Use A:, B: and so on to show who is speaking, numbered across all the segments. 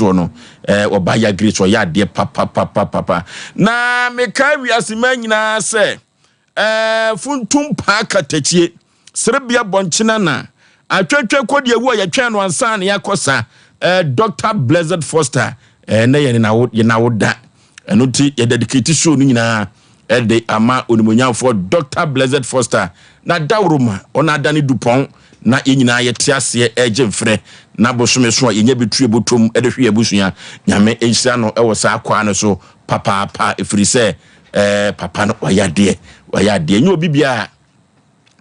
A: soɔ no eh, ɔba ya Grace ɔyɛ adeɛ papapapapa. Na mekae wiase ma nyinaa sɛ eh, funtum paa katakyie serebea bɔnkyena na atwatwa kɔdi awu a yɛtwɛn no ansa na yɛakɔ sa eh, Dr. Blessed Foster eh, na yɛne nawoda ɛno nti yɛ dedicate show no nyinaa ɛde ama onimonyamfoɔ Dr. Blessed Foster na dawuroma ɔna adane dupɔn na yɛn nyinaa yɛte aseɛ ɛregye mfrɛ na bosome so a yɛnya bi tue botom ɛde hwe abusua. Nyame nhyira no ɛwɔ saa kwaa no so papaapa, ɛfiri sɛ ɛɛ papa no wayɛ adeɛ, wayɛ adeɛ. Nyɛ obi biara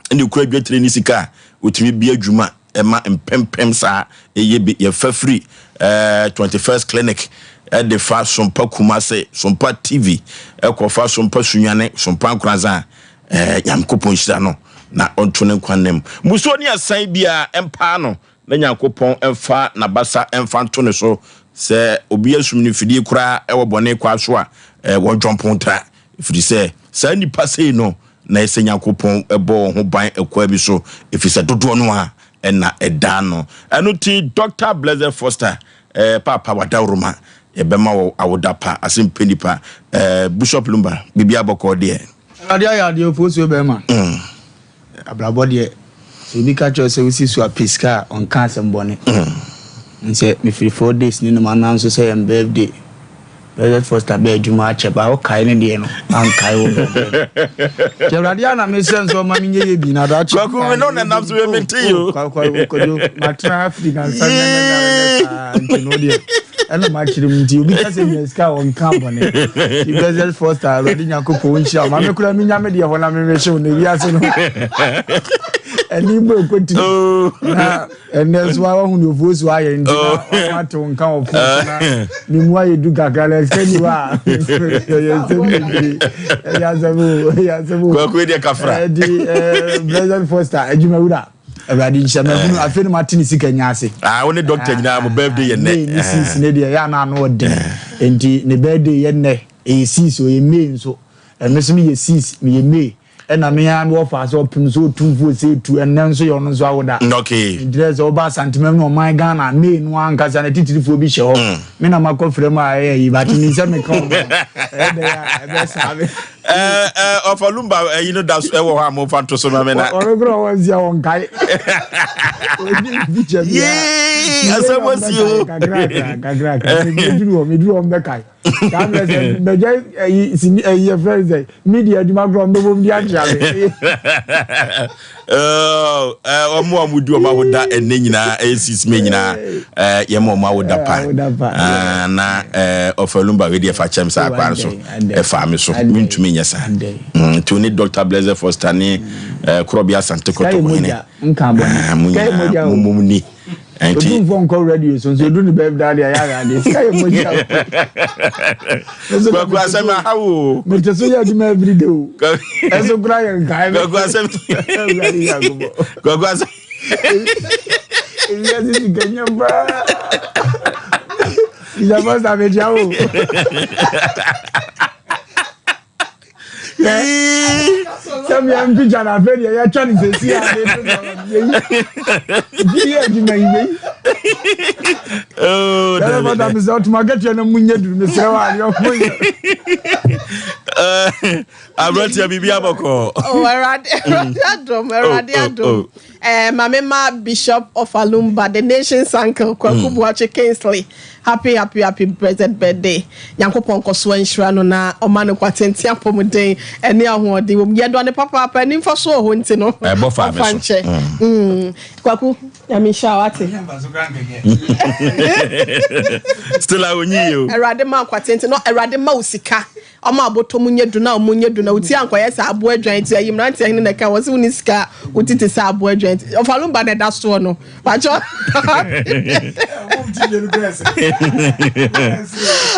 A: ɛna ekura dwetire ne sika a otumi bi adwuma ɛma mpempem saa ɛyɛ bi. Yɛfa firi 21st Clinic ɛde fa Sompa Kumase, Sompa TV, ɛkɔfa Sompa Sunyane, Sompa Nkoranza. Nyankopɔn nhyira no na ɔnto ne nkwa nam musuo ne asan biara ɛmpaa no, na Nyankopɔn ɛmfa n'abasa ɛmfa nto ne so. Sɛ obi asum ne mfidie koraa ɛwɔ bɔne kwa so a, wɔdwɔmpo tra, ɛfiri sɛ saa nnipa sei no na ɛsɛ Nyankopɔn ɛbɔ wɔn ho ban ɛkwan bi so, ɛfiri sɛ dodoɔ no a ɛna ɛda no. Ɛno ti Dr. Blessed Foster, paapa wadaworoma, yɛbɛma wɔ awoda pa ase mpɛ nipa. Bishop Lumba, biribi abɔkɔɔ deɛ?
B: Awurade ayɛ adeɛ ofosuo bɛrima. Abrabɔ deɛ, sɛ obi ka kyerɛ sɛ wosi so apɛ sika a, ɔnka asɛm bɔne. Nsɛ mefiri 4 days ne nom anaa nso sɛ yɛn birthday. Blessed Foster bɛɛ adwuma akyɛ ba wokae ne deɛ no ankae wo bɔ. Awurade a na mesrɛ nso ɔma menyɛ yɛ bi na daakye.
A: Kwaku, me no nenam so yɛ mente yi o.
B: Kwadwo, matena afiri nansa nɛ saa nti no deɛ ɛna makyerɛ mu nti obi ka sɛ nya sika a ɔnka bɔne. Nti Blessed Foster, Awurade Nyankopɔn nhyira wo. Ma me koraa menya me deɛ hɔ na memehyew no ewiase no. Ɛne bɔ ɛkɔtiri. Na ɛnɛ nso wahu ne ofuo so ayɛ nti na wate wo nka wɔ fo so na ne mu ayɛ du kakra na ɛsɛ ni hɔ a ɛyɛ nsɛm bebree, ɛyɛ asɛm o, ɛyɛ asɛm o.
A: Kwaku deɛ kafra.
B: Ɛdi Blessed Foster adwumawura, Awurade nhyira mahunu afei no mate ne sika nya ase.
A: Ah, wo ne doctor nyinaa mo birthday yɛ nnɛ.
B: May ne 6 ne deɛ ɛyɛ ana ano ɔden nti ne birthday yɛ nnɛ, ɛyɛ 6, ɔyɛ May nso, ɛno nso meyɛ 6, meyɛ May, ɛna me ara mewɔ fa sɛ ɔpem so ɔtumfoɔ sɛ etu ɛnnɛ nso yɛ ɔno nso awoda. Nti dɛ sɛ ɔba Asantemam ne ɔman Ghana May no ankasa na titirifoɔ bi hyɛ hɔ, me na makɔ frɛ mu a ɛyɛ yi but mi sɛ meka ɔmo ɛyɛ dɛ a ɛbɛ saa me.
A: Ɔfa Lumba ɛyi no da so ɛwɔ hɔ a momfa nto so ma me na.
B: Ɔno kora ɔwɔ nsia wɔn kae. Ɔni picture bi a.
A: Yee, asɛm asi o.
B: Kakra kakra kakra meduru hɔ, meduru hɔ mbɛkae. Saa mmerɛ sɛ mbɛgya ɛyi sini ɛyi yɛ fɛn sɛ media adwuma korɔ mbɛbɔ mu di akyerɛ me.
A: Ɔmo a ɔmo di ɔmo awoda ɛnɛ nyinaa ɛyɛ 6 May nyinaa, yɛma ɔmo awoda pa.
B: Awoda pa.
A: Ah, na ɔfa Lumba wei deɛ fa kyɛm saa kwan so ɛfa me so mentumi nyɛ saa. Nti wo ne Dr. Blessed Foster ne Korɔbea Asante
B: Sika yɛ
A: Kɔtɔkɔhene
B: mogya nka bɔne.
A: Ah, mo
B: Sika yɛ
A: nyinaa
B: mogya o.
A: mommom ni nti
B: Otumfoɔ nkɔ radio so nso edu ne birthday deɛ yɛ awurade sika yɛ mogya o.
A: Kwaku, asɛm aha wo.
B: Mete so yɛ adwuma everyday o. Ɛso kora yɛ nkae me.
A: Kwaku, asɛm.
B: Awurade Nyankopɔn.
A: Kwaku, asɛm.
B: Ewiase sika nyɛ paa. Ìjàmbá sàmìjà o. Sɛ mea mpikya no afei deɛ yɛtwa no sɛsi a yɛyi yɛ adwuma yi wei.
A: Oh,
B: yɛrɛ
A: David.
B: fata mesɛ ɔtoma akatua no mu nyɛ duru, mesrɛ wo adeɛ ɔmo yɛ.
A: Aberanteɛ, biribi abɔkɔ?
C: Oh, Awurade, Awurade adom, Awurade adom. Maame ma Bishop of Alumba, the nation's uncle, Kwaku Buakye Kingsley. Happy, happy, happy present birthday. Nyankopɔn nkɔ so nhyira no na ɔma no kwatenten, apɔmuden ɛne ahoɔden wɔ mu. Yɛdɔ ne papaapa ani mfa so wɔ hɔ nti no.
A: Ɛbɔ fa me
C: ɔfa
A: so.
C: nkyɛ. Kwaku, Nyame nhyira wo ate.
A: Still a onyi yi o.
C: Awurade ma kwatenten na Awurade ma wo sika. Ɔma abotɔ mu nyɛ du na ɔmo nyɛ du na oti ankɔyɛ sɛ aboa adwan ti ayi mmeranteɛ hene na ɛka wɔ sɛ woni sika a woti te sɛ aboa adwan ti. Ɔfa Lumba na ɛda soɔ no. Pakyɛ.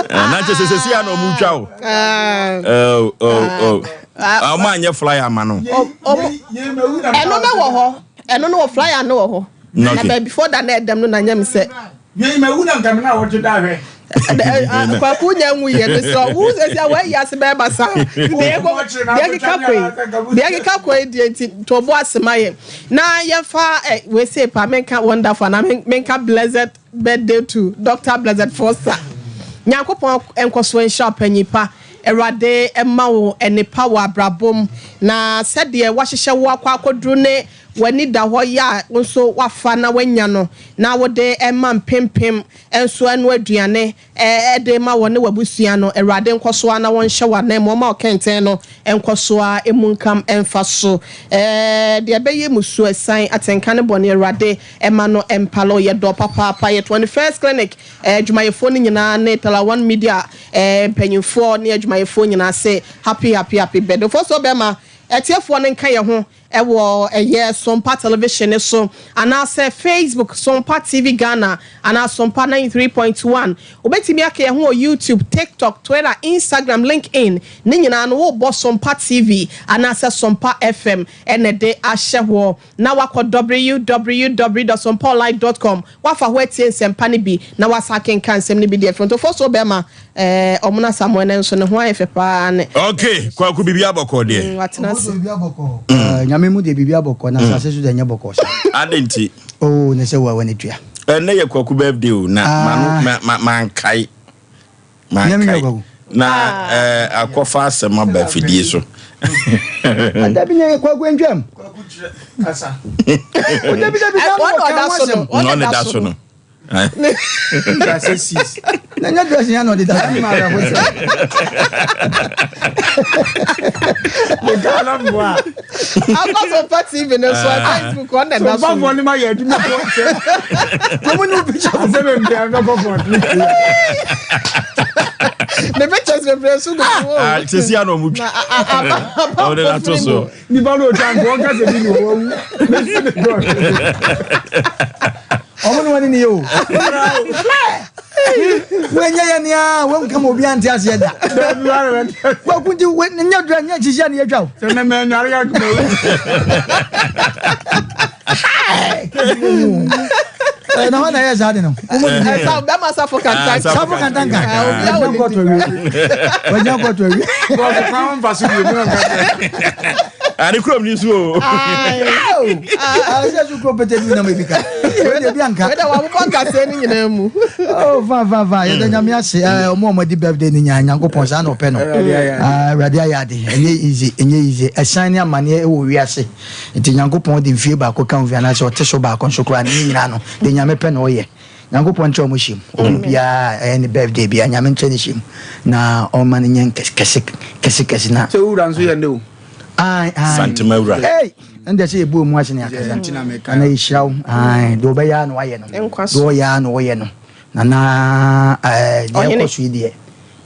A: Na kyɛ sɛ sɛsi a na ɔmo twa o. Oh. Ɔmo anyɛ flyer ama no.
C: Ɛno no wɔ hɔ, ɛno no wɔ flyer no wɔ hɔ na baabi before that na ɛdɛm no na nyɛ mi sɛ
B: Yɛyi ma wu na nka me na wɔtwe da hwɛ.
C: Kwaku nya nwu yɛ no sɛ wo sɛ sɛ wɔayi ase bɛyɛ basa deɛ keka kɔ yi, deɛ keka kɔ yi deɛ nti to ɔbo ase ma yɛ na yɛmfa ɛ wei se pa menka wonderful na menka blessed. birthday to Doctor Blessed Foster. Nyankopɔn nkɔsoɔ nhyira wo panyin pa. Awurade mma wo nnepa wɔ abrabɔ mu na sɛdeɛ wahyehyɛ wo akɔ akɔduru ne w'ani da hɔ yɛ a wo nso wafa na wanya no na wode ma mpempem nso ɛno aduane de rema wo ne w'abusua no, Awurade nkɔ so ara na wɔnhyɛ wo ananmu, ɔmma wo kɛntɛn no nkɔ so ara mmunkam mfa so. Deɛ ɛbɛyɛ mmusuo, asiane, atenka ne bɔne, Awurade mma no mpale wo. Yɛdɔ wo papaapa. Yɛ 21st Clinic adwumayɛfoɔ no nyinaa ne Talawan Media mpanyinfoɔ ne adwumayɛfoɔ nyinaa se happy happy happy birthday. Ofosuo bɛrima, atiefoɔ no nka yɛn ho Ɛwɔ ɛyɛ Sompa Television no so anaasɛ Facebook Sompa TV Ghana anaa Sompa 93.1. Wobɛtumi aka yɛn ho wɔ YouTube, TikTok, Twitter, Instagram, LinkedIn ne nyinaa no wobɔ Sompa TV anaasɛ Sompa FM na ɛde ahyɛ hɔ na woakɔ www.sompaonline.com woafa hɔ atie nsɛmpa no bi na woasan akenkan nsɛm no bi deɛ Frontofoɔ so bɛrima Ɛɛ ɔmo na Samuel no nso ne ho ayɛ fɛ paa ne.
A: Ok kwaku biribi abɔkɔ deɛ.
C: Mm, watena ase.
B: Biribi abɔkɔ. Mm. Nyame mu deɛ biribi abɔkɔ na mm. asase so deɛ nyɛ bɔkɔ sa.
A: Ade nti.
B: Oh, ne sɛ wa wani tua.
A: Ɛnɛ yɛ kwaku birthday o na ah. ma no ma ma nkae. Ma nkae. Na ah. ɛɛ akɔfa asɛm aba afidie so.
B: Dabi nyɛ kwaku ntwam.
D: Kwaku kyerɛ kasa.
B: Dabi dabi na ɔda so no.
A: Ɔna da so no.
B: Na nyɛ dressing ya na ɔde da
C: akɔ Sompa TV no so Facebook ɔna da so
D: Sompafoɔ no ma yɛ adwuma kɔ sɛ
B: ɔmo ne wo picture
D: asɛ bɛmpɛ bɛkɔ kɔɔto
C: ne pictures bebree so gu so
A: ah, sisi ano ɔmo twa ɔmo de ato so
D: nipa no otwa nka ɔnka sɛ bi ne hɔ awu mesi ne dɔ
B: ɔmo ne wɔne ne yɛ o wɔnyɛ yɛ nea wɔnka ma obi ante aseɛ da waku nti nyɛ dura nyɛ kyikyi a ne yɛtwa o
D: sɛ mɛmɛ nyare yɛ akoma wu
B: na hɔ na ɛyɛ saa de no
C: bɛma safo kantanka
B: safo kantanka wagyina kɔtɔ awie wagyina kɔtɔ awie
A: ane kurom ni so o
B: sɛ so kuro pɛtɛ bi nam ebi ka wei de bi anka
C: wei de wabobɔ nkasɛɛ no nyinaa mu
B: oh fa fa fa yɛda nyame ase ɔmo a ɔmo adi birthday no nyinaa nyankopɔn saa na ɔpɛ no awurade ayɛ ade ɛnyɛ easy ɛnyɛ easy ɛsan ne amaneɛ ɛwɔ wiase Nti Nyankopɔn de mfie baako ka mfie anaasɛ ɔte so baako nso koraa ne nyinaa no deɛ Nyame pɛ na ɔyɛ. Nyankopɔn nkyerɛ ɔmo hyɛ mu. Obi biara a ɛyɛ ne birthday biara Nyame nkyerɛ ne hyɛ mu na ɔmma no nyɛ kɛse kɛse kɛse na.
D: Sɛ wo wura nso yɛ nnɛ o.
B: Ae ae.
A: Santema wura.
B: Ei! Ɛnde sɛ yɛbu ɔmu ase ne akasa. Nana yɛhyira wo. Ae deɛ ɔbɛyɛ ara na wayɛ no. Deɛ ɔyɛ ara na ɔyɛ no. Nana ɛɛ deɛ ɛkɔ so yi deɛ.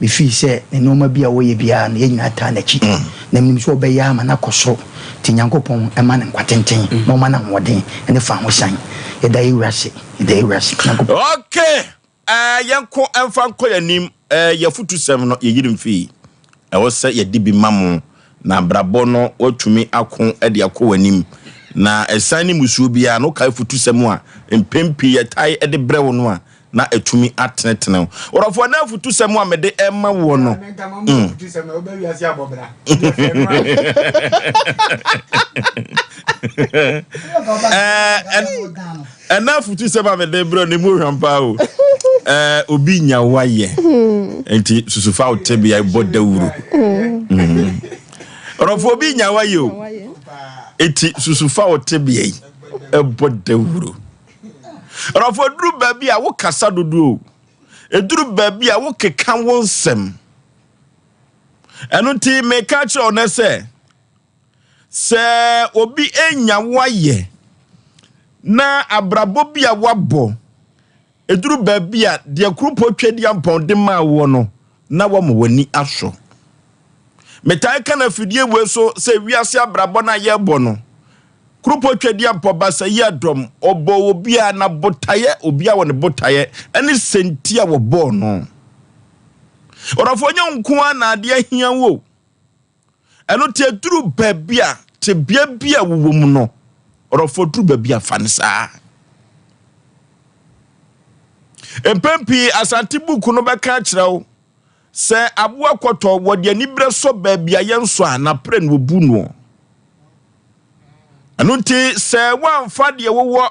B: Mifii sɛ ne nnoɔma bi a ɔyɛ biara no yɛn nyinaa taa n'akyi na menim sɛ ɔbɛyɛ ama no akɔ soro nti Nyankopɔn mma no nkwa tenten na ɔma no ahoɔden ne fahosan. Yɛda yɛn Wura ase, yɛda yɛn Wura ase. Nyankopɔn.
A: Ok eh, yɛnko mfa nkɔ yɛn anim eh, Y'afutusɛm no yɛyere mfii Ɛwɔ sɛ yɛde bi ma mo Na abrabɔ no woatumi ako de akɔ w'anim Na ɛsan ne mmusuo biara no Wokae afutusɛm a mpɛn pii yɛtae de brɛ wo no a na atumi atenetene wo. Ɔdɔfoɔ, ɛnɛ afutusɛm a mede rema woɔ no. Mm. Ɛnɛ afutusɛm a mede brɛ no mu hwam paa o. Obi nya wayɛ. Nti susufa wo tebea bɔ dawuro. Mm. Ɔdɔfoɔ, obi nya wayɛ o. Nti susufa wo tebea yi bɔ dawuro. Ɔdɔfo, ɛduru baabi a wokasa dodo o. Ɛduru baabi a wokeka wo nsɛm. Ɛno nti meka kyerɛ wo nɛ sɛ, sɛ obi anya wo ayɛ na abrabɔ bi a woabɔ, ɛduru baabi a deɛ kuropɔ Tweaduampɔn de maa woɔ no, na wama w'ani asɔ. Metaa ka no afidie wei so sɛ wiase abrabɔ no a yɛrebɔ no, Kuropɔn Tweaduampɔn Basayi Adɔm, ɔbɔɔ obiara na botaeɛ, obiara wɔ ne botaeɛ ne sɛnti a wɔbɔɔ no. Ɔdɔfoɔ nyɛ wo nko ara na adeɛ ahia wo o. Ɛno nti ɛduru baabi a tebea bi a wowɔ mu no, ɔdɔfoɔ duru baabi a fa no saa. Mpɛn pii Asante buku no bɛka akyerɛ wo sɛ aboa kɔtɔ wɔde aniberɛ sɔ baabi a yɛnsɔ a n'aprɛ na wɔbu noɔ. Ɛno nti sɛ woamfa deɛ wowɔ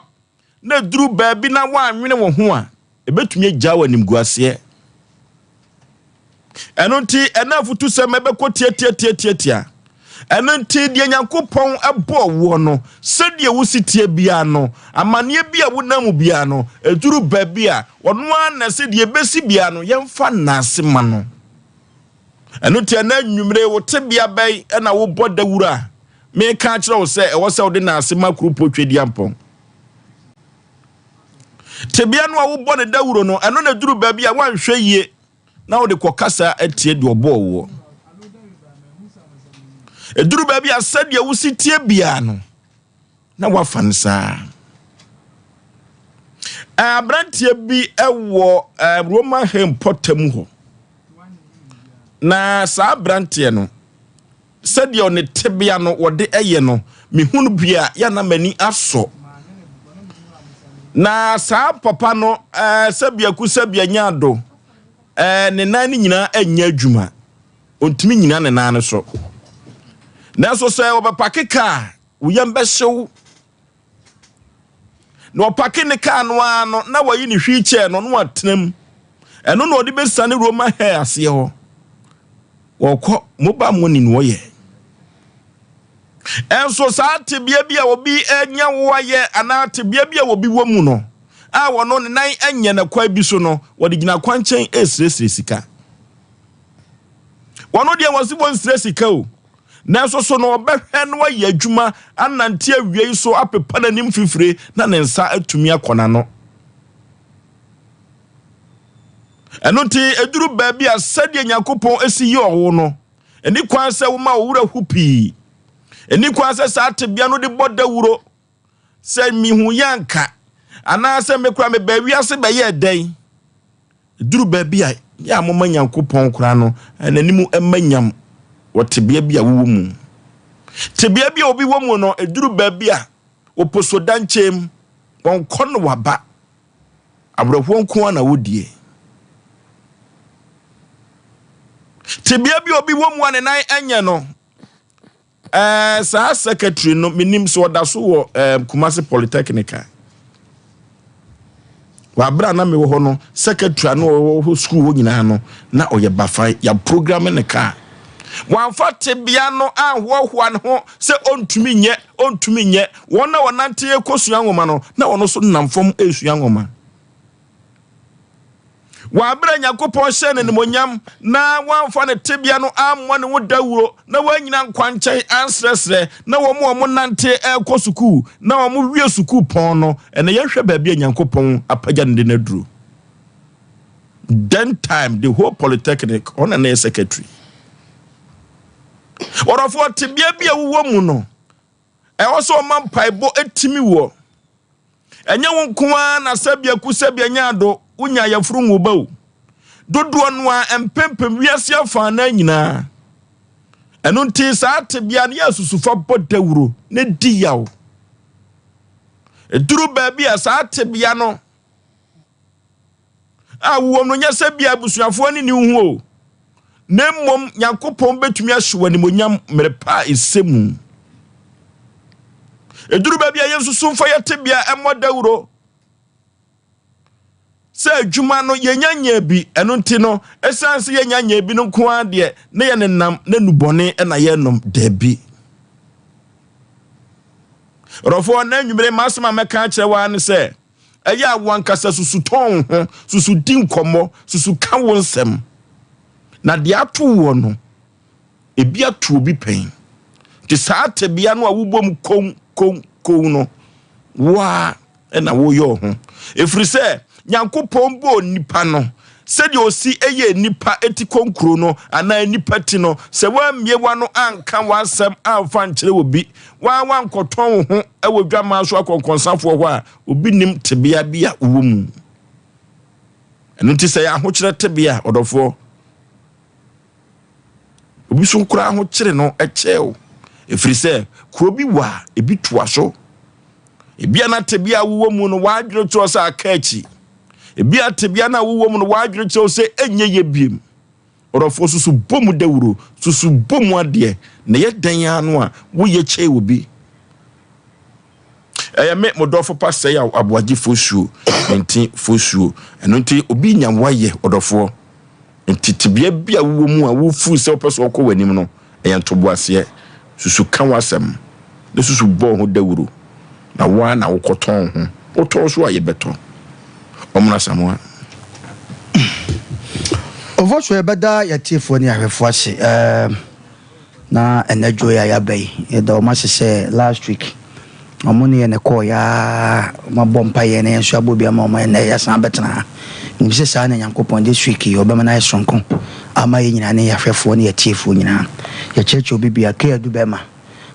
A: na duru baabi na woanwene wo ho a, ɛbɛtumi agya wɔ animguaseɛ. Ɛno nti, ɛna afutusɛm ɛbɛkɔ tiatiatiatiatia. Ɛno nti, deɛ Nyankopɔn bɔɔ woɔ no, sɛdeɛ wosi teɛ biara no, amanneɛ bi a wonam mu biara no, ɛduru baabi a, ɔno ara na sɛ deɛ ɛbɛsi biara no, yɛmfa nnaase ma no. Ɛno nti, ɛna anwummere wo tebea bɛn na wobɔ dawuro a, meka akyerɛ wo sɛ ɛwɔ sɛ wode nnaase ma Kuropɔ Tweduampɔn. Tebea no a wobɔ ne dawuro no, ɛno na ɛduru baabi a woanhwɛ yie na wode kɔkasa atie deɛ ɔbɔɔ woɔ. Ɛduru baabi a sɛdeɛ wosi tie biara no, na wafa no saa. Aberanteɛ bi wɔ Roman Hill mpɔtam hɔ. Na saa aberanteɛ no, Sɛdeɛ ɔne tebea no wɔde yɛ no, mehunu bi a, yɛ na m'ani asɔ. Na saa papa no, ɛɛ sɛbi aku sɛbi anya ado, ɛɛ ne nan no nyinaa nyɛ adwuma. Ɔntumi nyina ne nan no so. Nanso sɛ ɔbɛpake kaa, wo yam bɛhyew. Na ɔpake ne kaa no ara no, na wayi ne wheelchair no na watena mu. Ɛno na ɔde bɛsiane Roma hair aseɛ hɔ. Wɔkɔ mobile money na ɔyɛ. Ɛnso saa tebea bi a obi anya wo ayɛ anaa tebea bi a obi wɔ mu no, a wɔno ne nan nyɛ na kwan bi so no, wɔde gyina kwankyɛn ɛresrɛsrɛ sika. Wɔno deɛ wɔse wɔnsrɛ sika o. Nanso so na ɔbɛhwɛ na wayɛ adwuma anante awia yi so apepa n'anim fifire na ne nsa atumi akɔ n'ano? Ɛno nti, ɛduru baabi a sɛdeɛ Nyankopɔn si yɛ ɔwo no, ɛni kwan sɛ woma wo werɛ ho pii. Ɛni kwan sɛ saa tebea no de bɔ dawuro sɛ mehu yɛ anka anaasɛ me koraa mebaa wiase bɛyɛɛ dɛn. Ɛduru baabi a, yɛ a momma Nyankopɔn koraa no n'anim mma nyam wɔ tebea bi a wowɔ mu. Tebea bi a obi wɔ mu no, ɛduru baabi a, wɔposo dankyɛm, wɔnkɔ no waba. Awerɛhoɔ nko ara na wodie. Tebea bi a obi wɔ mu a ne nan nyɛ no, Ɛɛ saa secretary no menim sɛ ɔda so wɔ ɛɛ Kumasi Polytechnic a. Wabere a na mewɔ hɔ no secretary a na ɔwɔ hɔ sukuu hɔ nyinaa no na ɔyɛ bafan ya program ne kaa. Wamfa tebea no anhoahoa ne ho sɛ ɔntumi nyɛ ɔntumi nyɛ. Wɔn a wɔnante kɔsua nwoma no na ɔno nso nam fam resua nwoma. Wɔ abere a Nyankopɔn hyɛɛ no animuonyam na wamfa ne tebea no ammɔ ne ho dawuro na wannyina nkwankyɛn ansrɛsrɛ na wɔn a wɔnante rekɔ sukuu na wɔwie sukuu pɔn no, ɛnɛ yɛnhwɛ baabi a Nyankopɔn apagya no de no aduru. Then time, the whole polytechnic, ɔno na ɛyɛ secretary. Wɔdɔfoɔ, tebea bi a wowɔ mu no, ɛwɔ sɛ ɔma mpaebɔ tumi wɔ. Ɛnyɛ wo nko ara na sɛbea ku sɛbea nya ado, wonya ayafuru nwo ba o. Dodoɔ no ara mpempem wiase afaanaa nyinaa. Ɛno nti saa tebea no yɛ asusufa bɔ dawuro na di yaw. Ɛduru baabi a saa tebea no a wowɔ no nyɛ sɛ bia abusuafoɔ ne ne ho o, na mmom Nyankopɔn bɛtumi ahye wɔ animonyam mmerɛ pa a ɛsɛ mu. Ɛduru baabi a yɛnsusu mfa yɛ tebea ɛmmɔ dawuro sɛ adwuma no yɛnya nyɛ bi, ɛno nti no ɛsiane sɛ yɛnya nyɛ bi no nko ara deɛ na yɛnenam na nubɔne na yɛnom daabi. Rɔfoɔ na anwummere m'asɛm a mɛka akyerɛ wo ara ne sɛ Ɛyɛ a wo ankasa susu tɔn wo ho, susu di nkɔmmɔ, susu ka wo nsɛm. Na deɛ ato woɔ no, ebi ato obi pɛn. Nti saa tebea no a wobɔ mu kow kow kow no, wo ara na woyɛ wo ho. Ɛfiri sɛ Nyankopɔn bɔɔ nipa no, sɛdeɛ ɔsi yɛ nipa ti konkuro no anaa nipa ti no, sɛ woammie w'ano anka w'asɛm amfa ankyerɛ obi, Woaa woankɔtɔn wo ho wɔ dwammaa so akɔnkɔnsafoɔ hɔ a, obi nnim tebea bi a wowɔ mu. Ɛno nti sɛ yɛ ahokyerɛ tebea, ɔdɔfoɔ, obi so koraa ho kyere no kyɛɛ wo. Ɛfiri sɛ kuro bi wɔ a ebi toa so. Ebia na tebea a wowɔ mu no w'adwene kyerɛ sɛ aka akyi. Ebia tebea no a wowɔ mu no w'adwene kyerɛ sɛ ɛnyɛ yɛ biem. Ɔdɔfoɔ, susu bɔ mu dawuro, susu bɔ mu adeɛ, na ɛyɛ dɛn ara no a, woyɛ kyɛe obi. Ɛyɛ me mo dɔfo pa sɛe a aboagye fosuo nti fosuo. Ɛno nti obi nya wayɛ ɔdɔfoɔ. Nti tebea bi a wowɔ mu a wofuu sɛ wopɛ sɛ ɔkɔ w'anim no, ɛyɛ ntoboaseɛ. Susu ka w'asɛm na susu bɔ ho dawuro. Na wo ara na wokɔtɔn ho. Wotɔn so a yɛbɛtɔ. Ɔmono Asamoah.
B: Ofosuo yɛbɛda yɛatiefoɔ ne ahwɛfoɔ ase. Ɛɛm. Na ɛnɛ dwo yi a yɛaba yi, yɛda wɔn ase sɛ last week wɔn ne yɛn na ɛkɔɔ yaa, wɔn abɔ mpaeɛ na yɛn nso abɔ bi ama wɔn, ɛnɛ yɛasan abɛtena ha. Menim sɛ saa na Nyankopɔn this week yi ɔbɛma no ayɛ soronko ama yɛn nyinaa ne yɛahwɛfoɔ ne yɛatiefoɔ nyinaa. Yɛkyerɛkyerɛ obi bia, K Adu bɛrima.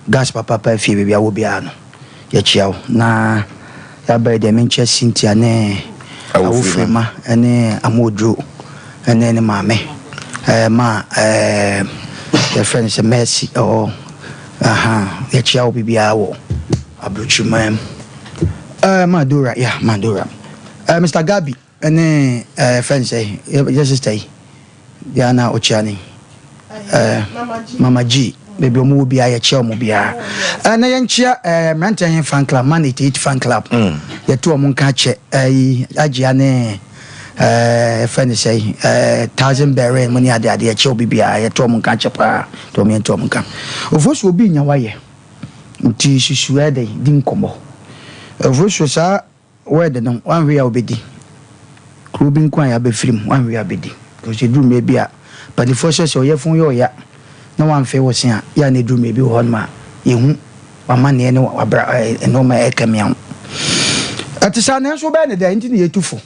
B: Gas papaapa fie baabi a wɔ biara no yɛkyea wo na yɛaba yi deɛ menkyɛ Cynthia ne Awofirema ne Amooduro ne ne maame ɛɛ ma ɛɛ yɛfrɛ no sɛ Mercy ɛwɔ aha yɛkyea wo biribiara wɔ aburokyiman mu ɛɛ ma Dora ya ma Dora ɛɛ Mr Gabi Ɛne ɛɛ yɛfrɛ no sɛ yɛ sister yi deɛ na ɔkyea ne ɛɛ Mama G baabi wɔn wɔ biara yɛkyea wɔn biara ɛɛ na yɛnkyea ɛɛ mmeranteɛ yɛn fan club man 88 fan club yɛto wɔn nka akyɛ ɛyi agyea ne ɛɛ yɛfrɛ no sɛ ɛɛ thousand bɛrɛ mu ne ade ade yɛkyea obi biara yɛto wɔn nka akyɛ paa to wɔn yɛnto wɔn nka ofosu obi nya wayɛ nti susu ɛdɛ di nkɔmɔ ofosu saa. Word no wanhwɛ a wobɛdi. Kuro bi nko a yɛabɛfiri mu wanhwɛ a wobɛdi. Because ɛduru mmerɛ bi a mpaninfoɔ sɛ sɛ ɔyɛfun yɛ ɔya na wamfee wo se a yɛ a na ɛduru mmerɛ bi wɔ hɔnom a yɛhu w'amanneɛ ne w'abra nnoɔma a ɛka mia ho. Ɛte saa nanso wobɛyɛ no dɛn nti na yɛtu fo.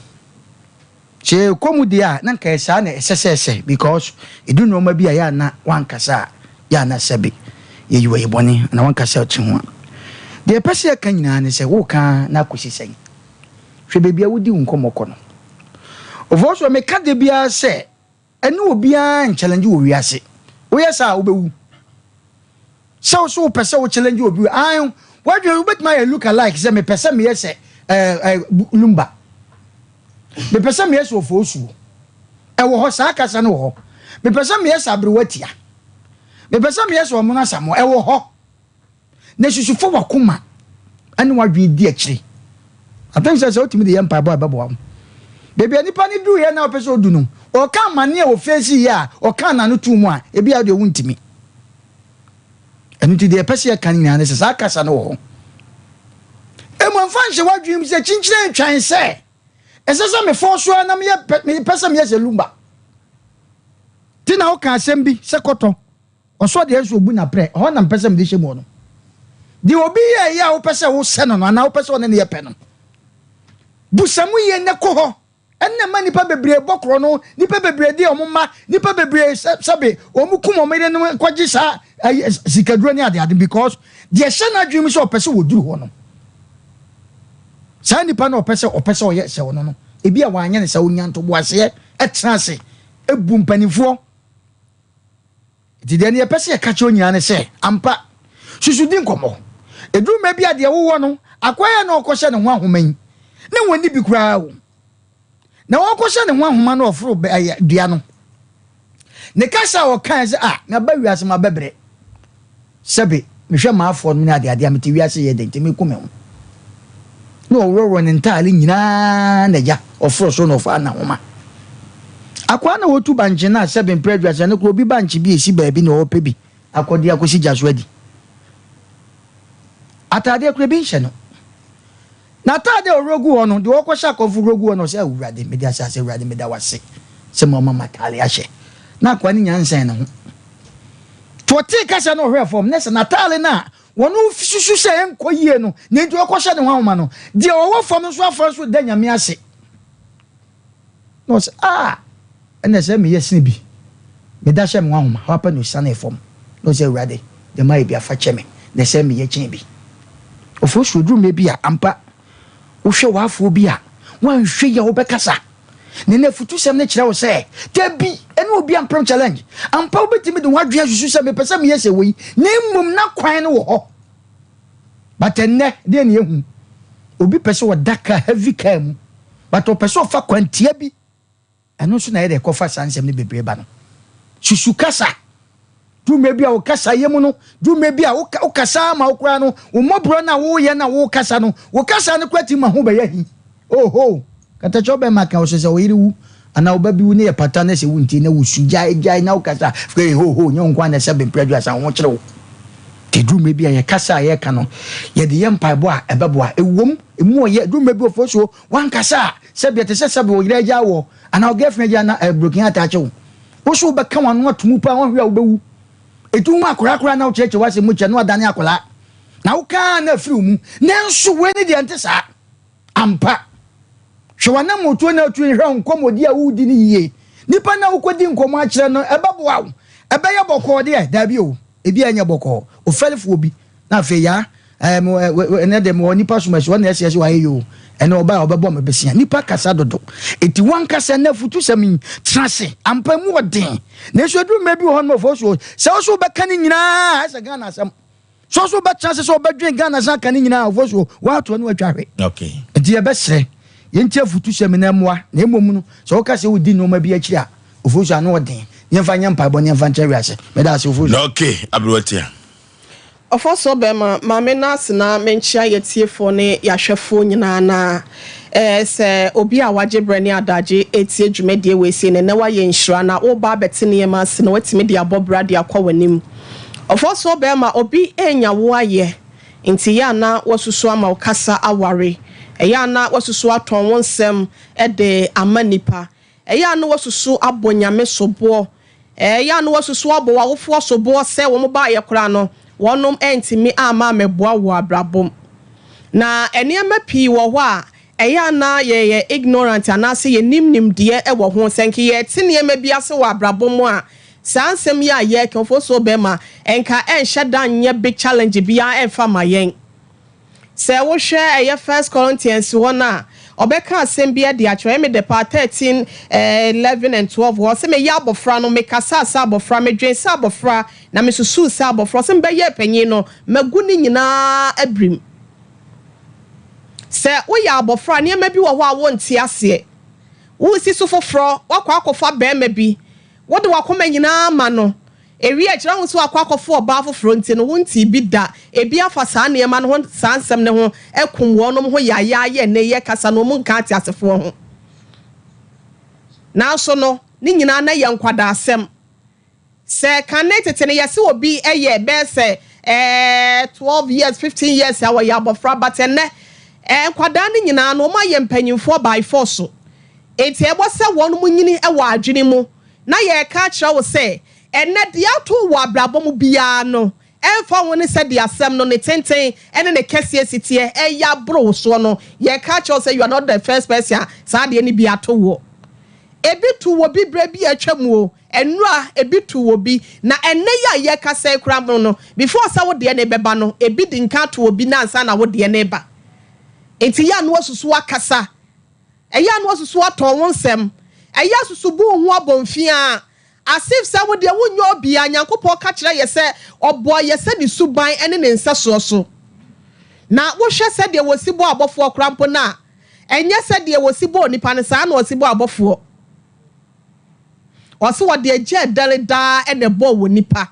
B: Sɛ yɛkɔ mu deɛ a na nka saa na ɛsɛ sɛ ɛsɛ because ɛduru nnoɔma bi a yɛ a na wankasa a yɛ a na sɛbe yɛyi wɔ yɛ bɔne anaa wankasa ɔte ho a. Deɛ yɛpɛ sɛ yɛka nyinaa ne sɛ woka ara na akɔsi sɛn? Hwɛ baabi a wodi wo nkɔmmɔ kɔ no. Ofosuo, meka da biara sɛ ɛne obiara nchallenge wɔ wiase. Woyɛ saa a wobɛwu. Sɛ wo so wopɛ sɛ wo challenge obi, ae, w'adwene wobɛtumi ayɛ look alike sɛ mepɛ sɛ meyɛ sɛ ɛɛ ɛɛ Lumba. Mepɛ sɛ meyɛ sɛ Ofosuo. Ɛwɔ hɔ, saa kasa no wɔ hɔ. Mepɛ sɛ meyɛ sɛ Aberewa Tia. Mepɛ sɛ meyɛ sɛ Ɔmono Asamoah. Ɛwɔ hɔ. Na susu fa w'akoma ne w'adwene di akyire. I think sɛ sɛ wotumi de yɛ mpaebɔ a ɛbɛboa wo. Baabi a nipa no duruiɛ na ɔpɛ sɛ ɔdu no, ɔka amane a ɔfeesi yɛ a ɔka n'ano too mu a, ebi a wodeɛ wontumi. Ɛno nti deɛ ɛpɛ sɛ yɛka no nyinaa ne sɛ saa kasa no wɔ hɔ. Mmom mfa nhyɛ w'adwene mu sɛ kyinkyini ntwɛn sɛ ɛsɛ sɛ mefɔɔ so ara na meyɛ mepɛ sɛ meyɛ sɛ Lumba. Ti na woka asɛm bi sɛ kɔtɔ. Ɔsɔ deɛ nso ɔbu n'aprɛ, ɛhɔ na mepɛ sɛ mede hyɛ mu no. Deɛ obi yɛeɛ a wopɛ sɛ wosɛ no no anaa wopɛ sɛ ɔne no yɛ pɛ no, busa mu yie na kɔ hɔ. Ɛnna ɛma nnipa bebree bɔ korɔ no, nnipa bebree de wɔn mma, nnipa bebree sɛbe wɔn kum wɔn yerenom kɔgye saa sikaduro ne adeade because deɛ ɛhyɛ n'adwene mu sɛ ɔpɛ sɛ wɔduru hɔ no, saa nipa no ɔpɛ sɛ ɔpɛ sɛ ɔyɛ sɛ ɔno no, ebi a wanyɛ no sɛ ɔnya ntoboaseɛ ɛtena ase ebu mpanimfoɔ. Enti deɛ yɛpɛ sɛ yɛka kyerɛ wo nyinaa ne sɛ, ampa, susu di nkɔmmɔ. Ɛduru mmerɛ bi a deɛ wowɔ no, akoa yi a na ɔrekɔhyɛ ne ho ahoma yi, na wɔnni bi koraa o. Na ɔrekɔhyɛ ne ho ahoma no ɔforo dua no. Ne kasa a ɔkae sɛ, ah, maba wiase mabɛbrɛ. Sɛbe, mehwɛ m'afoɔ nom ne adeade a mete wiase yɛ dɛn nti meku me ho. Na ɔworɔworɔ ne ntaade nyinaa na agya ɔforo so na ɔfaa n'ahoma. Akwaa na wɔtu bankye no a sɛbe mprɛ aduasa no koraa obi bankye bi esi baabi na ɔrepɛ bi akɔde akɔsi gya so adi. Ataadeɛ koraa ebi nhyɛ no. N'ataade a ɔworɔ gu hɔ no, deɛ ɔrekɔhyɛ akɔmfo worɔ gu hɔ no, ɔsɛ, Awurade, mede asase, Awurade, meda wo ase sɛ ma ɔma m'ataade ahyɛ. Na akoa no nya nsɛn ne ho. To ɔtee kasa no ɔhwɛɛ fam, na sɛ n'ataade no a wɔn susu sɛ ɛnkɔ yie no, na enti ɔrekɔhyɛ ne ho ahoma no, deɛ ɔwɔ fam nso afa nso da Nyame ase. Na ɔsɛ, ah, ɛna sɛ meyɛ sene bi. Meda hyɛ me ho ahoma, hɔ apɛ na osianee fam. Na ɔsɛ, Awurade, deɛ mayɛ bi afa kyɛ me, na sɛ meyɛ kyɛn bi. Ɔfosuo duru mmerɛ bi a, ampa, wohwɛ w'afoɔ bi a, woanhwɛ yie a wobɛkasa. Na ɛnɛ afutusɛm no kyerɛ wo sɛ, dabi, ɛne obi ampem challenge. Ampa wobɛtumi de w'adwene asusu sɛ mepɛ sɛ meyɛ sɛ wei, na mmom na kwan no wɔ hɔ. But ɛnnɛ, deɛ ne yɛhu, obi pɛ sɛ ɔda car, heavy car mu, but ɔpɛ sɛ ɔfa kwantia bi. Ɛno nso na yɛde kɔfa saa nsɛm no bebree ba no. Susu kasa. Duru mmerɛ bi a wo kasayɛ mu no, duru mmerɛ bi a wo wokasa ara ma wo koraa no, wo mmɔborɔ no a woyɛ no a wokasa no, wo kasa no koraa tumi ma ho bɛyɛ ahi. Oho! Katakyɛ ɔbɛrima ka wo sɛ sɛ wo yere wu anaa wo ba bi wu na yɛ pata na sɛ wontie na wosu, gyae, gyae na wokasa a, ho ho, nyɛ wo nko ara na ɛsɛ bere aduasa wo ho kyere wo. Nti ɛduru mmerɛ bi a yɛ kasa a yɛka no, yɛde yɛ mpaebɔ a ɛbɛboa. Ɛwom, ɛmu ɔyɛ, ɛduru mmerɛ bi wɔ so wankasa a, sɛbi ɛte sɛ sɛbi wo yere agyaa woɔ anaa wo girlfriend agyaa na broken heart akye wo. Wo so wobɛka w'ano ato mu paa, woanhwɛ a wobɛwu. Ɛtu ho akwadaa koraa na wokyerɛkyerɛ w'asɛm mu kyerɛ na wadane akwadaa. Na woka ara na afiri wo mu. Nanso wei ne deɛ ɛnte saa. Ampa. Hwɛ w'anammɔtuo na atu hwɛ wo nkɔmmɔdi a woredi no yie. Nipa no a wokɔdi nkɔmmɔ akyerɛ no, ɛbɛboa wo? Ɛbɛyɛ bɔkɔɔ deɛ? Daabi o, ebia ɛnyɛ bɔkɔɔ. Ofɛrefoɔ bi, na afei yaa, ɛɛ, mo, ɛ, ɛnɛ deɛ mewɔ nipa som asi, ɔna ɛsɛ sɛ wayɛ yi o. Ɛnɛ ɔbaa a ɔbɛbɔ me besia. Nipa kasa dodo. Eti wankasa na afutusɛm yi, tena ase. Ampa mu ɔden. Nanso ɛduru mmerɛ bi wɔ hɔ no ɔfɔ so, sɛ wo so wobɛka ne nyinaa, ɛsɛ Ghana asɛm. Sɛ ɔso wobɛtena ase sɛ wobɛdwen Ghana san aka ne nyinaa ɔfɔ so woatoa ne watwa hwe.
A: Okay.
B: Nti yɛbɛsrɛ, yɛnti afutusɛm na mmoa, na mmom no, sɛ woka sɛ wodi nneɛma bi akyiri a, ɔfɔ so ano ɔden. Yɛmfa nyɛ mpaebɔ na yɛmfa nkyerɛ wiase. Meda ase, ɔfɔ so.
A: Okay, aberewatia.
C: Ɔfɔsoɔ bɛɛma, ma me na ase na menkyea yɛtiefoɔ ne yɛahwɛfoɔ nyinaa na eh, sɛ obi a wagye berɛ ne adagye ɛretie dwumadie wei sei no, ɛnnɛ woayɛ nhyira na woreba abɛte nneɛma ase na woatumi de abɔ bra de akɔ w'anim. Ɔfɔsoɔ bɛɛma, obi renya wo ayɛ nti yɛ a na woasusu ama wo kasa aware, ɛyɛ a na woasusu atɔn wo nsɛm de ama nnipa, Ɛyɛ a na woasusu abɔ Nyame soboɔ? Ɛyɛ a na woasusu abɔ w'awofoɔ soboɔ sɛ wɔn baeɛ koraa no wɔnom antumi amma ammɛboa wo wɔ abrabɔ mu? Na nneɛma pii wɔ hɔ a ɛyɛ a na yɛyɛ ignorant anaasɛ yɛnnim nimdeɛ wɔ ho. Sɛ nka yɛte nneɛma bi ase wɔ abrabɔ mu a, saa nsɛm yi a yɛreka, Ofosuo Bɛrima, nka ɛnhyɛ da nyɛ big challenge biara ɛmfa mma yɛn. Sɛ wohwɛ ɛyɛ First Corinthians hɔ no a, ɔbɛka asɛm bi de akyerɛ. Ɛyɛ me dɛ paa, 13, 11 and 12 hɔ. Ɔse, Meyɛ abɔfra no, mekasaa sɛ abɔfra, medwen sɛ abɔfra, na mesusuu sɛ abɔfra. Ɔse, mebɛyɛɛ panyin no, magu ne nyinaa abirim. Sɛ woyɛ abɔfra a, nneɛma bi wɔ hɔ a wonte aseɛ. Woresi so foforɔ, woakɔ akɔfa barima bi, wode w'akoma nyinaa ama no. Ewie akyiri ahu sɛ wakɔ akɔfo ɔbaa foforɔ nti no wontee bi da. Ebi afa saa nneɛma no ho saa nsɛm no ho akum wɔnom ho yaayaaya ɛnnɛ yi yɛkasa no wɔn nka ateasefoɔ ho. Nanso no ne nyinaa na ɛyɛ nkwadaasɛm. Sɛ kane tete no yɛse obi yɛ bɛyɛ sɛ ɛɛ 12 years 15 years a ɔyɛ abɔfra but ɛnnɛ ɛɛ nkwadaa no nyinaa no wɔn ayɛ mpanyinfoɔ by force. Enti ɛwɔ sɛ wɔnom nyini wɔ adwene mu Na yɛreka akyerɛ wo sɛ, ɛnnɛ, deɛ ato wo wɔ abrabɔ mu biara no, ɛmfa ho ne sɛdeɛ asɛm no, ne tenten ne ne kɛseɛ si teɛ, ɛyɛ aboro wo soɔ no, yɛreka akyerɛ wo sɛ you are not the first person a saa adeɛ no bi ato woɔ. Ebi too obi berɛ bi a atwa mu o, nnora ebi too obi, na ɛnnɛ yi a yɛrekasa yi koraa no, before sɛ wo deɛ no rebɛba no, ebi di nka ato obi na ansa na wo deɛ no reba. Nti yɛ a na woasusu akasa. Ɛyɛ a na woasusu atɔn wo nsɛm. Ɛyɛ a susu bu wo ho abomfiaa, as if sɛ wo deɛ wonyɛ obiara. Nyankopɔn ka kyerɛ yɛ sɛ ɔbɔɔ yɛ sɛ ne suban ne ne nsɛsoɔ so. Na wohwɛ sɛdeɛ wɔsi bɔ abɔfoɔ koraa mpo no a, ɛnyɛ sɛdeɛ wɔsi bɔ onipa no, saa na wɔsi bɔ abɔfoɔ. Ɔse wɔde agya ɛdɛre daa na ɛbɔɔ wɔ nipa.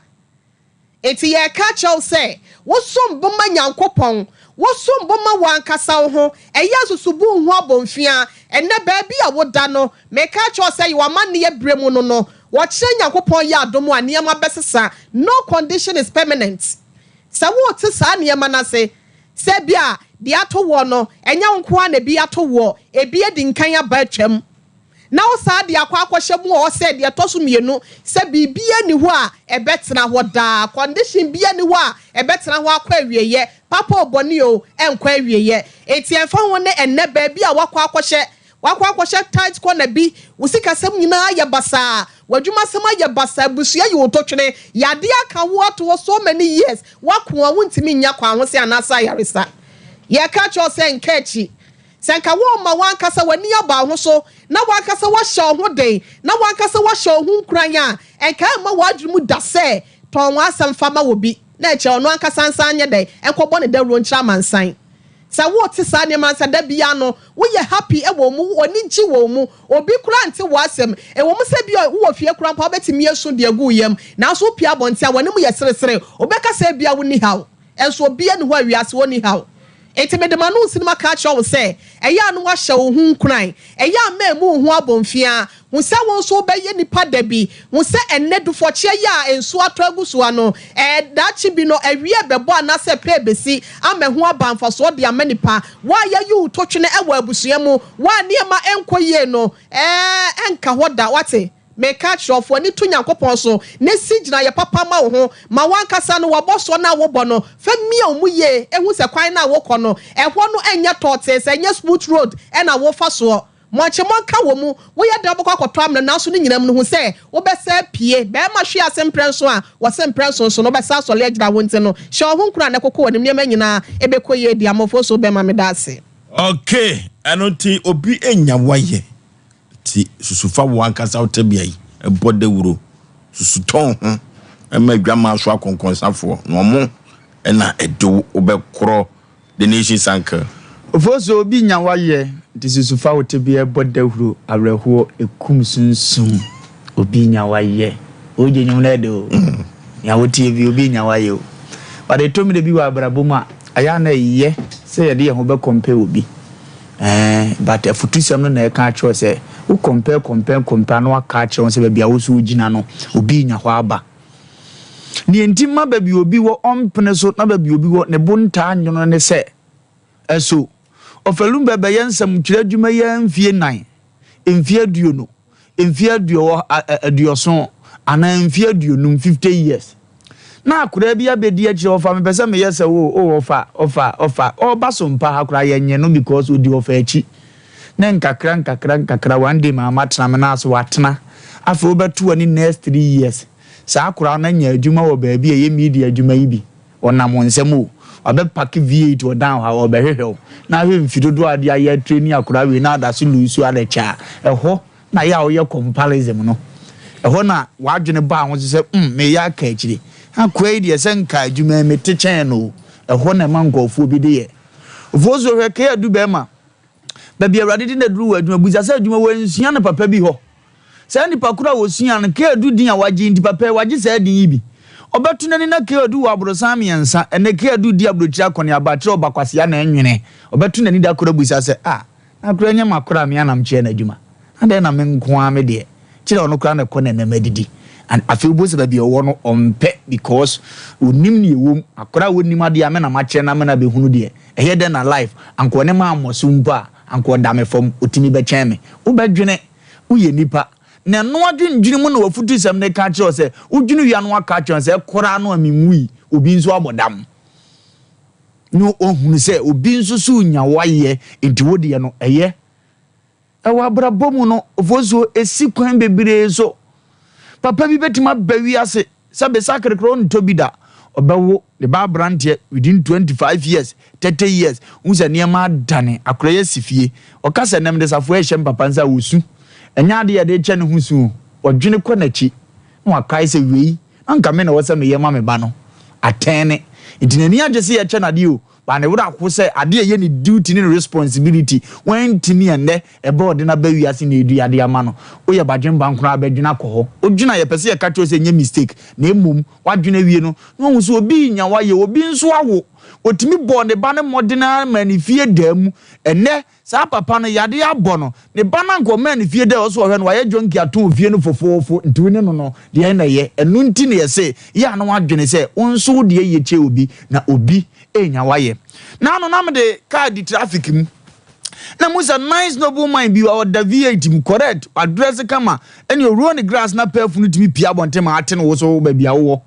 C: Enti yɛreka akyerɛ wo sɛ, wosom bo ma Nyankopɔn, wosom bo ma w'ankasa wo ho, ɛyɛ a susu bu wo ho abomfiaa. Ɛnnɛ, baabi a woda no, meka akyerɛ wo sɛ, yɛ w'amanneɛ berɛ mu no no, wɔkyerɛ Nyankopɔn yɛ adom a, nneɛma bɛsesa. No condition is permanent. Sɛ wote saa nneɛma no ase, sɛ ebia deɛ ato woɔ no, ɛnyɛ wo nko ara na ebi ato woɔ, ebi adi nkan aba atwam. na wo saa de akɔ akɔhyɛ mu wɔ hɔ sɛ deɛ ɛtɔ so mmienu, sɛ biribiara nni hɔ a ɛbɛtena hɔ daa, condition biara nni hɔ a ɛbɛtena hɔ akɔ awieɛ, papa o bɔne o, ɛnkɔ awieɛ. Enti ɛmfa ho ne ɛnnɛ baabi a woakɔ akɔhyɛ, woakɔ akɔhyɛ tight corner bi, wo sikasɛm nyinaa ayɛ basaa, w'adwumasɛm ayɛ basaa, abusua yi wo totwene, yadeɛ aka wo ato hɔ so many years, woako a wontumi nnya kwanhose anaasɛ ayaresa. Yɛreka akyerɛ wo sɛ nka akyi. Sɛ anka worema w'ankasa w'ani aba wo ho so, na w'ankasa woahyɛ wo ho den, na w'ankasa woahyɛ wo ho nkuran a, anka ɛremma w'adwene mu da sɛ tɔn w'asɛm fa ma obi, na ɛkyerɛ ɔno ankasa nsan nyɛ dɛn nkɔbɔ ne dawuro nkyerɛ amansan. Sɛ wote saa nneɛma no sɛ da biara no woyɛ happy wɔ mu, w'ani gye wɔ mu, obi koraa nte w'asɛm. Ɛwɔ mu sɛ ebia wowɔ fie koraa mpo a wobɛtumi asu de agu wo yam, nanso wopue abɔnten a w'anim yɛ seresere. Wobɛka sɛ ebia wonni haw. Nso obiara nni hɔ a wiase onni haw. Enti mede m'ano nsi no maka akyerɛ wo sɛ, ɛyɛ a na woahyɛ wo ho nkuran. Ɛyɛ a mma mmu wo ho abomfiaa. Hu sɛ wo nso wobɛyɛ nipa da bi. Hu sɛ ɛnnɛ dufɔkyeɛ yi a nsuo atɔ agu so ano, ɛɛ, daakye bi no awia rebɛbɔ anaasɛ pɛ rebɛsi ama ɛho aba mfasoɔ de ama nipa. Wo a yɛayi wo totwene wɔ abusua mu, wo a nneɛma nkɔ yie no, ɛɛ, ɛnka hɔ da. Woate? Meka akyerɛ wo, fa w'ani to Nyankopɔn so na si gyinaeɛ papa ma wo ho. Ma w'ankasa no, w'abɔsoɔ no a wobɔ no, fa mia wo mu yie hu sɛ kwan no a wokɔ no, ɛhɔ no nyɛ tɔɔtee, sɛ ɛnyɛ smooth road na wofa soɔ. Mɔnkyemɔnka wɔ mu, woyɛ dɛn wobɛkɔ akɔtɔ amena nanso ne nyinaa mu no hu sɛ wobɛsan apue. Barima hwe ase mprɛnson a, wɔse mprɛnson so no wobɛsan asɔre agyina wo nti no, hyɛ wo ho nkuran na koko w'anim, nneɛma nyinaa ɛbɛkɔ yie deɛ amɔfoɔ so bɛma meda ase.
A: Okay, ɛno nti obi nya wayɛ nti susu fa wo ankasa wo tebea yi bɔ dawuro, susu tɔn ho ma adwamaa so akɔnkɔnsafoɔ na ɔmo na ɛde wo bɛkorɔ The Nation's Uncle.
B: Ofosu obi nya wayɛ nti susu fa wo tebea bɔ dawuro awerɛhoɔ ɛkum sunsum obi nya wayɛ ogye nwom no ɛdɛ o nea wotie bi obi nya wayɛ o but ɛtɔ mmerɛ bi wɔ abrabɔ mu a ɛyɛ a na ɛyɛ sɛ yɛde yɛn ho bɛ compare obi ɛɛ but afutusɛm no na ɛka akyerɛ sɛ wo compare compare compare na waka akyerɛ wo sɛ baabi a wo so wogyina no obi nya hɔ aba. Nea enti ma baabi a obi wɔ ɔmpene so na baabi a obi wɔ ne bo ntaa nnwo no ne sɛ, Ɛso ɔfalumba bɛyɛ nsɛmtwerɛ adwuma yi ara mfie nnan, mfie aduonu, mfie aduɔwɔ aduɔson anaa mfie aduonum, 50 years. Na akwadaa bi abɛdi akyire, ɔfa mepɛ sɛ meyɛ sɛ wo o, ɔfa, ɔfa, ɔfa, ɔreba so mpa ha koraa yɛnnye no because ɔdi ɔfa akyi. Ne nkakra nkakra nkakra one day maa matena me nan ase watena. Afei wobɛto w'ani next 3 years. Saa akwadaa no anya adwuma wɔ baabi a ɛyɛ media adwuma yi bi. Ɔnam wo nsam o. Wabɛpark V8 wɔ dan hɔ a ɔrebɛhwehwɛ wo. Na ahwɛ mfe dodoɔ a ɔde ayɛ atraining akwadaa wei na ada so lose adɛkyɛ a, ɛhɔ na yɛ a woyɛ comparison no. Ɛhɔ na w'adwene baa ho so sɛ, hmm, meyɛ aka akyire. Akoa yi deɛ sɛ nka adwuma yi mete kyɛn no o. Ɛhɔ na ɛma nkurɔfoɔ bi de yɛ. Ofosuo hwɛ Kea du bɛrima. Baabi a Awurade de no aduru wɔ adwuma, bisa sɛ adwuma wansua no papa bi hɔ. Saa nipa koro a wɔsua no, Kea du din a wagye nti papa yi wagye saa din yi bi. Ɔbɛto n'ani na Kea du wɔ aborosan mmiɛnsa. Ɛnnɛ Kea du di aburokyire akɔneaba kyerɛ ɔba kwasea na ɛnwene. Ɔbɛto n'ani da koro abisa sɛ, Ah, na koraa ɛnyɛ m'akora a me ara na mekyerɛ no adwuma? Adɛn na me nko ara me deɛ? Kyerɛ ɔno koraa na ɛkɔ n'anam adidi. And afei wobɛhu sɛ baabi a ɔwɔ no ɔmpɛ because ɔnim nea ɛwɔ mu. Akora a ɔnnim adeɛ a me na makyerɛ no ama no abɛhunu deɛ, ɛyɛ dɛn na life anka ɔne mammɔ so mpo a, anka ɔda me fam, ɔtumi bɛkyɛn me. Wobɛdwene, woyɛ nipa. Na ɛno adwendwene mu na w'afutusɛm no reka akyerɛ wo sɛ, wodwene wie a na woaka akyerɛ no sɛ, koraa no a menwui, obi nso abɔ dam. Na wahunu sɛ obi nso so renya wo ayɛ, nti wo deɛ no ɛyɛ. Ɛwɔ abrabɔ mu no, ofosuo esi kwan bebree so. Papa bi bɛtumi aba wiase sɛ besakere koraa ɔntɔ bi da. Ɔbɛwo ne ba aberanteɛ within 25 years, 30 years, wohu sɛ nneɛma adane, akora yi asi fie. Ɔka sɛ nnɛ mede safoa rehyɛ me papa nsa a, ɔsu. Ɛnyɛ adeɛ a yɛde rekyɛ ne ho su o, ɔdwene kɔ n'akyi na wakae sɛ wei na anka me na ɛwɔ sɛ meyɛ ma me ba no. Atɛne. Nti n'ani agye sɛ yɛkyɛ no adeɛ o, But ne werɛ aho sɛ adeɛ a ɛyɛ ne duty ne ne responsibility wantumi ɛnnɛ ɛbɛ ɔde no aba wiase na ɛdua de ama no. Woyɛ badwemba nkoraa bɛdwene akɔ hɔ. Wodwene a yɛpɛ sɛ yɛka kyerɛ wo sɛ ɛnyɛ mistake na mmom woadwene awie no na wahu sɛ obi renya wo ayɛ obi nso awo. Ɔtumi bɔɔ ne ba no mmɔden ara maa ne fie daa mu. Ɛnnɛ Saa papa no, yadeɛ abɔ no. Ne ba no anka ɔmaa no fie dɛ ɔsɛ ɔhwɛ no, wayɛ junkie atɔn fie no fofoofo, nti wo ne no no, deɛn na ɛyɛ? Ɛno nti na yɛse, yɛ a na woadwene sɛ wo nso wo deɛ yɛ kyɛ obi, na obi renya wayɛ. Naano na mede car di traffic mu, na muhu sɛ nice noble man bi, ɔda V8 mu, correct, wadrɛse kama, ɛne owuo ne grass na pɛɛfo no tumi pie abɔnten ma ate no wo so baabi a wowɔ.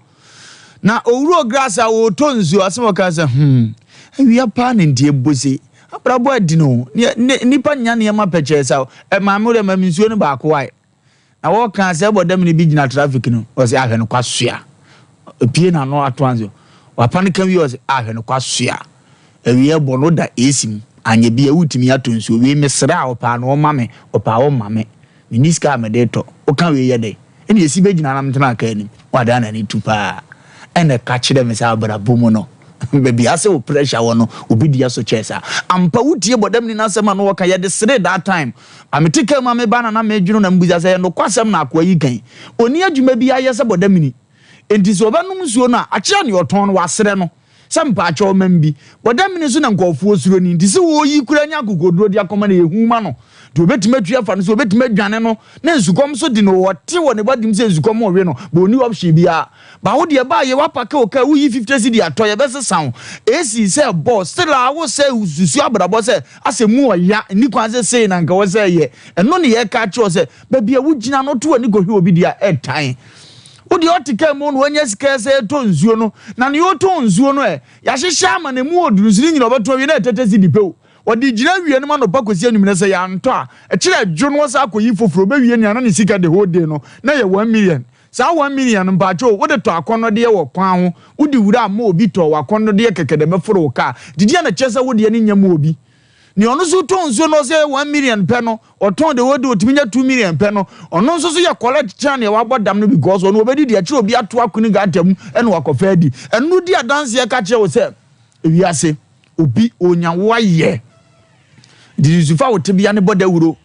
B: Na owuo grass a ɔretɔ nsuo, asɛm a ɔka sɛ, hmm, awia paa na nti ɛbɔ se. Abrabɔ adi no, nnipa nnya nneɛma pɛkyɛɛ sa. Maame wo dɛ ma me nsuo no baako wae. Na wɔka sɛ ɛbɔ dam no bi gyina traffic no, ɔsɛ ahwɛ no kwasoa. Epie n'ano ato anso. Wapa no ka wie ɔsɛ ahwɛ no kwasoa. Awie bɔ no da AC mu. Anyɛ bi a wotumi atɔ nsuo. Wei mesrɛ a ɔpaa no ɔma me, ɔpaa ɔmma me. Menni sika a mede tɔ. Woka wei yɛ dɛn? Ɛna esi bɛgyina na metena kaa anim. Wadan n'ani tu paa. Ɛna ɛka kyerɛ me sɛ abrabɔ mu no. Baabi a sɛ wo pressure wɔ no, obi deɛ so kyɛɛ saa. Ampa wotie bɔdamni no asɛm a na wɔka, yɛde seree that time. Ba mete kaa mu a meba na na medwene na mebisa sɛ ɛyɛ nokwasɛm na akoa yi ka yi? Ɔnni adwuma biara yɛ sɛ bɔdamni. Enti sɛ ɔbɛnom nsuo no a, akyerɛ nea ɔtɔn no, wasrɛ no sɛ mpaakyɛw ma me bi. Bɔdamni nso na nkurɔfoɔ suro no nti, sɛ ɔreyi koraa nya akokoɔduro de akɔma no, ɛyɛ hu ma no. Deɛ ɔbɛtumi atu afa no sɛ ɔbɛtumi adwane no na nsukɔm nso de no, ɔte wɔ ne bɔdem sɛ nsukɔm rewe no, but ɔnni option biara. Ba wo deɛ baa yɛ wapake wo car woyi 50 cedi atɔ yɛbɛsesa wo AC sɛ bɔ still a wo sɛ susu abrabɔ sɛ asɛ mu ɔya nni kwan sɛ sei na nka wɔ sɛ yɛ ɛno ne yɛka akyerɛ wo sɛ baabi a wogyina no to w'ani kɔhwɛ obi deɛ a ɛtan wo deɛ ɔte car mu na wanya sika sɛ ɛtɔ nsuo no na nea ɔtɔn nsuo no ɛ yɛahyehyɛ ama no emu ɔduru nso ne nyina ɔbɛtɔn awie na ɛtɛtɛ cedi pɛ o ɔde gyina awia no mu anɔpa kɔsi anwummerɛ sɛ yɛantɔ a ɛkyerɛ dwo no ɔsa akɔyi foforɔ ɔbɛwie nea na ne sika the whole day no na yɛ 1 million. Saa 1 million no mpakyɛw o, wode tɔ akɔnnɔdeɛ wɔ kwan ho, wode wura ma obi tɔ w'akɔnnɔdeɛ kɛkɛ de bɛforo wo kaa. Didi a na kyerɛ sɛ wo deɛ no nyɛ ma obi. Nea ɔno nso tɔn nsuo na ɔsɛ ɛyɛ 1 million pɛ no, ɔtɔn deɛ ɔdi ɔtumi nya 2 million pɛ no, ɔno nso so yɛ collect kyɛn nea wabɔ dam no because ɔno ɔbɛdi deɛ kyerɛ obi ato akoni gutter mu ɛna wakɔfa adi. Ɛno di adanseɛ ka kyerɛ wo sɛ ewiase obi ɔnya wo ayɛ. Nti susu fa wo tebea ne bɔ dawuro.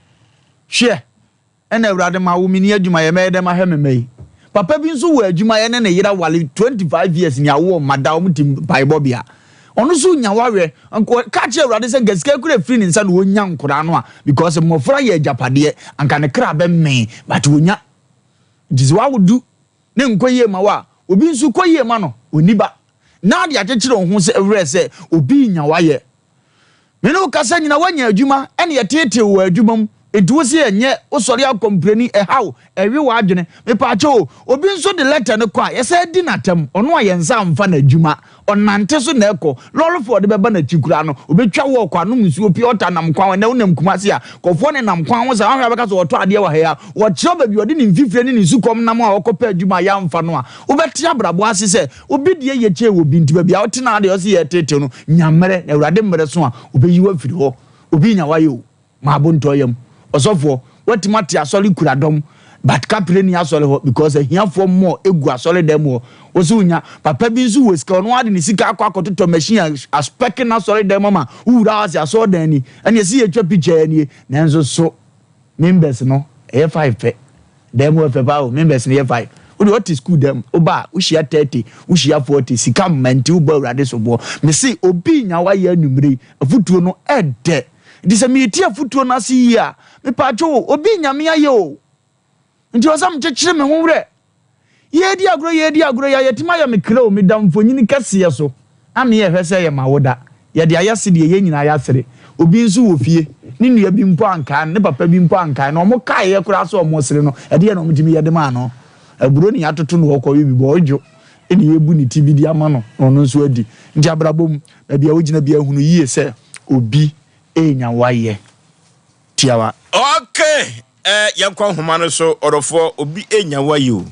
B: Hwɛ! Ɛna Awurade ma wo menni adwumayɛ mɛyɛ dɛn mahwɛ me mma yi? Papa bi nso wɔ adwumayɛ ne ne yere aware 25 years ni awo mma da wɔn te mpaebɔ bea. Ɔno nso nya wareɛ. Nka ɔka kyerɛ Awurade sɛ nka sika kura firi ne nsa na ɔnya nkoraa no a because mmɔfra yɛ agyapadeɛ anka ne kra bɛmee but ɔnya. Nti sɛ wawo du ne nkɔ yie ma wo a obi nso kɔ yie ma no ɔnni ba. Na ade akyekyere wo ho sɛ werɛ sɛ obi nya wayɛ. Me ne wo kasa nyina woanya adwuma ɛne yɛteetee wo wɔ adwuma mu nti wo se ɛnyɛ wosɔre akɔmpreni ɛhaw ɛwe w'adwene mepaakyɛ o obi nso de lɛtɛ no kɔ a yɛsɛ di n'atɛm ɔno a yɛn nsa mfa n'adwuma ɔnante so na ɛkɔ lɔrefo ɔde bɛba n'akyi koraa no obɛtwa wɔɔkɔ anom nsuo pure water nam kwan ɛnɛ wonam Kumasi a kɔfoɔ ne nam kwan ho sɛ ahwɛ abɛka sɛ ɔtɔ adeɛ wɔ ha yi a wɔkyerɛ baabi ɔde ne mfifire ne ne nsukɔm nam a ɔkɔpɛ adwuma a yɛamfa no a wobɛte abrabɔ ase sɛ Obi deɛ yɛ kyɛn obi nti baabi a wote no ara deɛ ɔse yɛreteetew no nya mmerɛ na Awurade mmerɛ so a ɔbɛyi wo afiri hɔ. Obi nya wayɛ o, ma abo ntɔ yam. Ɔsɔfoɔ, woatumi ate asɔre kura dɔm but kapre nni asɔre hɔ because ahiafoɔ mmɔɔ gu asɔre dan mu hɔ. Wo se wonya. Papa bi nso wɔ sika ɔno ara de ne sika akɔ akɔtotɔ machine a aspɛke n'asɔre dan mu ama wowura hɔ ase asɔre dan ni ɛne ɛse yɛtwa picture nie nanso so members no ɛyɛ five pɛ. Dan mu ɛfɛ paa o, members no yɛ five. Wo deɛ ɔte school dan mu, woba a, wohyia 30, wohyia 40, sika mma nti wobɔ Awurade soboɔ. Mese obi nya wayɛ anwummere yi, afutuo no ɛdɛ. Nti sɛ meretie afutuo no ase yie a, mepaakyɛw o, obi nya me ayɛ o. Nti ɔsɛ mekyekyere me ho werɛ. Yɛredi agorɔ yɛredi agorɔ yi a yɛtumi ayɛ me kra o, meda mfonini kɛseɛ so na me yɛhwɛ sɛ ɛyɛ m'awoda. Yɛde ayɛ sedeɛ yɛn nyinaa yɛasere. Obi nso wɔ fie, ne nua bi mpo ankae no, ne papa bi mpo ankae no, wɔn kaeɛ koraa sɛ wɔresere no, ɛdeɛn na wɔtumi yɛ de maa no? Aburo na yɛatoto no ɔkɔ we bi, bɔɔdwo na yɛbu ne ti bi de ama no na ɔno nso adi. Nti abrabɔ mu, baabi a wogyina biara hunu yie sɛ obi renya wo ayɛ. Tiawa.
A: Okay, eh, yɛnkɔ nhoma no so, ɔdɔfoɔ, obi renya wo ayɛ o.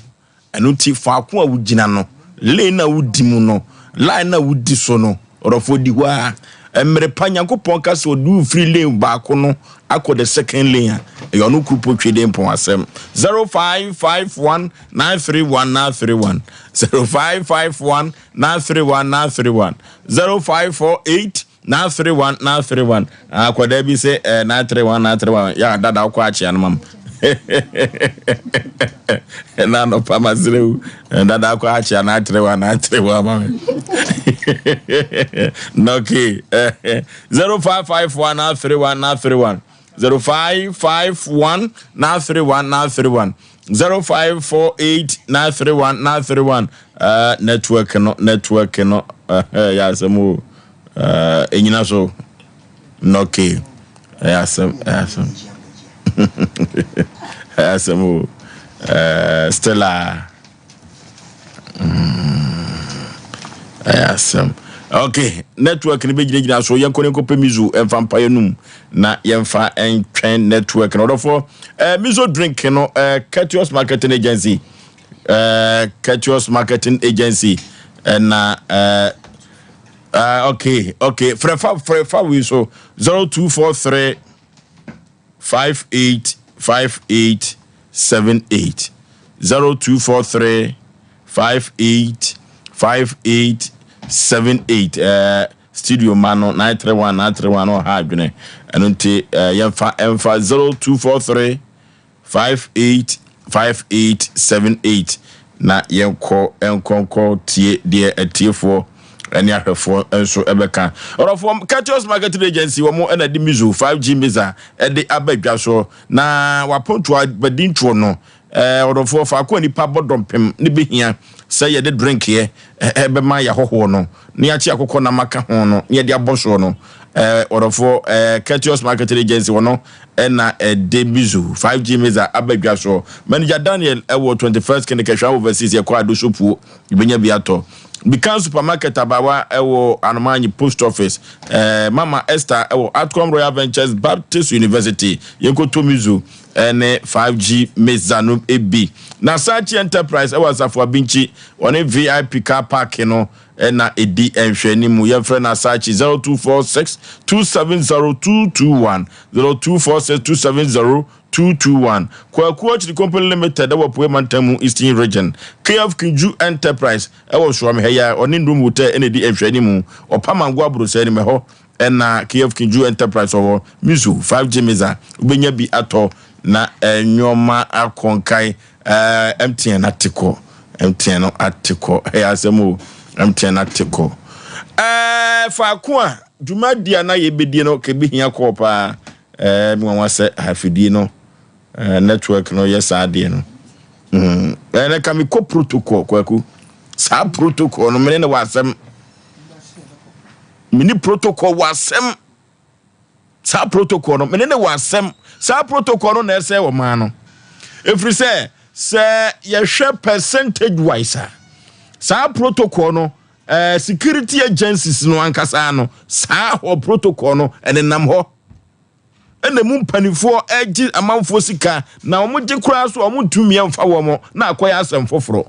A: Ɛno nti, faako a wogyina no, lane a wodi mu no, line a wodi so no, ɔdɔfoɔ di hɔ ara. Mmerɛ pa Nyankopɔn ka sɛ ɔde wo firi lane baako no akɔ the second lane a, ɛyɛ ɔno kuru potwe de mpɔn asɛm. 0551 931 931 0551 931 931 0548 931 931 Akwadaa bi sɛ eh, 931 931 yɛ dada wokɔ akyea no mam na anɔpa maserɛ wu dada akɔ akyea 931 931 ma me nɔke 0551 931 931 0551 931 931 0548 931 931 network no network no yɛ asɛm o ɛnyina so nɔke ɛyɛ asɛm ɛyɛ asɛm ɛyɛ asɛm o Stella ɛyɛ asɛm okay network no bɛgyinagyina so yɛnkɔ ne nkɔpɛ miso ɛmfa mpa yɛnum na yɛmfa ntwɛn network no ɔdɔfoɔ miso drink no Courteous Marketing Agency Courteous Marketing Agency ɛna okay frɛfa frɛfa wei so 0243 58 58 78 0243 58 58. 78. Studio ma no 931 931 no ɔha adwene. Ɛno nti yɛmfa ɛmfa 0243 58 58 78 na yɛnkɔ nkɔnkɔ tie deɛ atiefoɔ ɛne ahwɛfoɔ nso ɛbɛka. Ɔrɔfoɔ, Catius Marketing Agency, wɔn ɛna de Mizo 5G Miza ɛde aba dwa so na wapontoa bɛdi ntoɔ no. Ɔdɔfoɔ, faako a nipa bɔ dɔmpem ne bɛhia sɛ yɛde drink yɛ ɛbɛma yɛ ahɔhoɔ no ne yɛakye akokɔ nam aka ho no ne yɛde abɔ soɔ no. Ɔdɔfoɔ, Catius Marketing Agency wɔn ɛna ɛde Mizo 5G Miza aba dwa so. Manager Daniel ɛwɔ 21st Kɛnɛkɛhwɛ Overseas, yɛkɔ ado so puo, yɛbɛnya bi atɔ. Bikan Supermarket abawa ɛwɔ Anomanyi Post Office. Mama Esther ɛwɔ Atcom Royal Ventures Baptist University. Yɛnkɔtɔ Mizo ɛne 5G Meza no ebi. Na Sachi Enterprise ɛwɔ Asafo Abinkyi, ɔne VIP car park no ɛna ɛdi nhwɛni mu. Yɛmfrɛ no Asachi 0246 270 221, 0246 270 221. Kwaku Akyiri Company Limited ɛwɔ Poe Mantam mu, Eastern Region. KF Kinju Enterprise ɛwɔ Suame ha yi a ɔne Ndum Hotel ɛna ɛdi nhwɛni mu. Ɔpamango aborɔsɛ anim ɛhɔ ɛna KF Kinju Enterprise ɔwɔ. Mizo 5G Miza, wobɛnya bi atɔ na nneɛma akɔnkae. MTN ate kɔ, MTN no ate kɔ, ɛyɛ asɛm o. MTN ate kɔ. Faako a dwumadi a na yɛbɛdie no kɛbɛhia kɔɔ paa. Mi wɔn sɛ afidie no network no yɛ saa adeɛ no. Ɛnɛ ka mi kɔ protocol, Kwaku, saa protocol no mene ne wɔ asɛm, mene protocol wɔ asɛm. Saa protocol no mene ne wɔ asɛm. Saa protocol no na ɛsɛ wɔ maa no, ɛfiri sɛ yɛhwɛ percentage wise a, saa protocol no security agencies no ankasa no, saa hɔ protocol no ɛnenam hɔ ɛna mu mpanimfoɔ ɛgye amanfoɔ sika na wɔn gye koraa so, wɔn ntumi mfa wɔn na akɔyɛ asɛm foforɔ.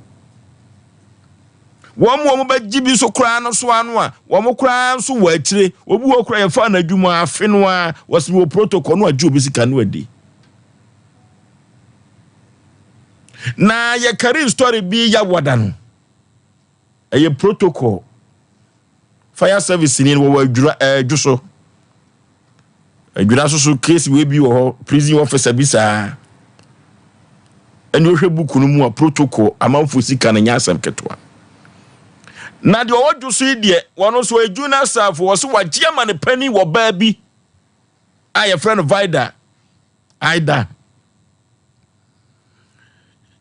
A: Wɔn mu wɔn bɛgye bi so koraa no so ano a wɔn koraa nso wɔ akyire. Obi wɔ koraa yɛfa n'adwuma afe no a wɔsi wɔ protocol no agye obi sika no adi. Na yɛkari story bi yawada no, ɛyɛ protocol fire service ni wɔwɔ Adwura ɛɛdwo so, Adwura so so case wei bi wɔ hɔ. Prison officer bi saa ɛne ohwɛ buku no mu a protocol amanfo sika no nyɛ asɛm ketewa. Na deɛ ɔwɔ dwo so yi deɛ, wɔn nso ɔyɛ junior staff wɔ so, wagye ama ne panyin wɔ baa bi a yɛfrɛ no Vida Aida.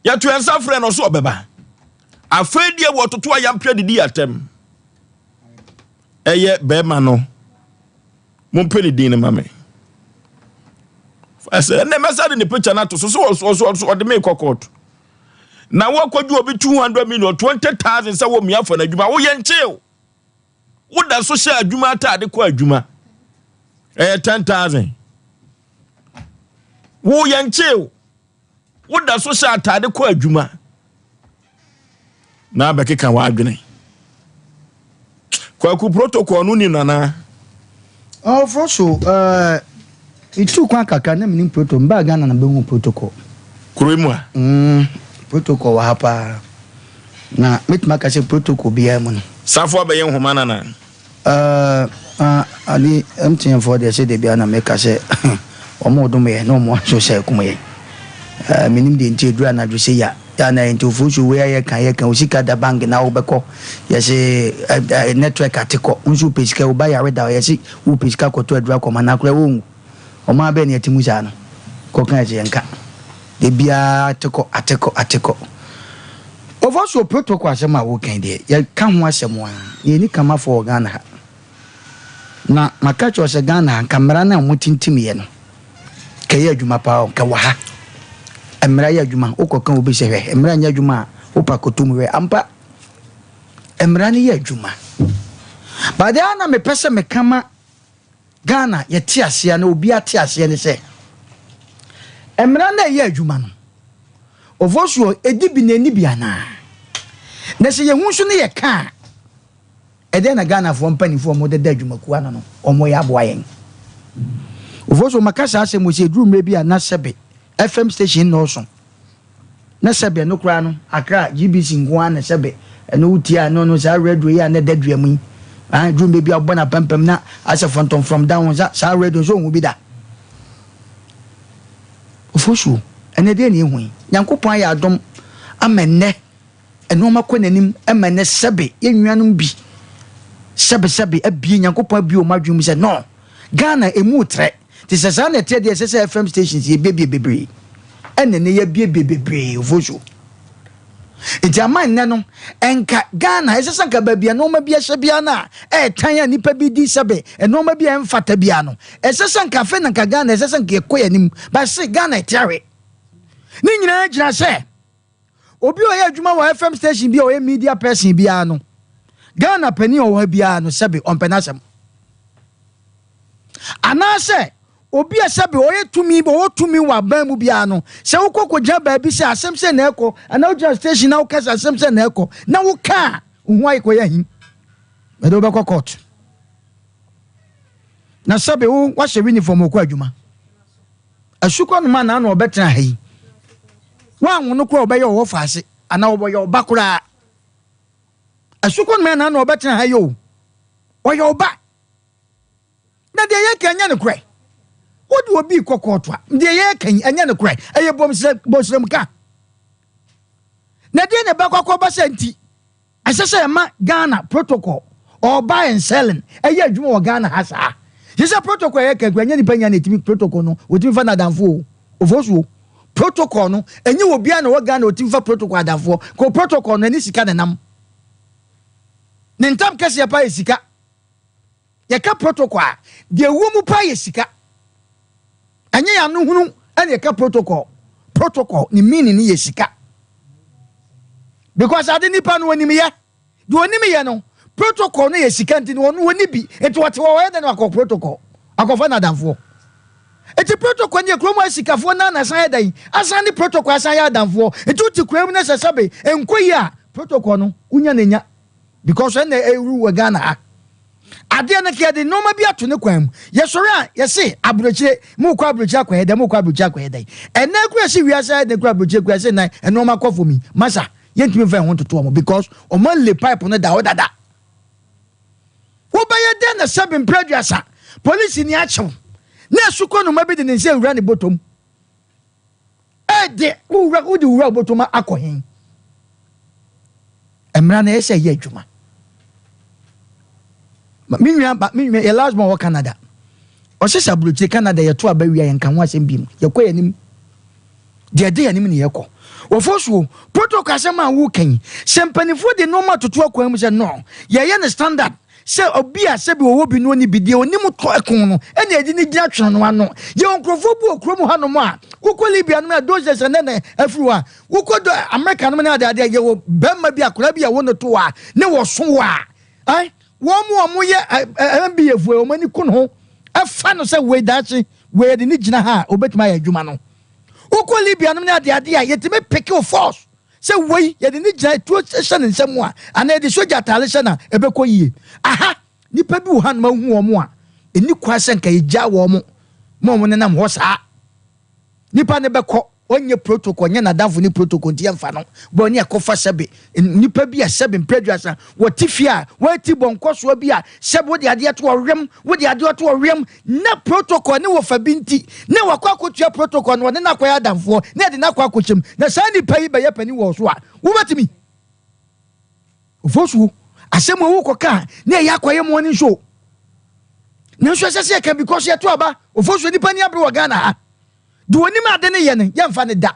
A: Yɛto yɛn nsa frɛ no so ɔbɛba. Afei deɛ wɔtoto a yɛmpɛ didi atɛm. Ɛyɛ bɛrima no, mompɛ ne din no ma me ɛsɛ ɛnna mɛsa de ne picture no ato so so ɔso ɔso ɔde me kɔ court na wɔkɔgye obi 200 million, 20,000 sɛ wɔ mmea fa n'adwuma. Woyɛ nkyew, woda so hyɛ adwuma ataade kɔ adwuma, ɛyɛ 10,000. Woyɛ nkyew, woda so hyɛ ataade kɔ adwuma na abɛkeka w'adwene. Kwaku, protocol no ni nana.
B: Ɔfɔ so ɛtu kwan kakra na menim protocol. Mbaa Ghana na bɛhu protocol.
A: Kuro mu a.
B: Protocol wɔ ha paa na mɛtumi aka sɛ protocol biara mu no.
A: Safo abɛyɛ nhoma nana.
B: Ade MTN foɔ deɛ, sɛ de bia na meka sɛ ɔmo dom yɛ na ɔmo nso sɛ kum yɛ. Menim deɛ nti ɛduru anadwo sɛ ya ya na nti ofuo so wei a yɛka wo sika da bank na wobɛkɔ yɛsɛ network ate kɔ. Wo nso wopɛ sika, woba yare da, yɛse wopɛ sika kɔtɔ aduru akɔma na akora wɔnwu. Ɔma bɛɛ ne ɛte mu saa no kɔka ɛsɛ yɛnka de biara ate kɔ, ate kɔ, ate kɔ. Ɔfɔ so protocol asɛm a wokan deɛ, yɛka ho asɛm a yɛni kamafoɔ wɔ Ghana ha. Na maka kyerɛ sɛ Ghana ha nka mmara no a wɔtintim yɛ no kɛyɛ adwuma paa o, nka wɔ ha mmara yɛ adwuma. Wokɔka obi sɛ hwɛ, mmara nyɛ adwuma a wopa kɔtom. Hwɛ, ampa mmara no yɛ adwuma but deɛ a na mepɛ sɛ meka ma Ghana yɛte aseɛ na obi ate aseɛ ne sɛ mmara no a ɛyɛ adwuma no, ɔfɔ soɔ ɛdi bi na ɛni bi anaa, na sɛ yɛhu nso ne yɛka a ɛdɛn na Ghanafoɔ mpanimfoɔ a wɔdeda adwumakuo ano no wɔyɛ aboa yɛn. Ɔfɔ so maka saa asɛm wɔ sɛ ɛduru mmerɛ bi a na sɛbe FM station nnɔɔso na sɛbe ɛno koraa no Accra GBC nko ara na sɛbe. Ɛno wotie a, ɛno no saa radio yi a na ɛda dua mu yi. Ah, duru baabi a wɔbɔ no apampam na asɛ fɔntɔmfrɔm da ho sa saa radio nso ɔnhu bi da. Ofosuo, ɛnɛ deɛ na ehu yi. Nyankopɔn ayɛ adom ama ɛnnɛ nneɛma kɔ n'anim ma ɛnnɛ sɛbe yɛn nuanom bi sɛbesɛbe abie Nyankopɔn abie wɔn adwene mu sɛ no Ghana emu trɛ te sɛ saa na ɛteɛ deɛ ɛsɛ sɛ FM stations yɛbiebie bebree ɛna ɛnɛ yɛabiebie bebree. Ofosuo. Nti ama nnɛ no, nka Ghana, ɛsɛ sɛ nka baabi a nneɛma bi ahyɛ biara no a ɛretan a nnipa bi di sɛbe nneɛma bi a ɛmfata biara no, ɛsɛ sɛ nka afei na nka Ghana ɛsɛ sɛ nka yɛkɔ yɛn anim. Ba se Ghana ɛte ahwe. Ne nyinaa gyina sɛ obi a ɔyɛ adwuma wɔ FM station bi a ɔyɛ media person biara no, Ghana panin a ɔwɔ ha biara no sɛbe ɔmpɛ n'asɛm. Anaasɛ Obi a sɛbe ɔyɛ tumi, ɔwɔ tumi wɔ aban mu biara no, sɛ wokɔ kɔgyina baabi sɛ asɛm sɛ na ɛkɔ, anaa wogyina station na woka sɛ asɛm sɛ na ɛkɔ, na woka a, wo ho ayɛ kɔyɛ ahi. Ɛde wobɛkɔ court. Na sɛbe wo wahyɛ uniform wokɔ adwuma. Asukɔ no ma na na ɔbɛtena ha yi. Woanwo no koraa ɔbɛyɛ ɔwɔ faase, anaa ɔbɛyɛ ɔba koraa. Asukɔ no ma na na ɔbɛtena ha yi o. Ɔyɛ ɔba. Na deɛ yɛka ɛnyɛ nokorɛ. Wode obi rekɔ kɔɔto a, deɛ yɛka yi ɛnyɛ nokorɛ. Ɛyɛ bɔsrɛmka. Na deɛ na ɛbɛkɔ akɔba sɛ nti ɛsɛ sɛ ɛma Ghana protocol or buy and selling ɛyɛ adwuma wɔ Ghana ha saa. Sɛ sɛ protocol yɛ kakura ɛnyɛ nipa nya na ɛtumi protocol no wɔtumi fa n'adamfo o ofosuo protocol no ɛnyɛ obiara na wɔ Ghana wɔtumi fa protocol adamfoɔ kò protocol no ɛne sika na nam ne ntam kɛseɛ pa yɛ sika. Yɛka protocol a, deɛ ɛwɔ mu paa yɛ sika. Ɛnyɛ yɛn ano hunu ɛna yɛka protocol. Protocol ne meaning no yɛ sika. Because ade nipa no onim yɛ. Deɛ onim yɛ no, protocol no yɛ sika nti no ɔno ɔni bi. Nti ɔte hɔ ɔyɛ dɛ no akɔ protocol. Akɔfa n'adamfoɔ. Nti protocol no yɛ kurom asikafoɔ naa na asan yɛ dɛn? Asan ne protocol asan yɛ adamfoɔ. Nti wote kurom no sɛ sɛbe nkɔ yie a, protocol no wonya na nya. Because ɛna ɛru wɔ Ghana ha. Adeɛ no yɛde nneɛma bi ato ne kwan mu. Yɛsɔre a yɛse aburokyire, mokɔ aburokyire akɔyɛ dɛn, mokɔ aburokyire akɔyɛ dɛn. Ɛnɛ kura se wiase ayɛ den kura aburokyire kura se nan nneɛma kɔ fam yi. Masa, yɛntumi mfa ɛho ntoto wɔn because wɔn ale pipe no da hɔ dada. Wobɛyɛ dɛn na sɛbe mpere 30 polisi ni akyew na asukɔ noma bi de ne nsa awura ne bɔtɔm. Ɛde wowura wode wura wobɔtɔm akɔ he? Mmara no ɛyɛ sɛ ɛyɛ adwuma. Me nua ba me nua yɛ last born wɔ Canada. Ɔhyɛ sɛ aburokyire Canada yɛto aba wia yɛnka ho asɛm bi mu. Yɛkɔ yɛn anim. Deɛ ɛde yɛn anim ne yɛkɔ. Wɔfɔ soɔ protocol asɛm a woka yi sɛ mpanimfoɔ de nneɛma toto akwan mu sɛ no yɛyɛ no standard Sɛ obi a sɛbi ɔwɔ bi na ɔnni bi, deɛ ɔnim tɔ ɛko no ɛna yɛde no gyina twene no ano. Yɛwɔ nkurɔfoɔ bi wɔ kurom hanom a, wokɔ Libya nom a those days ɛnɛ na afiri hɔ a, wokɔ do America nom ne adeade a, yɛwɔ bɛrima bi akwadaa bi a ɛwɔ no to a, ne wɔso wɔ a, eh, wɔn mu a wɔyɛ NBA foɔ wɔn ani ko ne ho, ɛfa no sɛ wei daakye, wei yɛde ne gyina ha a, ɔbɛtumi ayɛ adwuma no. Wokɔ Libya nom ne adeade a, yɛtumi peke wo force. Sɛ wei yɛde ne gyina tuo hyɛ ne nsa mu a, anaa yɛde sogya ataare hyɛ no a, ɛbɛkɔ yie. Aha, nnipa bi wɔ hanom a wohu wɔn a, ɛnni kwan sɛ nka yɛgyaa wɔn ma wɔn nenam hɔ saa. Nipa no bɛkɔ, ɔnyɛ protocol, nyɛ n'adamfo ne protocol nti yɛmfa no. Bɔ ne ɛkɔfa sɛbe nnipa bi a sɛbe mprɛ 30 wɔte fie a wɔati bɔ nkɔsoɔ bi a sɛbe wode adeɛ to ɔwɛm, wode adeɛ to ɔwɛm na protocol ne wɔfa bi nti na wakɔ akɔtua protocol na ɔne no akɔyɛ adamfoɔ na yɛde no akɔ akɔhyɛ mu na saa nipa yi bɛyɛ panin wɔ so a wobɛtumi ofosuo asɛm a wokɔka a na ɛyɛ akɔyɛ mmoa nso nanso ɛsɛ sɛ yɛka because yɛto aba ofosuo nipa ni abere wɔ Ghana ha de onim ade ne yɛ no yɛmfa ne da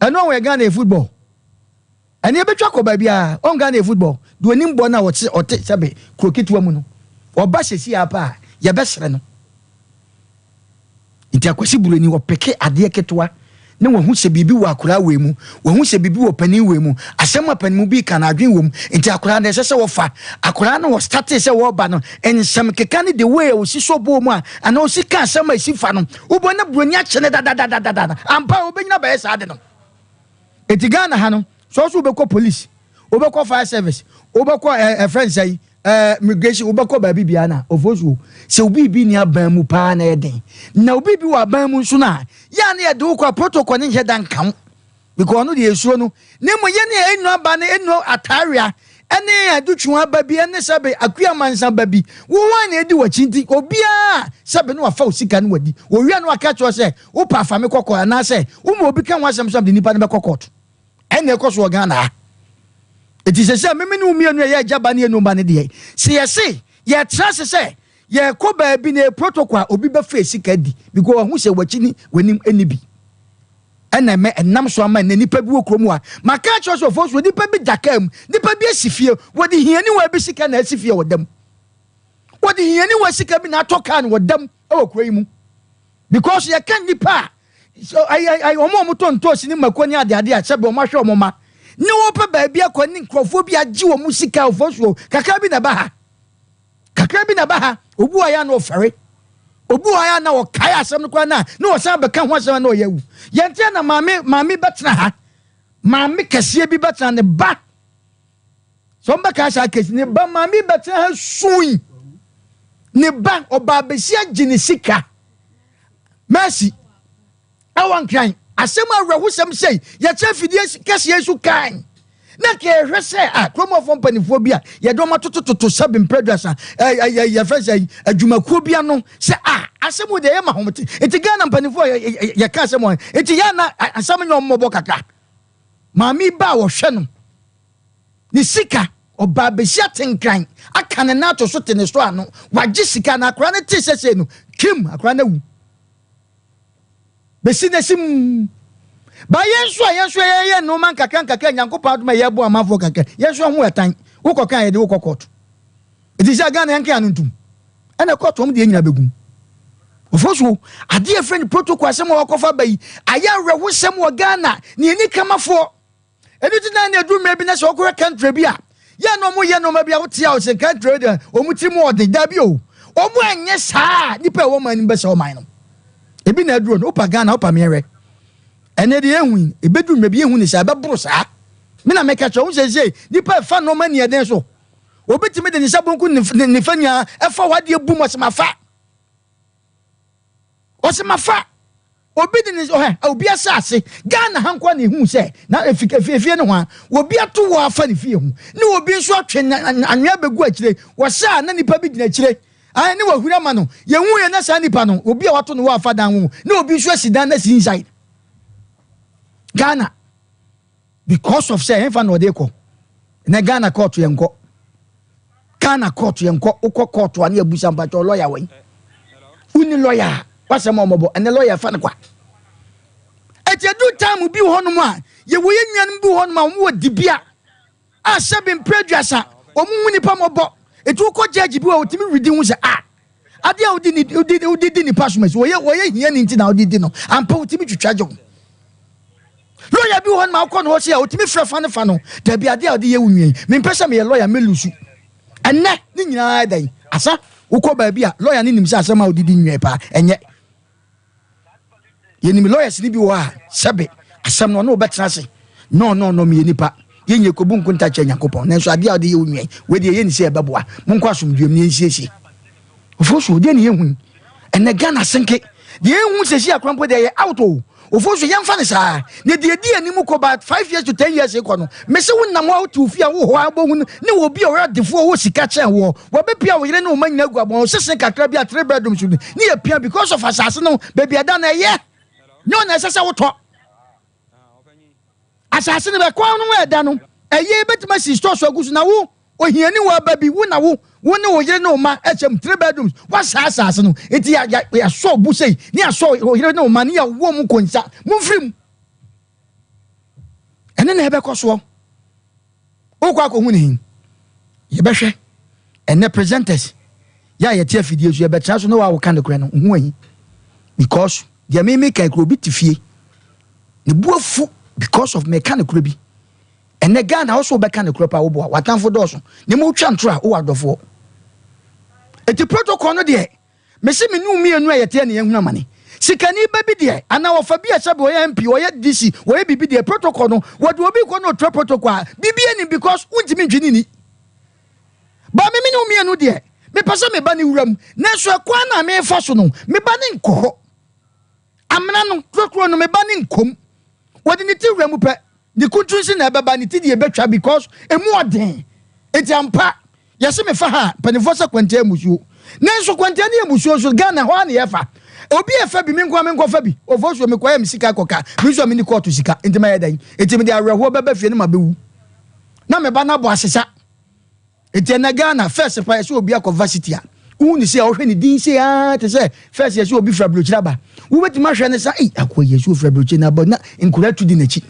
B: ɛno a wɔyɛ Ghana yɛ football Ɛnneɛ ɛbɛtwa kɔ baabiara. Ɔn Ghana yɛ football. Deɛ ɔnim bɔ no a ɔte ɔte sɛbe kuro ketewa mu no, ɔba sɛsi ara pɛ a, yɛbɛsere no. Nti Akwasi Buroni ɔpeke adeɛ ketewa na wahu sɛ biribi wɔ akoraa wei mu, wahu sɛ biribi wɔ panin wei mu, asɛm a panin mu bi ka no adwene wɔ mu, nti akoraa no ɛsɛ sɛ wɔfa. Akoraa no ɔstartee sɛ wɔreba no, nsɛm keka ne the way a ɔsi sɔ bɔɔ mu a, anaa ɔsi ka asɛm a ɛsi fa no, wobɔ na Buroni akye no dadadadadada. Ampa ɔbɛnyina bɛyɛ saa ade no. Eti Ghana ha no, sɛ ɔso wobɛkɔ police, wobɛkɔ fire service, wobɛkɔ ɛ ɛfrɛ nsɛ yi ɛ migration, wobɛkɔ baabi biara na ofosuo sɛ obi bi ni aban mu paa na ɛyɛ den. Na obi bi wɔ aban mu nso no a, yɛ a na yɛde wo kɔ a protocol ne nhyɛ da nka wo.
E: Because ɔno deɛ esuro no. Na mmom yɛn a ɛnnu aba no ɛnnu ataawea ɛne adutwuwa ba bi ɛne sɛbe akua mansa ba bi. Wo hwan na edi w'akyi nti obiara sɛbe no wafa wo sika no wadi. Owia no waka kyerɛ sɛ wopɛ afa me kɔ court anaasɛ woma obi ka ho asɛm sɛ de nipa no bɛkɔ court. Ɛna ɛkɔ so wɔ Ghana ha. Eti sɛ sɛ meme ne wo mmienu ɛyɛ agya ba ne ɛnu ba no deɛ sɛ yɛse yɛtra ase sɛ yɛkɔ baabi na ɛyɛ protocol a obi bɛfa sika di because wahu sɛ w'akyi ne w'anim ɛni bi. Ɛna ɛmɛ ɛnam so ama ɛnɛ nipa bi wɔ kurom a maka akyerɛ sɛ ɔfɔ so nipa bi da kaa mu, nipa bi asi fie, wɔde hiani wɔ bi sika na asi fie wɔ dam, wɔde hiani wɔ sika bi na atɔ kaa no wɔ dam wɔ kuro yi mu because yɛka nipa a ɛyɛ wɔn a wɔtɔ ntoosi ne mako ne adeade a sɛbi wɔn ahwɛ wɔn ma ne wɔpɛ baabi akɔ ne nkurɔfoɔ bi agye wɔn sika ɔfɔ so kakra bi na ɛba ha. Kakra bi na ɛba ha, obi wɔ ha a na ɔfɛre. Obi wɔ ha a na ɔkae asɛm no koraa na na ɔsan bɛka ho asɛm a na ɔyɛ awu. Yɛnte na maame maame bɛtena ha. Maame kɛseɛ bi bɛtena ne ba. Sɛ wɔbɛka saa kɛse ne ba maame bɛtena ha sui. Ne ba ɔbaa bɛsi agye ne sika. Mercy. Ɛwɔ Nkran, asɛm awerɛhosɛm sei, yɛkyerɛ afidie kɛseɛ yi so kann, na nka yɛhwɛ sɛ a kurom hɔfoɔ mpanimfoɔ bi a yɛde wɔn atotototo sɛbe mprɛduasa yɛfrɛ sɛ adwumakuo bi ano sɛ a asɛm wo deɛ ɛyɛ ma homete. Nti Ghana mpanimfoɔ yɛka asɛm wɔn nti yɛ na asɛm nyɛ wɔn mmɔbɔ kakra. Maame ba a wɔhwɛ no ne sika ɔbaa bɛsi atenkran aka ne nan ato so te ne so ano wagye sika na akora no te sɛ sei no kim akora no awu. Besi na si mu. Ba yɛn nso a yɛn nso yɛyɛ nneɛma nkakra nkakra Nyankopɔn adom a yɛboa amanfoɔ kakra yɛn nso ho ɛtan wokɔ kan yɛde wokɔ kɔɔto ɛti sɛ Ghana yɛnka ano ntum ɛna kɔɔto wɔn deɛ nyina bɛgum ɔfo so adeɛ ɛfrɛ no protocol asɛm a wɔkɔfa ba yi ayɛ awerɛhosɛm wɔ Ghana ne ani kamafoɔ. Ɛno nti na na ɛduru mmerɛ bi na sɛ wɔkɔhwɛ country bi a, yɛ na wɔyɛ nneɛma bi a wote a wɔsɛ country deɛ wɔn tiri mu ɔden. Dabi o, wɔn anyɛ saa a nipa a ɛwɔ man no mu bɛsɛ ɔman no. Ebi na aduro no, wopa Ghana, wopa meɛhwɛ. Ɛnɛ deɛ ehu yi, ɛbɛduru mmerɛ bi ehu ne saa, ɛbɛboro saa. Me na meka kyerɛ wo sɛ sɛ nipa ɛfa nneɛma ni ɛden so. Obi tumi de ne nsa bonku ne nifa nyinaa ɛfa w'adeɛ bu mu ɔsɛ mafa. Ɔsɛ mafa. Obi de ne ɔhɛ obi asase Ghana ha nkoa na ehu sɛ na efi efi efie no ho a obi ato wɔ afa ne fie ho ne obi nso atwe anwea begu akyire wɔhyɛ a na nipa bi gyina akyire ayɛ ne wahuri ama no yɛhu yɛ na saa nipa no obi a wato ne wɔ afa dan ho ne obi nso asi dan na si inside Ghana because of sɛ ɛnfa na ɔde kɔ na Ghana court yɛn kɔ Ghana court yɛn kɔ wokɔ court a ne abusa mpakyɛ lawyer wɔ yi wonni lawyer a wasɛm a ɔmɔbɔ ɛnɛ lawyer fa no kwa ɛti edu time bi wɔ hɔnom a yɛwɔ yɛn nuanom bi wɔ hɔnom a wɔn wɔ dibea a sɛbi mpere aduasa wɔn hu nipa mɔbɔ eti wokɔ judge bi wɔ wɔtumi redi ho sɛ a adeɛ a wodi ni wodi wodi di nipa so mɛsi wɔyɛ wɔyɛ hia ne nti na wodi di no ampa wotumi twitwa gye wo lawyer bi wɔ hɔnom a wokɔ no hɔ sɛ a wotumi frɛ fa no fa no dabi adeɛ a wode yɛ wo nua yi mempɛ sɛ meyɛ lawyer melusu ɛnɛ ne nyinaa ɛdɛn asa wokɔ baabi a lawyer ne nim sɛ asɛm a wode di nua paa ɛnyɛ yɛnim lawyers no bi wɔ a sɛbe asɛm no ɔne wobɛtena ase no no no meyɛ nipa yɛnyɛ kɔbu nkonta kyerɛ Nyankopɔn nanso adeɛ a wode yɛ wo nua yi wei deɛ yɛni sɛ yɛbɛboa monkɔ asomdwoeɛ mu na yɛnsiesie ofo so deɛ ne yɛhu ɛnɛ Ghana senke deɛ yɛhu sɛsi akora mpo deɛ yɛ out o ofo so yɛmfa ne saa na deɛ di anim kɔ about 5 years to 10 years kɔ no mese wo nam hɔ a wote wo fie a wo hɔ a wobɛhu no ne wɔ bi a ɔyɛ adefoɔ wɔ sika kyɛn woɔ wɔbɛpia wo yere ne wo ma nyina agu abɔn sese kakra bi a 3 bedrooms no ne yɛpia because of asase no baabi ɛda no ɛyɛ nyɛ ɔna ɛsɛ sɛ wotɔ asase no bɛkwan no ɛda no ɛyɛ bɛtumi asi store so agu so na wo ohiani wɔ aba bi wo na wo wo ne wo yere ne wo ma ɛhyɛ mu 3 bedrooms wasa asase no nti yɛasɔ bu sei ne yɛasɔ wo yere ne wo ma ne yɛwɔ mu konsa momfiri mu ɛne na ɛbɛkɔ soɔ wokɔ akɔhu ne hin yɛbɛhwɛ ɛnɛ presenters yɛ a yɛte afidie so yɛbɛtena so na wa woka ne korɛ no ho ahi because deɛ me meka kuro obi te fie ne bu afu because of meka ne korɛ bi ɛnɛ Ghana wo so wobɛka ne korɛ pa woboa watamfo dɔɔso ne ma wotwa ntoro a wowɔ adɔfoɔ ɛti protocol no deɛ mese me ne wo mmienu a yɛteɛ ne yɛhunu amane sikani ba bi deɛ anaa wɔfa bi a sɛbi ɔyɛ MP ɔyɛ DC ɔyɛ biribi deɛ protocol no wɔde obi kɔ no ɔtura protocol a biribi anim because wontumi ntwe ne ni ba me me ne wo mmienu deɛ mepɛ sɛ meba ne wuram nanso ɛkwan na mefa so no meba ne nkɔ hɔ amena no kurokuro no meba ne nkom. Wɔde ne ti wura mu pɛ, ne kuntunsi na ɛbɛba, ne ti deɛ ɛbɛtwa because emu ɔden. Enti ampa, yɛse mefa ha a, mpanimfoɔ sɛ kwantia yɛ musuo. Nanso kwantia ne yɛ musuo nso, Ghana hɔ ara na yɛfa. Obi ɛfa bi, me nko ara menkɔfa bi. Ofosuo, mekɔyɛ me sika kɔka, me nso a menni kɔɔto sika, enti mɛyɛ dɛn? Enti mede awerɛhoɔ bɛba fie na mabɛwu. Na me ba no abɔ asesa. Nti ɛnɛ Ghana first pa yɛsɛ obi akɔ varsity a wohu ne sei a wohwɛ ne din sei aa te sɛ first yɛsɛ obi firi aburokyire aba wobɛtumi ahwɛ ne sa ei akoa yi yɛsɛ ofiri aburokyire na aba na nkura tu di n'akyi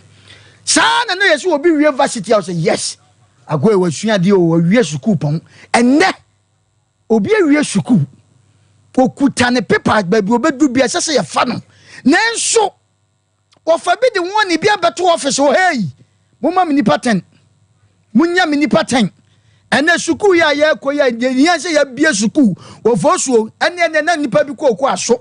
E: saa na no yɛsɛ obi wie varsity a wɔsɛ yes akoa yi wasua adeɛ o wawie sukuu pɔn ɛnɛ obi awie sukuu okuta ne pepa baabi obedu bi ɛsɛ sɛ yɛfa no nanso Wɔfa bi de wɔn ne bi abɛto ɔfis hɔ, Hey! Momma me nipa tɛn. Munya me nipa tɛn. Ɛnɛ sukuu yi a yɛrekɔ yi a yɛhia sɛ yɛabie sukuu wɔ Fosuo ɛne ɛnɛ na nipa bi kɔ kɔ aso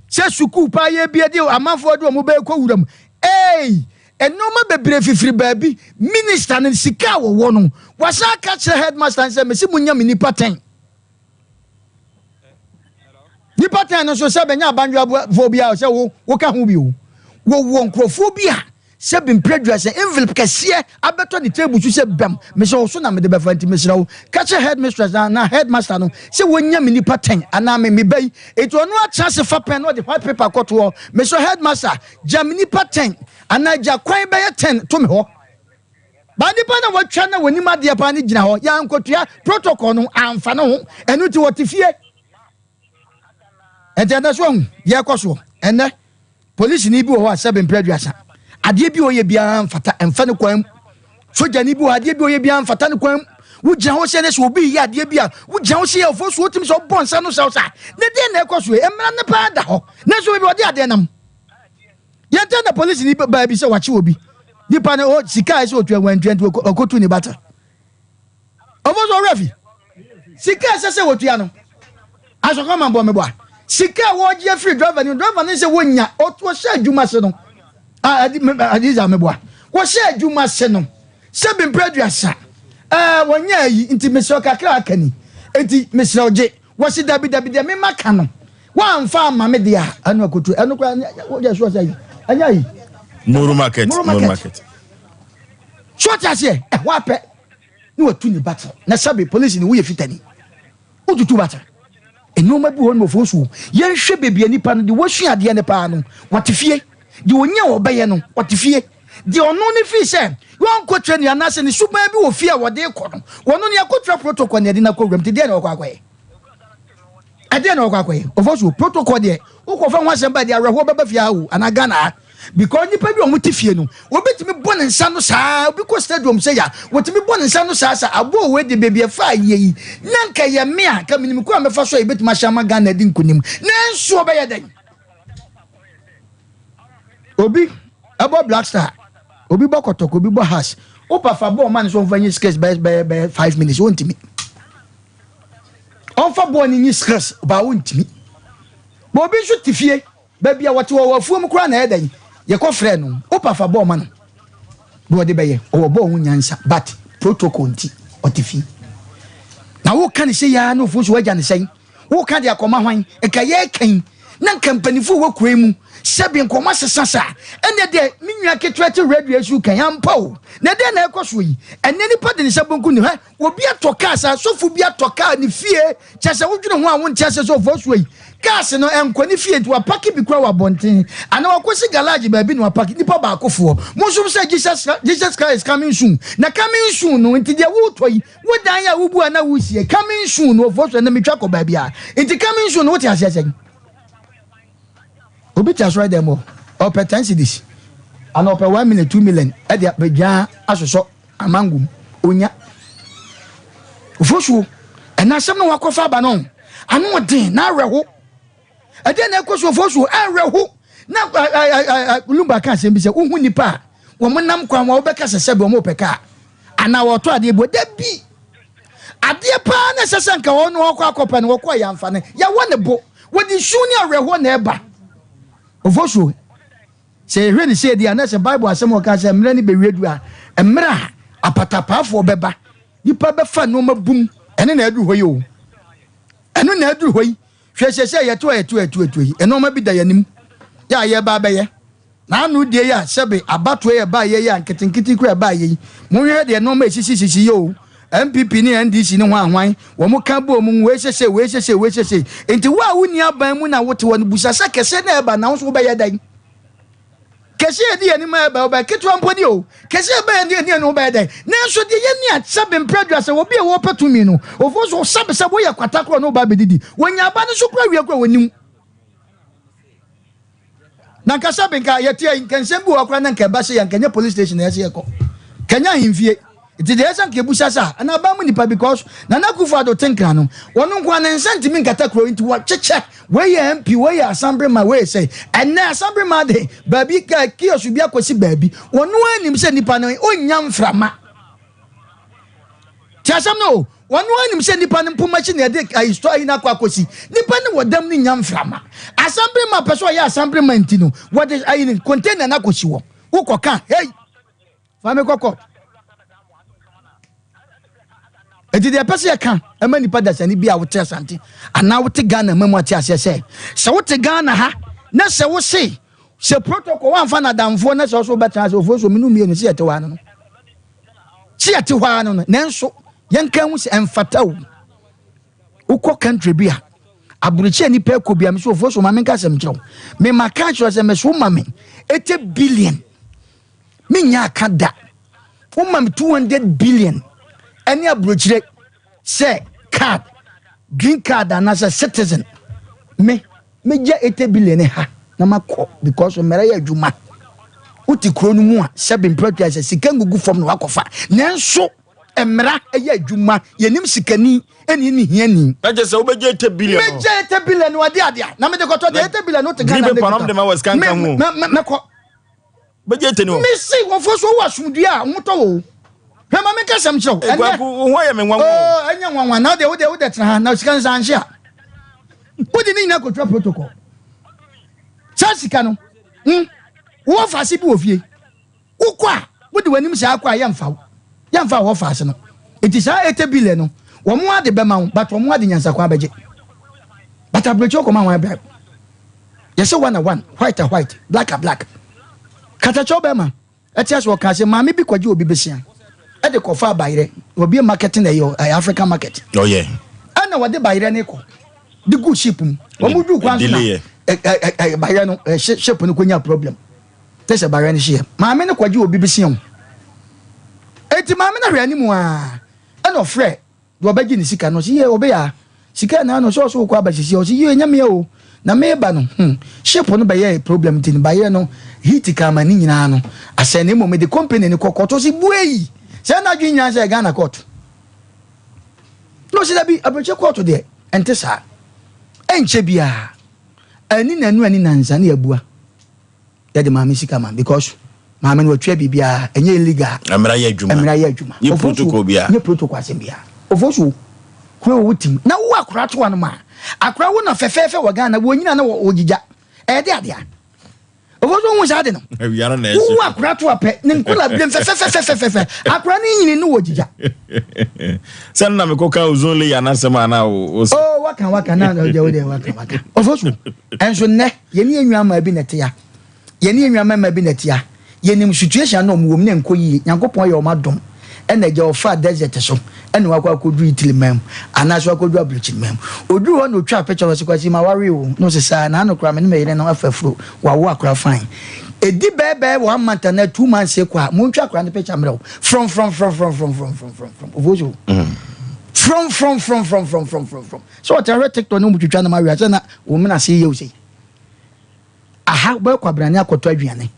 E: sɛ sukuu paa yɛbie de amanfoɔ de wɔn bɛkɔ wuram. Hey! Nneɛma bebree fifiri baabi. Minista no sika a wɔwɔ no wasan aka kyerɛ headmaster no sɛ mesi munya me nipa tɛn. Nipa tɛn no nso sɛ bɛnya abandwafoɔ bi a sɛ wo woka ho bi o. Wɔwɔ nkurɔfoɔ bi a sɛ bi mprɛdua sɛ envelope kɛseɛ abɛtɔ ne table so sɛ bɛm mesɛ wo so na mede bɛfa nti mesrɛ wo ka kyerɛ headmistress na na headmaster no sɛ wɔnya me nipa tɛn anaa me me ba yi eti ɔno atena ase fa pɛn na ɔde white paper kɔtoɔ mesɛ headmaster gya me nipa tɛn anaa gya kwan bɛyɛ tɛn to me hɔ. Ba nipa na watwa na wɔnim adeɛ paa no gyina hɔ yɛankɔtua protocol no amfa ne ho ɛno nti wɔte fie ɛnti ɛnɛ so ahu deɛ ɛkɔ soɔ ɛnɛ polisini bi wɔ hɔ a sɛbe mprɛ aduasa adeɛ bi ɔyɛ biara mfata ɛmfa ne kwan mu sogyani bi wɔ adeɛ bi ɔyɛ biara mfata ne kwan mu wogyina hɔ sɛ ne sɛ obi yɛ adeɛ bi a wogyina hɔ sɛ yɛ ɔfo so wotumi sɛ ɔbɔ nsa no sɛ wo sa ne deɛ na ɛkɔ so mmara ne paa da hɔ nanso baabi ɔde adeɛ nam Yɛntɛ na polisi ni baa bi sɛ wakye obi. Nipa no o sika a ɛsɛ otua wantua nti ɔkɔtu ne bata. Ɔfo so ɔwerɛ fi. Sika a ɛsɛ sɛ wɔtua no. Asɔkɔ ma bɔ meboa. Sika a wɔgye afiri driver ni driver no sɛ wɔnya ɔhyɛ adwuma se no. Adiza meboa. Wɔhyɛ adwuma se no. Sɛ bi mpere aduasa. Ɛɛ wɔnyɛ ayi nti mesrɛ kakra aka ni. Nti mesrɛ gye. Wɔsi dabi dabi deɛ mema ka no Woamfa amma me deɛ a, ɛno akoto, ɛno koraa, woyɛ sure sɛ ɛnyɛ ayi.
A: Moro market, Moro market.
E: So ɔte aseɛ, ɛhɔ apɛ ne watu ne battle. Na sɛbe polisi ne woyɛ fitani, wotutu battle. Nneɛma bi wɔ hɔ no wɔfo so. Yɛnhwɛ baabi a nipa no de wasua adeɛ no paa no, wɔte fie. Deɛ ɔnya a ɔbɛyɛ no, ɔte fie. Deɛ ɔno ne fii sɛ wɔnkɔ training anaasɛ ne suban bi wɔ fie a wɔde kɔ no, wɔno ne akɔtua protocol ne ɛde no akɔ wuram nti deɛ na ɔkɔ akɔyɛ. Ɛdeɛn na wɔkɔ akɔyɛ? Ɔfɔ so protocol deɛ wokɔfa ho asɛm ba deɛ awerɛhoɔ bɛba fie ha o anaa Ghana ha because nipa bi a wɔn te fie no obi tumi bɔ ne nsa no saa obi kɔ stadium sɛ ya wɔtumi bɔ ne nsa no saa sa aboɔ wei de beebi ɛfa ayie yi na nka yɛ me a nka menim kwan a mɛfa so a yɛbɛtumi ahyɛ ama Ghana adi nkunim nanso ɔbɛyɛ dɛn obi ɛbɔ Black Star obi bɔ kɔtɔkɔ obi bɔ has wopa fa bɔɔl ma ne so ɔmfa nye skills bɛyɛ bɛyɛ bɛyɛ 5 minutes wɔntumi Ɔmfa bɔɔl no nyi skills baa wontumi. But obi nso te fie, baabi a wɔte wɔ afuom koraa na ɛyɛ dɛn, yɛkɔ frɛ no, wopa fa bɔɔl ma no. Deɛ ɔde bɛyɛ, ɔwɔ bɔɔl ho nyansa but protocol nti ɔte fie. Na woka ne sei ara na ofuo so wagya ne sɛn? Woka de akɔma hwan? Nka yɛreka yi na nka mpanimfoɔ wɔ kuro yi mu sɛbi nkɔmɔ asesa saa. Ɛnɛ deɛ me nua ketewa te radio yi so kan ampa o. Na ɛdeɛn na ɛkɔ soɔ yi? Ɛnɛ nipa de ne nsa bonkum ne hwɛ Obi atɔ cars, asɔfo bi atɔ car ne fie. Kyerɛ sɛ wodwene ho a wonte aseɛ sɛ ɔfɔ asuo yi. Cars no ɛnkɔ ne fie nti wapake bi koraa wɔ abɔnten. Anaa wakɔsi garage baabi na wapake. Nipa baakofoɔ. Monsom sɛ Jesus, Jesus Christ is coming soon. Na coming soon no nti deɛ woretɔ yi, wo dan a wobu a na woresie. Coming soon no ɔfɔ asuo ɛnɛ metwa kɔ baabi a. Nti coming soon no wote aseɛ sɛn? Obi te asɔre dɛm hɔ, ɔpɛ 10 cedis anaa ɔpɛ 1 million, 2 million ɛde abɛdwa asosɔ amango mu onya ofosuo ɛna asɛm no wakɔfa aba no ano ɔden na awerɛho ɛdeɛ na ɛkɔ so ofosuo awerɛho na lumba ka asɛm bi sɛ wohu nipa a wɔn nam kwan wɔn wobɛka sɛ sɛbi wɔn pɛ kaa anaa wɔtɔ adeɛ bi da bi adeɛ paa na ɛsɛ sɛ nka wɔn wɔkɔ akɔpɛ no wɔkɔ yɛ amfa no yɛwɔ ne bo wɔde su ne awerɛhoɔ na ɛba ofosuo. Sɛ yɛhwɛ no sei deɛ a, na sɛ Bible asɛm a ɔka sɛ mmerɛ no bɛwie du a, mmerɛ a apatapaafoɔ bɛba, nnipa bɛfa nneɛma bum, ɛno na aduru hɔ yi o. Ɛno na aduru hɔ yi. Hwɛ sɛ sɛ yɛto a yɛto a yɛto a yɛto yi, nneɛma bi da yɛn anim yɛ a yɛreba abɛyɛ. N'ano deɛ yi a sɛbe abatoɔ yi a ɛbaeɛ yi a nketenkete kura ɛbaeɛ yi, monhwehwɛ deɛ nnoɔma ɛsisi sisi yi o, NPP ne NDC ne hwan hwan, wɔn ka bɔɔ mu, wei sese, wei sese, wei sese. Nti wo a wonni aban mu na wote hɔ no, busa sɛ kɛseɛ na ɛba na wo nso wobɛyɛ dɛn? Kɛseɛ a ɛdi yɛn anim a ɛba, wobɛyɛ ketewa mpo deɛ o, kɛseɛ a ɛba yɛn anim no wobɛyɛ dɛn? Nanso deɛ yɛnni a sɛbe mprɛ aduasa, obi a wɔpɛ tumi no, ofo so sɛbe sɛbe woyɛ kwata korɔ na woba abɛdidi, wɔnya aba no so kora wie kora wɔnim. Na nka sɛbe nka yɛte ayi nka nsɛm bi wɔ hɔ koraa na nka ɛba sɛ yɛ nka nyɛ police station na yɛsɛ yɛkɔ kanya ahemfie nti deɛ ɛsɛ nka ebusa sa ɛna aban mu nipa because Nana Akufo Addo te nkran no wɔn nko ara ne nsa ntumi nkata kuro nti wɔkyekyɛ wei yɛ MP wei yɛ assemblyman wei yɛ sɛ ɛnɛ assemblyman de baabi kiosk bi akɔsi baabi wɔn anim sɛ nipa no ɔnya mframa. Te asɛm no o. Wɔn ara nim sɛ nipa no mpoma akyi na yɛde ayistɔ ayi no akɔ akɔsi. Nipa no wɔ dam no nya mframa. Asambrema pɛ sɛ ɔyɛ asambrema nti no, wɔde ayi no container no akɔsi hɔ. Wokɔ ka, hei, fa me kɔ court. Enti deɛ ɛpɛ sɛ yɛka ɛma nipa dasani bi a wote Asante anaa wote Ghana ma mu ate aseɛ sɛ, sɛ wote Ghana ha na sɛ wose sɛ protocol woamfa no adamfoɔ na sɛ wo so wobɛtena ase ofuo so menu mmienu sɛ yɛte hɔ ano no. Sɛ yɛte hɔ ara no no, nanso yɛnka ho sɛ ɛmfata o. Wokɔ country bi a, aburokyi a nipa ɛkɔ bi a, mesɛ ofuo so ma menka asɛm nkyerɛ wo. Mema ka kyerɛ sɛ meso woma me 80 billion. Menya aka da. Woma me 200 billion ɛne aburokyire sɛ card, green card anaasɛ citizen. Me Megya 80 billion ne ha na makɔ because mmara yɛ adwuma. Wote kuro no mu a sɛbe mprɛtua sɛ sika ngugu fam na wakɔfa. Nanso mmara yɛ adwuma. Yɛnim sikani ɛne ɛne hiani.
A: Na kyerɛ sɛ wobɛgye 80 billion no.
E: Megya 80 billion no ade ade a na mede kɔtɔ deɛ 80 billion no te Ghana
A: Green paper no de ma wɔ sika nka ho.
E: Mɛkɔ.
A: Bɛgye 80 no.
E: Mesi wɔfoɔ so wowɔ asomdue a ho tɔ wo. Hwɛ ma menka sɛm kyerɛ wo.
A: Ɛnɛ. Kwaku wo ho ayɛ me nwanwa.
E: Oh, ɛnyɛ nwanwa na wode wode wode tena ha na sika nsa anhye a. Wode ne nyinaa kɔtwa protocol. Saa sika no, hmm, wowɔ faase bi wɔ fie. Wokɔ a, wode w'anim saa kɔ a yɛmfa wo. Yɛmfa wɔ faase no. Enti saa 80 billion no, wɔn ade bɛma wo, but wɔn ade nyansakwan bɛgye. But abirekyi wokɔma wɔn bribe. Yɛsɛ one a one, white a white, black a black. Katakyɛw bɛrima. Ɛte ase ɔkaa sɛ maame bi kɔgye obi besia ɛde kɔfaa bayerɛ wɔbie market na ɛyɛ ɛyɛ African market.
A: Oh yeah.
E: Ɛna wɔde bayerɛ ne kɔ de gu ship mu wɔn mu du kwan so na ɛ ɛ ɛ bayerɛ no ɛ ship no konya problem te sɛ bayerɛ no hyeɛ maame no kɔgye obi besia o eti maame no hwɛ anim aa ɛna ɔfrɛ Deɛ ɔbɛgye ne sika no, ɔse yie ɔbɛyɛ a, sika na ano sɛ ɔse wokɔ aba sisi, ɔse yie nyɛ mea o, na meba no hmm, ship no bɛyɛɛ problem nti no bayerɛ no heat kaa ma ne nyinaa no asɛe na mmom mede company no kɔ court, ɔse buei, sɛ na adwene nyinaa sɛ Ghana court, na ɔse dabi aburokyire court deɛ ɛnte saa, ɛnkyɛ biara ani nanu ani nansa ne yɛabua. Yɛde maame sika ma because maame no watua biribiara ɛnyɛ illegal.
A: Mmara yɛ adwuma.
E: Mmara yɛ adwuma.
A: Nye protocol biara.
E: Nye protocol asɛm biara. Ofosu kuro wo tim na wo akora to ano ma akora wo na fɛfɛɛfɛ wɔ Ghana wɔ nyina na wɔ gyigya ɛyɛ de adea. Ofosu hu saa de no.
A: Awia no na ɛhyɛ.
E: Wo akora to apɛ ne nkola biem fɛfɛfɛfɛfɛ akora ne nyini no wɔ gyigya.
A: Sɛ na mekɔ ka ozone layer na asɛm a na wo.
E: Oh waka waka na ɔdeɛ wo deɛ waka waka. Ofosu ɛnso nnɛ. Yɛne yɛn nuammaa bi na ɛte ha. Yɛne yɛn nuammarima bi na ɛte ha. Yɛnim situation a na wɔn wɔ mu na ɛnkɔ yie. Nyankopɔn ayɛ wɔn adom ɛna agya ɔfaa desert so ɛna wakɔ akɔduru Italy man mu anaasɛ wakɔduru aburokyiri man mu. Ɔduru hɔ na ɔtwaa picture ɔse Kwasi maware o. Na ɔse saa na ano koraa me ne me yere no afa afuro wawo akora fine. Ɛdi bɛɛ bɛɛ one month anaa 2 months kɔ a montwa akora no picture mmerɛ wo. From from from from from from from from from ofoso. From from from from from from from from. Sɛ ɔte ahwɛ TikTok na wɔn twitwa nam awe a sɛ na wɔn mena ase yɛ wo sei. Aha wobɛyɛ kwabrane akɔtɔ aduane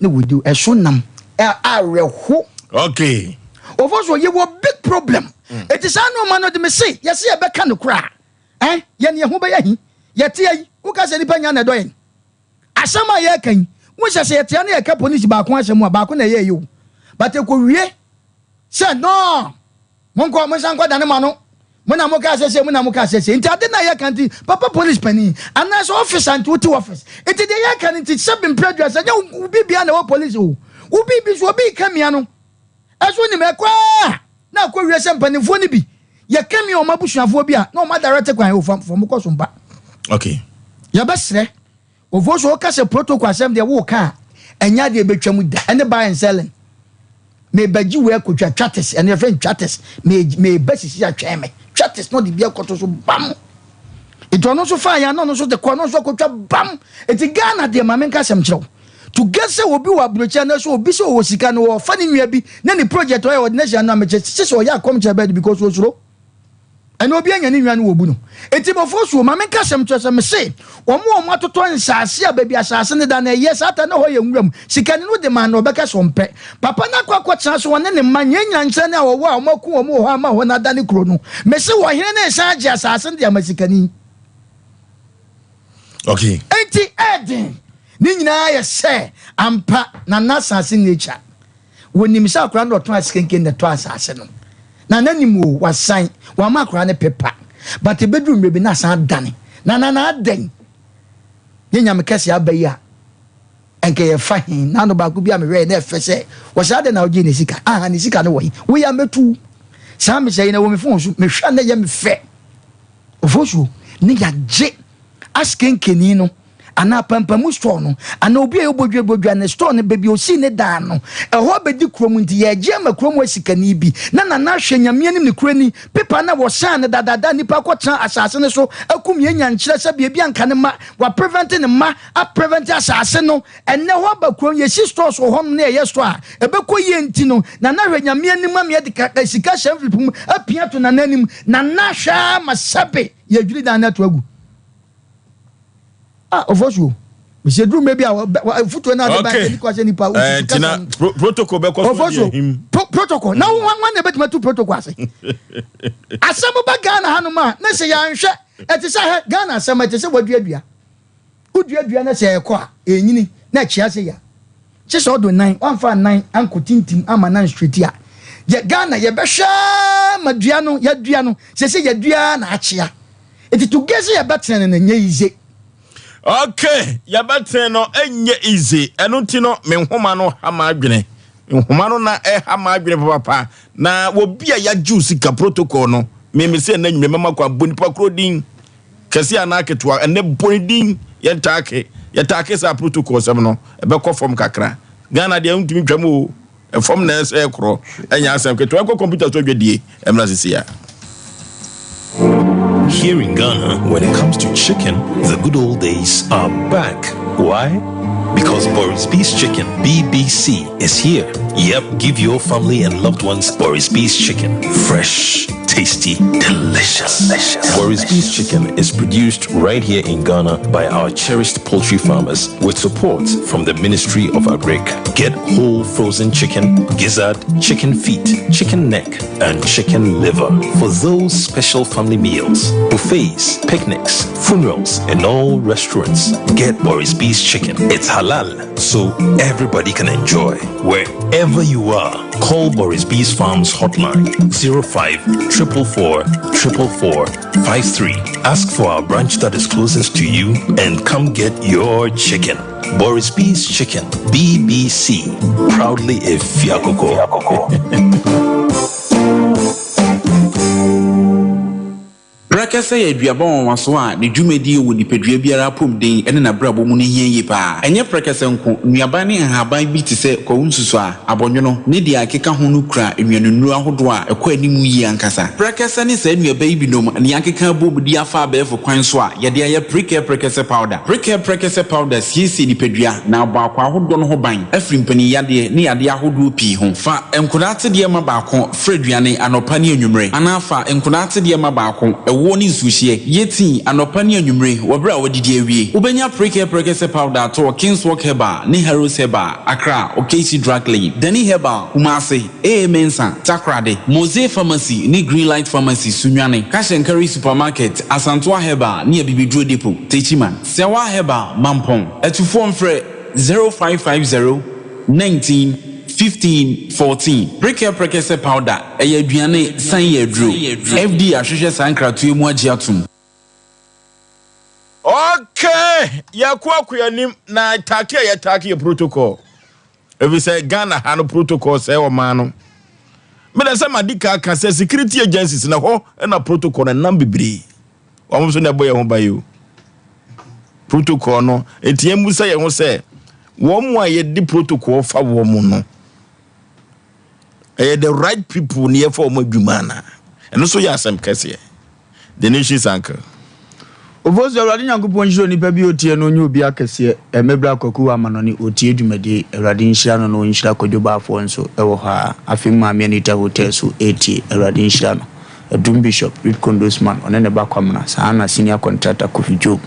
E: na wodi ɛso nam awerɛho.
A: Okay.
E: Wɔfɔ so yɛwɔ big problem. Eti saa nneɛma no de me se yɛse yɛbɛka no koraa. Eh yɛn yɛn ho bɛyɛ hi. Yɛte ayi woka sɛ nipa nya na ɛdɔ yɛn. Asɛm a yɛka yi wo sɛ sɛ yɛte na yɛka polisi baako asɛm a baako na ɛyɛ yɛ o. But ɛkɔwie sɛ no monkɔ monsan nkɔdane mo ano. Mo na mokaa sɛ sei, mo na mokaa sɛ sei. Nti ade no a yɛka nti, papa police panin, anaasɛ officer nti wote office. Nti deɛ yɛka no nti, sɛbi mprɛ aduasa, nyɛ wo biribiara na ɛwɔ police o. Wo biribi nso, obi reka mia no, ɛso wonim, ɛkɔ ara na akɔ wie sɛ mpanimfoɔ no bi, yɛka mia wɔn abusuafoɔ bi a, na wɔn adirect kwan, o fa, fa wɔn kɔ so mpa.
A: Okay.
E: Yɛbɛsrɛ. Ofosu woka sɛ protocol asɛm deɛ woka a, Ɛnyɛ adeɛ ɛbɛtwa mu da. Ɛne buy and selling. Mebɛgye wei akɔtwa twates, ɛno yɛfrɛ no twates. Me meba sisi atwɛn me. Twates na ɔde bi akɔto so bam. Nti ɔno nso faa yɛn na ɔno nso de kɔ, ɔno nso akɔtwa bam. Nti Ghana deɛ ma menka asɛm kyerɛ wo. To get sɛ obi wɔ aburokyi anaasɛ obi sɛ ɔwɔ sika no ɔfa ne nua bi na ne project ɔyɛ ɔde no ahyia no a mekyɛ sɛ sɛ ɔyɛ akɔmkyerɛ bɛɛ de because osuro. Ɛnna obi anya ne nua no wɔbu no. Enti bɔfoɔ suo, ma menka asɛm kyerɛ sɛ mese wɔn a wɔatotɔ nsaase a baabi asaase no da no ɛyɛ saa ta na hɔ yɛ nwura mu. Sikani no de maa no ɔbɛka sɛ ɔmpɛ. Papa no akɔ akɔtena so ɔne ne mma nyɛ nyankyerɛ ne a wɔwɔ a wɔaku wɔn wɔ hɔ ama hɔ no adane kuro no. Mese ɔhene no resan agye asaase no de ama sikani.
A: Okay.
E: Enti ɛɛden. Ne nyinaa yɛ sɛ ampa na n'asaase nature. Wɔnim sɛ akwadaa no na ɔtɔn asekenken na ɛtɔ asase no. Nana nim o, wasan, wama akwadaa no pepa. But ɛbɛduru mmerɛ bi na asan adane. Nana na adɛn? Yɛ nyame kɛse aba yi a, ɛnka yɛfa he? Nano baako bi a mehwɛɛ na ɛfɛ sɛ, wɔsɛ adɛn na wogyee ne sika? Aha, ne sika no wɔ he? Woyɛ a mɛtu. Saa mesɛ yi na ɛwɔ me phone so, mehwɛ a na ɛyɛ me fɛ. Ofosuo, ne yɛagye asekenkeni no anaa apampamu store no, anaa obi a ɔyɛ bodwabodwa ne store no, baabi a osii ne dan no, ɛhɔ abɛdi kurom nti, yɛregye ama kurom hɔ sikani bi, na Nana ahwɛ Nyame anim nokorɛni, pepa no a wɔsan no dadaada a nnipa akɔtena asase no so akum yɛn nya nkyerɛ sɛ baabi a anka ne mma, wɔaprevente ne mma, aprevente asase no, ɛnnɛ hɔ aba kurom, yɛsi stores wɔ hɔnom na yɛyɛ store a ɛbɛkɔ yie nti no, Nana hwɛ Nyame anim ama yɛde ka, sika hyɛ envelope mu apia to Nana anim, Nana hwɛ ara ma sɛbe yɛadwiri dan no ato agu. Ah, ofosuo. Mesɛ duru mmerɛ bi a fotuo no ade ba ɛni kwa sɛ nipa
A: wosusu kasa no. Protocol bɛkɔ so
E: Ofosuo, protocol. Na wo hwan na ɛbɛtumi atu protocol ase? Asɛm ba Ghana hanom a, na sɛ yɛanhwɛ, ɛte sɛ hɛ, Ghana asɛm ɛte sɛ waduadua. Woduadua na sɛ ɛkɔ a, ɛnyini na ɛkyea sɛ ya. Kye sɛ ɔdo nan, wamfa nan ankɔ tintim ama nan straight a. Yɛ Ghana yɛbɛhwɛ ma dua no, yɛadua no, sɛ sɛ yɛdua na akyea. Eti to gɛ sɛ yɛbɛtene no no nyɛ easy.
A: Okay, yɛbɛtene no ɛnyɛ easy. Ɛno nti no, me nhoma no ha m'adwene. Nhoma no na ɛha m'adwene papapa. Na wɔbi a yɛagye wo sika protocol no, me me sɛ ɛnɛ nwumere mɛma kwan bɔ nipa koro din. Kɛse anaa ketewa, ɛnɛ bɔ ne din yɛntaake. Yɛtaake saa protocol sɛm no, ɛbɛkɔ fam kakra. Ghana deɛ wontumi ntwam o. Ɛfam na ɛsɛ korɔ ɛnyɛ asɛm ketewa ɛkɔ kɔmputa so adwadie ɛmra sisi a.
F: Here in Ghana, when it comes to chicken, the good old days are back. Why? Because Boris B's Chicken, BBC, is here. Yep, give your family and loved ones Boris B's Chicken. Fresh, tasty, delicious. delicious. Boris B's Chicken is produced right here in Ghana by our cherished poultry farmers with support from the Ministry of Agric. Get whole frozen chicken, gizzard, chicken feet, chicken neck, and chicken liver for those special family meals, buffets, picnics, funerals, and all restaurants. Get Boris B's Chicken. It's halal, so everybody can enjoy. Wherever you are, call Boris B's Farms hotline 05 444 444 53. Ask for our branch that is closest to you and come get your chicken. Boris B's Chicken, BBC, proudly a Fiakoko.
G: Prɛkɛsɛ yɛ aduaba nwanwaso a ne dwumadie wɔ nipadua biara apɔmuden ne n'abrabɔ mu no hia yie pa ara. Ɛnyɛ prɛkɛsɛ nko, nnuaba ne nhaban bi te sɛ kwawu nsusuaa, abɔnwono, ne deɛ ɛkeka ho no kura nnuanennuro ahodoɔ a ɛkɔ anim yie ankasa. Prɛkɛsɛ ne saa nnuaba yi binom na yɛakeka abom de afa abɛɛfo kwan so a yɛde ayɛ Prekɛ Prɛkɛsɛ Powder. Prekɛ Prɛkɛsɛ Powder siesie nipadua na abɔ akwaa ahodoɔ no ho ban afiri mpaninyadeɛ ne yadeɛ ahodoɔ pii ho. Fa nkwadaa atedeɛ ma baako fra aduane anɔpa ne anwummere anaa fa nkwadaa atedeɛ ma baako ɛwoɔ ne nsuohyeɛ yɛ tii anɔpa ne anwummere wɔ berɛ a woadidi awie. Wobɛnya Prekɛ Prɛkɛsɛ Powder atɔ wɔ Kingswalk Herbal ne Harrows Herbal, Accra, Okaishie Drug Lane, Danny Herbal, Kumasi, AA Mensah, Takoradi, Mose Pharmacy ne Greenlight Pharmacy, Sunyani, Cash and Carry Supermarket, Asantoa Herbal ne Abibiduro Depot, Techiman, Sɛwa Herbal, Mampong. Atufoɔ mfrɛ 0550 19 15 14. Prekɛ Prekɛsɛ Powder, ɛyɛ aduane san yɛ aduro. FDA ahwehwɛ saa nkratoɔ yi mu agye atom.
A: Okay, yɛkɔ akɔ anim na taake a yɛtaake yɛ protocol. Ɛfiri sɛ Ghana ha no protocol sɛe ɔman no. Meda sɛ madi ka ka sɛ security agencies na hɔ na protocol no nam bebree. Wɔn nso na ɛbɔ yɛn ho ban yi o. Protocol no, enti yɛn musa yɛn ho sɛ. Wɔn a yɛde protocol fa wɔn no, ɛyɛ the right people ne yɛfa wɔn adwuma anaa? Ɛno nso yɛ asɛm kɛseɛ. The Nation's Uncle.
B: Ofosu, Awurade Nyankopɔn nhyira onipa bi a otie no, ɔnyɛ obi akɛseɛ. Ɛmɛbrɛ Kwaku wɔ amanɔne, ɔtie dwumadie. Awurade nhyira no na ɔnhyira Kwadwo Baafoɔ nso wɔ hɔ ara. Afei Maame Anita Hotel so retie. Awurade nhyira no. Adum Bishop, Reed Kondosman, ɔne ne ba Kwamena, saa ara na Senior Contractor Kofi Job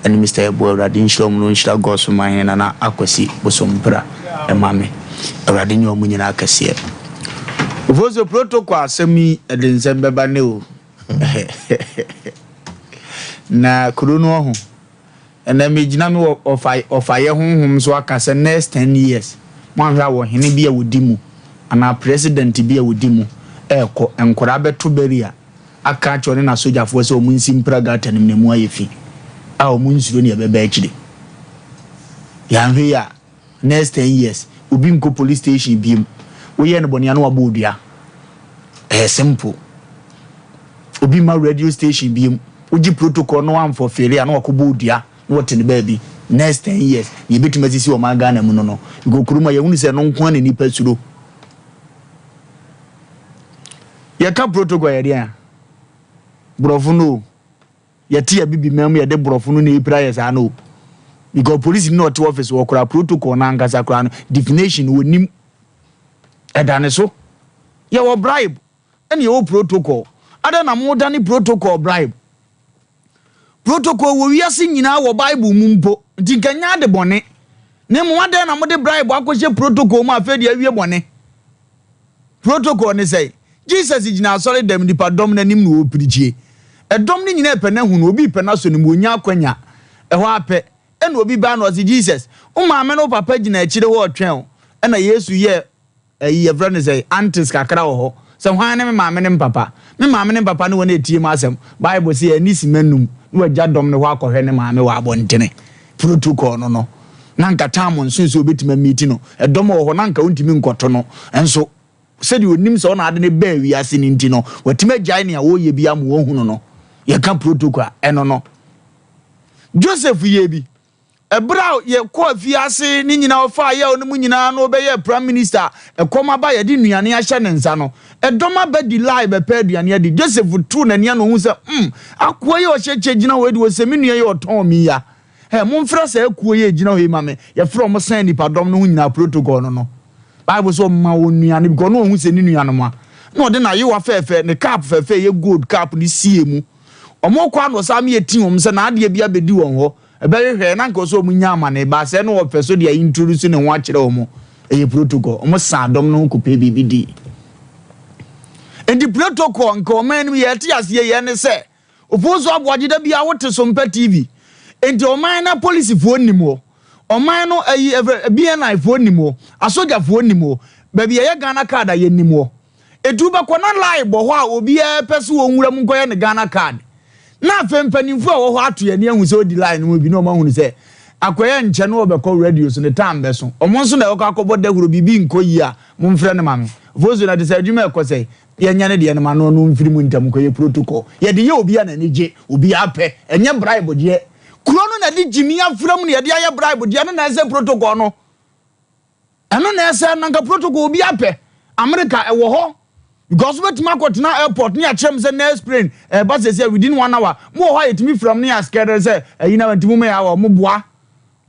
B: ne Mister Yeboah, Awurade nhyira wɔn na ɔnhyira God's Manhene Nana Akwasi Bosompra ma me. Awurade nyɛ wɔn nyinaa kɛseɛ. Ofosu, protocol asɛm yi ɛde nsɛm bɛba nnɛ o. Na kuro no ɔho. Ɛnɛ megyina me wɔ ɔfa ɔfayɛ honhom so aka sɛ next 10 years moanhwɛ a wɔhene bi a wɔdi mu anaa president bi a wɔdi mu ɛɛkɔ nkwadaa bɛto barrier aka akyerɛ ɔne n'asogyafoɔ sɛ wɔn nsi mpira gutter no mu na emu ayɛ fi a wɔn nsuro nea ɛbɛba akyire. Yɛanhwɛ yi a, next 10 years obi nkɔ police station biem. Woyɛ no bɔne a, na wabɔ odua. Ɛyɛ simple. Obi ma radio station biem. Wogye protocol no amfɔ fele a, na wakɔbɔ odua na wɔte ne baabi. Next 10 years nea ebetumi asisi ɔman Ghana mu no, because kurom a yɛhunu sɛ ɛno nko ara na nipa suro. Yɛka protocol, yɛ deɛn a borɔfo no o, yɛte abibi man mu, yɛde borɔfo no na epira yɛ saa no o, because polisi no na ɔte office wɔ koraa, protocol no ankasa koraa no definition wɔnim ɛda ne so. Yɛwɔ bribe ɛna yɛwɔ protocol. Ada na mo dane protocol bribe. Protocol wɔ wiase nyinaa, wɔ Bible mu mpo, nti nka nya ade bɔne na mmom adɛn na mode bribe akɔhyɛ protocol mu? Afei deɛ awie bɔne. Protocol ne sɛ Jesus gyina asɔre dɛm, nipadɔm n'anim na ɔrepreach. Ɛdɔm no nyinaa pɛ n'ahu no, obi pɛ n'asɔ no mu, onya akwanya ɛhɔ apɛ ɛna obi baa na ɔse, "Jesus, wo maame ne wo papa gyina akyire hɔ ɔtwɛn o." Ɛna Yesu yɛ ɛyi, yɛfrɛ no sɛ antis kakra wɔ hɔ sɛ, "Hwan ne me maame ne me papa? Me maame ne me papa ne wɔn a etie mu asɛm." Bible sɛ ɛni sima num na wagya dɔm no hɔ akɔhwɛ ne maame wɔ abɔntene. Protocol no na nka tam nso sɛ obetumi ameet no, ɛdɔm wɔ hɔ na nka ontumi nkɔto no nso, sɛdeɛ onim sɛ ɔna ade ne bɛɛ wiase no nti no, watumi agyae nea wɔreyɛ bi ama wɔhunu no. Yɛka protocol a, ɛno no Joseph yɛ bi. Ɛberɛ a yɛkɔ afiase ne nyinaa, ɔfa yɛ no mu nyinaa na ɔbɛyɛ prime minister. Ɛkɔm aba, yɛde nnuane ahyɛ ne nsa no, ɛdɔm aba di line bɛpɛ aduane adi. Joseph tu n'ani ano ohun sɛ akoa yi a ɔhyɛ kyɛ gyina hɔ yi de, wɔsɛ me nua yi ɔtɔn mi ya ɛ, momfrɛ saa akuo yi a gyina hɔ yi ma me. Yɛfrɛ ɔmo sɛn nipadɔm no ho nyinaa. Protocol no, Bible sɛ ɔma wɔn nnuane because ɔno ɔhu sɛ ne nuanom a na ɔde n'ayewa fɛɛfɛ ne cap fɛɛfɛ yɛ gold cap ne sie mu. Ɔmo kɔ ano saa mi yɛ ti wɔn sɛ n'adeɛ bi abɛdi wɔn hɔ ɛbɛhwehwɛ na nka ɔsɛ ɔmo nya amane baasɛ na ɔpɛ so deɛ introduce ne ho akyerɛ wɔn. Ɛyɛ protocol. Ɔmo san dɔm no ho kɔpɛ biribi di. Nti protocol nka ɔman anim yɛte aseɛ yɛ ne sɛ Ofosu Aboagye da bia wote so mpɛ TV. Nti ɔman na polisifoɔ nim hɔ, ɔman no ayi ɛfɛ BNI foɔ nim hɔ, asogyafoɔ nim hɔ, baabi yɛyɛ Ghana Card a yɛnim hɔ. Etu bɛkɔ na line bɔ hɔ a obiara pɛ so wɔn nwura mu nkɔyɛ ne Ghana Card. Na afei mpanimfoɔ a ɛwɔ hɔ ato yɛn ani ahu sɛ odi line no mu bi na wɔn ahunu sɛ akɔyɛ nkyɛn na wɔbɛkɔ radio so ne time bɛso. Wɔn nso na ɛwɔkɔ akɔbɔ dahuro biribi nkɔ yie a, momfrɛ no ma me. Ofosu na te sɛ adwuma ɛkɔ sɛ yɛnyɛ ne deɛ no ma no no mfiri mu ntam nkɔyɛ protocol. Yɛde yɛ obi a n'ani gye, obi apɛ, ɛnyɛ bribe deɛ. Kuro no na de gyimi afra mu na yɛde ayɛ bribe deɛ no na ɛsɛ protocol no. Ɛno na ɛsɛ nanka protocol obi apɛ. America ɛwɔ hɔ because wobɛtumi akɔtena airport ne akyerɛ m sɛ next plane ɛba sɛsi a within one hour mo wɔ hɔ a yɛtumi fira m ne yɛaskɛdɛ sɛ ɛyi na nti mo mɛ awɔ mo boa.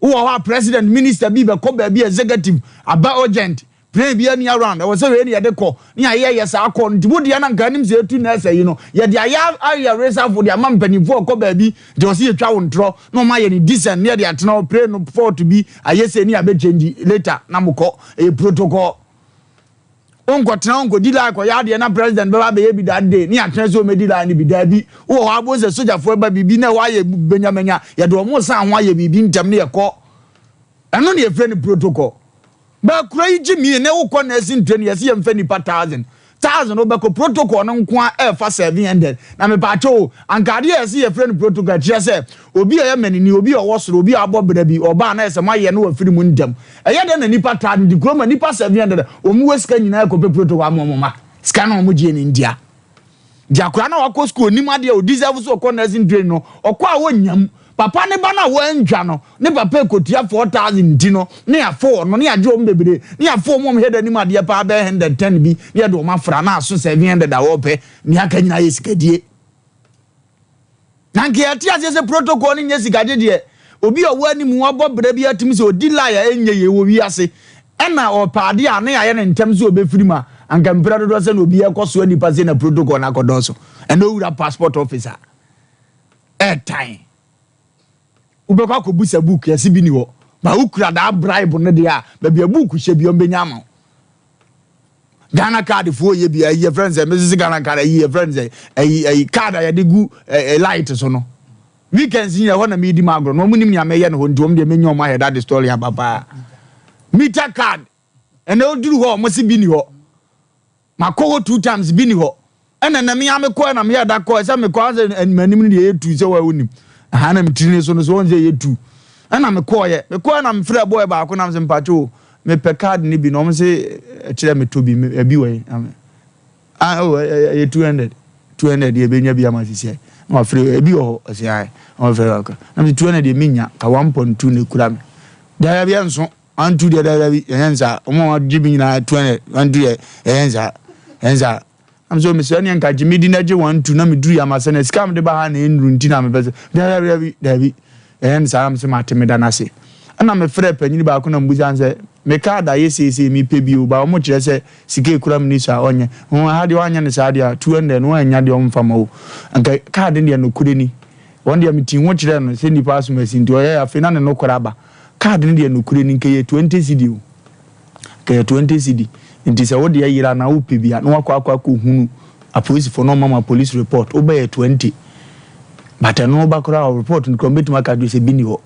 B: Wowɔ hɔ a president, minister bi bɛkɔ baabi, executive aba, urgent plane bi ani around, ɛwɔ sɛ wei ne yɛde kɔ ne ayɛ yɛ saa kɔ no. Nti mo deɛ na nka anim sɛ ɛtu nurse yi no, yɛde ayɛ ayɛ resafo de ama mpanimfoɔ ɔkɔ baabi nti ɔsɛ yɛtwa wo ntorɔ na ɔma yɛ ne decent ne yɛde atena hɔ. Plane no fault bi ayɛ sɛ ne yɛabɛchange later na mokɔ. Ɛyɛ protocol. Wonkɔtena, wonkɔdi line kɔyɛ adeɛ na president bɛba abɛyɛ bi that day ne yɛatena sɛ ɔmɛdi line no bi. Daabi, wowɔ hɔ abɔ sɛ sogyafoɔ ba biribi na ɛhɔ ayɛ banyamanya, yɛde ɔmo san ho ayɛ biribi ntɛm ne yɛkɔ. Ɛno ne yɛfrɛ no protocol. Baakura yi gye mie ne wokɔ nursing training, yɛsɛ yɛmfa nipa thousand thousand, wobɛkɔ protocol no nko a ɛɛfa 700. Na mepaakyɛ o, anka adeɛ a yɛsɛ yɛfrɛ no protocol kyerɛ sɛ obi a ɔyɛ manini, obi a ɔwɔ soro, obi a abɔ bra bi ɔbaa na ɛsɛ moayɛ no wafiri mu ntɛm. Ɛyɛ dɛn na nipa thousand nti kurom a nipa 700 wɔn wɔ sika nyinaa kɔpɛ protocol ama wɔn ma sika na wɔn gye ne ntia? Nti akwaraa na wakɔ school onim adeɛ a ɔdeserve so ɔkɔ nursing training no, ɔkɔ a wɔnyam. Papa ne ba no a wantwa no, ne papa ekotua 4,000 nti no, ne yɛafo ɔno, ne yɛagye wɔn bebree, ne yɛafo wɔn a wɔhwɛ anim adeɛ paa bɛyɛ 110 bi, ne yɛde wɔn afra na aso 700 a wɔpɛ, nea aka nyinaa yɛ sikadie. Na nka yɛte aseɛ sɛ protocol no nyɛ sikagye deɛ, obi a ɔwɔ anim wabɔ bra bi atumi sɛ ɔdi lie a ɛnyɛ yie wɔ wiase, ɛna ɔpɛ adeɛ a na yɛayɛ no ntɛm sɛ ɔbɛfiri mu a, anka mprɛ dodoɔ sɛ na obi ɛkɔ soa nnipa sei na protocol no akɔdɔɔso. Ɛnɛ owura passport office a, ɛɛtan. Wobɛkɔ akɔbusa book, yɛse bi ni hɔ. Ba wokura daa bribe no deɛ a, baabi a book hyɛ bi ɔmbɛnya ama wo. Ghana card foɔ yɛ bi ayi yɛfrɛ no sɛ mesese Ghana card ayi yɛfrɛ no sɛ ayi ayi card a yɛde gu ɛɛ light so no. Weekends nyina ɛhɔ na medi ma agorɔ na wɔn nim nea mɛyɛ no hɔ nti wɔn deɛ menya wɔn ahɛ that story aba paa. Meter card ɛna oduru hɔ wɔn se bi ni hɔ. Makɔ hɔ two times bi ni hɔ. Ɛna na me ara mekɔɛ na meyɛ da kɔɛ sɛ mekɔ asɛ m'anim no deɛ ɛyɛ tu sɛ wɔn nim. Aha na me tiri ne so no so wɔn sɛ ɛyɛ tu. Ɛna mekɔɔyɛ mekɔɛ na mefrɛ bɔɔɛ baako na mesɛ mpakyɛ o mepɛ card no bi na wɔn se ɛkyerɛ metɔ bi ɛbi wɔ yi. Ah oh ɛyɛ 200 200 deɛ ɛbɛnya bi ama sisi na wafrɛ ebi wɔ hɔ ɔsɛ ae na wafrɛ baako na mesɛ 200 deɛ menya ka 1.2 na ekura me. Daabi ɛnso. One two deɛ dabi dabi yɛnyɛ no saa wɔn a wɔagye bi nyinaa 200 1 2 deɛ yɛnyɛ no saa yɛnyɛ no saa na mesɛ mesɛ ɛneɛ nka gye medi na gye 1 2 na meduru yɛ ama sɛ na sika a mede ba ha na ɛnnuru nti na mepɛ sɛ dabi dabi dabi yɛnyɛ no saa na mesɛ mate meda no ase ɛna mefrɛ panyini baako na mbusa no sɛ me card ayɛ seesei mepɛ bi o ba wɔn kyerɛ sɛ sika ekura me ni so a ɔnyɛ ho ha deɛ wanyɛ no saa deɛ a 200 no wanya deɛ ɔmfa ma o nka card no deɛ nokorɛ ni wɔn deɛ metii ho kyerɛ no sɛ nipa asom asi nti ɔyɛ afei na ne nokorɛ aba. Card no deɛ nokorɛ ni nka ɛyɛ 20 cedi o, nka ɛyɛ 20 cedi, nti sɛ wo deɛ yera anaa wo pɛ bi a na wakɔ akɔ akɔ hunu apolisifoɔ na ɔma ma police report, wo bɛyɛ 20 but ɛno woba koraa a report no koraa wɔn bɛtumi aka akyerɛ sɛ bi ni hɔ,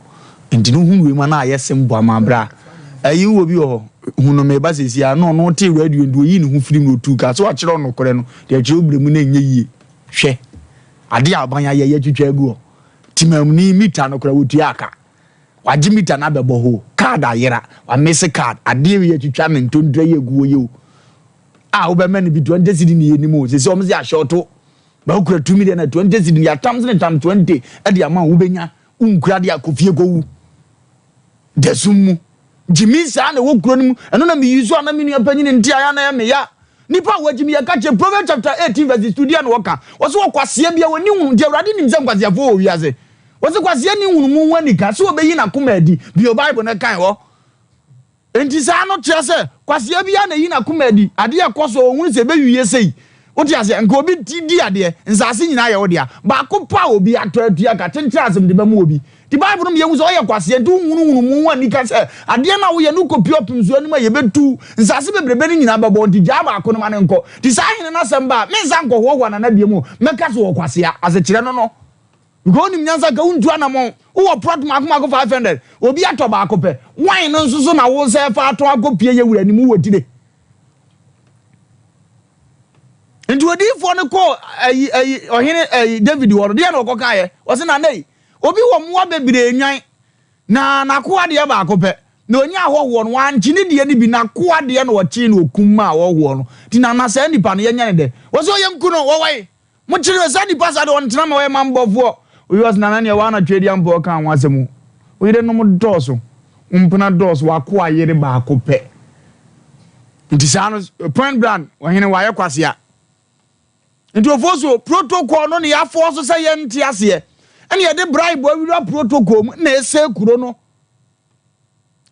B: nti no hunu wei mu a na ayɛ simple ama bra, ɛyi wowɔ bi wɔ hɔ, hunu meba sɛsi a na ɔno ɔtee radio nti ɔyii ne ho firi mu na ɔtuu kaa sɛ wakyerɛ wo nokorɛ no deɛ kyerɛ wo brɛ mu na ɛnyɛ yie, hwɛ adeɛ a aban ayɛ yɛatwitwa agu hɔ, temamuni mita no koraa wɔtua aka. Wagye meter no abɛbɔ hɔ o, card ayera, wamese card, adeɛ wei atwitwa ne ntontura yi agu hɔ yi o, a wobɛma no bi 20 cedi ne yɛnim o, sɛsɛ wɔn sɛ ahyɛɔto, ba wokura tumi deɛ na 20 cedi ne yɛatam sene tam 20 de ama wo wobɛnya, wonkura deɛ akɔ fie kɔwu dasum mu. Gyimi saa na ɛwɔ kuro no mu, ɛno na meyi so a na me nua panyin nte ayɛ na ɛyɛ me ya. Nipa a wɔagyimi yɛka kyerɛ Proverbs chapter 18 verses 2 deɛ na wɔka, wɔsɛ ɔkwasea bia wɔni hunu, nti Awurade nim sɛ nkwaseafoɔ wɔ wiase. Wɔse kwasea nni nhunumu ho anika sɛ obeyi n'akoma adi. Bio, Bible no kan hɔ. Enti saa no kyerɛ sɛ kwasea biara na eyi n'akoma adi. Adeɛ a ɛkɔ so a ohunu sɛ ebewie sei. Wote aseɛ? Nka obi ti di adeɛ, nsaase nyinaa yɛ wo dea. Baako pɛ a obi atɔ atua ka, kyenkyen asɛm de bɛma obi. Nti Bible no ma yɛhu sɛ ɔyɛ kwasea nti wonhunu nhunumu ho anika sɛ adeɛ no a woyɛ no wokɔpue ɔpem so anim a yɛbɛtu wo. Nsaase bebrebe no nyinaa bɛbɔ wo nti gyaa baako no ma no nkɔ. Nti saa hene no asɛm ba a, mensan nkɔhoahoa Nana biom o, mɛka sɛ ɔwɔ kwasea. Asekyerɛ no no. Because wonim nyansa nka wontu anamɔn. Wowɔ plot mako mako 500, obi atɔ baako pɛ. Wine no nso so na wo sɛ fa atɔn akɔpie yɛ wura anim wɔ tire. Nti odiyifoɔ no kɔɔ ayi ayi ɔhene ayi David hɔ no, deɛ na ɔkɔkaeɛ? Ɔse na nei, obi wɔ mmoa bebree nwan, na n'akoa deɛ baako pɛ, na ɔnya ahɔhoɔ no, wankye ne deɛ no bi, n'akoa deɛ na ɔkyee na ɔkum maa ahɔhoɔ no. Nti na na saa nipa no yɛnyɛ ne dɛ? Ɔse ɔyɛ nku no, wɔwɔe. Mokyere no saa nipa saa deɛ ɔntena ma ɔyɛ manbɔfoɔ. Oyi ɔse nana neɛ waa na Tweaduampɔn ɔkaa ho asɛm o. Wo yerenom dɔɔso, wo mpena dɔɔso, w'akoa yere baako pɛ. Nti saa no point blank ɔhene wayɛ kwasea. Nti ofosuo protocol no ne yɛafoɔ so sɛ yɛnte aseɛ ɛne yɛde bribe awura protocol mu na ɛsɛ kuro no.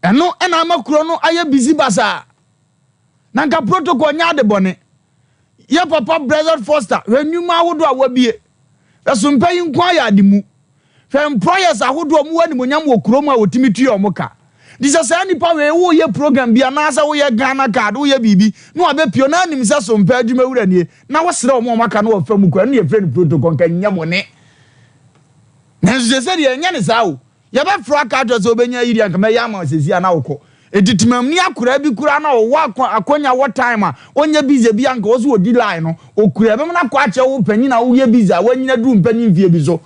B: Ɛno na ama kuro no ayɛ busy basaa. Na nka protocol nyɛ ade bɔne. Yɛ papa Blessed Foster, hwɛ nnwuma ahodoɔ a wabie. Hwɛ sompa yi nko ayɛ ade mu. Hwɛ employers ahodoɔ a wɔwɔ animonyam wɔ kurom a wɔtumi tua wɔn ka. Nti sɛ saa nipa wei woyɛ program bi anaasɛ woyɛ Ghana card, woyɛ biribi na wabɛpio na anim sɛ sompa adwuma wura nie na wosrɛ wɔn a wɔaka na wɔfa mu kɔ, ɛno na yɛfrɛ no protocol, nka nyɛ bɔne. Nanso sɛ sɛdeɛ ɛnyɛ ne saa o. Yɛbɛfrɛ aka akyerɛ sɛ wobɛnya ayi deɛ anka mɛyɛ ama wo seesei a na wokɔ. Enti temamni akoraa bi koraa na ɔwɔ akwanya wɔ time a ɔnyɛ busy bi anka ɔwɔ sɛ ɔdi line no ɔkura ɛbɛma no akɔ akyerɛ wo panyin a woyɛ busy a wanyini aduru mpanyin mfeɛ bi so.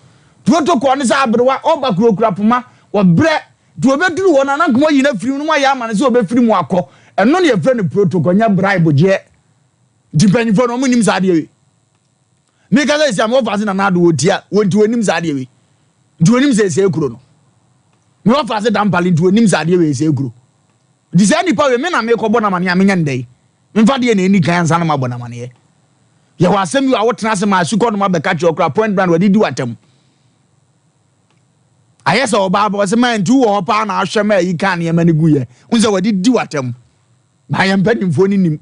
B: Protocol ne sɛ aberewa ɔba kura ɔkura poma ɔbrɛ nti ɔbɛduru hɔ no a na anka moayi no afiri mu na moayɛ ama no sɛ ɔbɛfiri mu akɔ. Ɛno na yɛfrɛ no protocol nyɛ bribe gyeɛ. Nti mpanyinfoɔ no wɔnnim saa adeɛ wei. Meka sɛ sia mewɔ faase na nado wɔtia wɔn nti wɔnnim saa adeɛ wei. Nti onim sɛ ɛsɛe kuro no. Me wɔfa ase dampale nti onim sɛ adeɛ wei ɛsɛe kuro. Nti saa nipa wei me na mekɔbɔ no amaneɛ a menyɛ no dɛn? Memfa deɛ na ɛni kan ansa na mabɔ no amaneɛ. Yɛwɔ asɛm bi a wotena ase ma asukɔ nom abɛka kyerɛ koraa point blank wɔde di w'atam. Ayɛ sɛ ɔbaa bɔ sɛ maa nti wowɔ hɔ paa na ahwɛ ma ayi ka nneɛma no gu yɛ. Wo sɛ wɔde di w'atam. Na yɛn mpanimfoɔ no nim.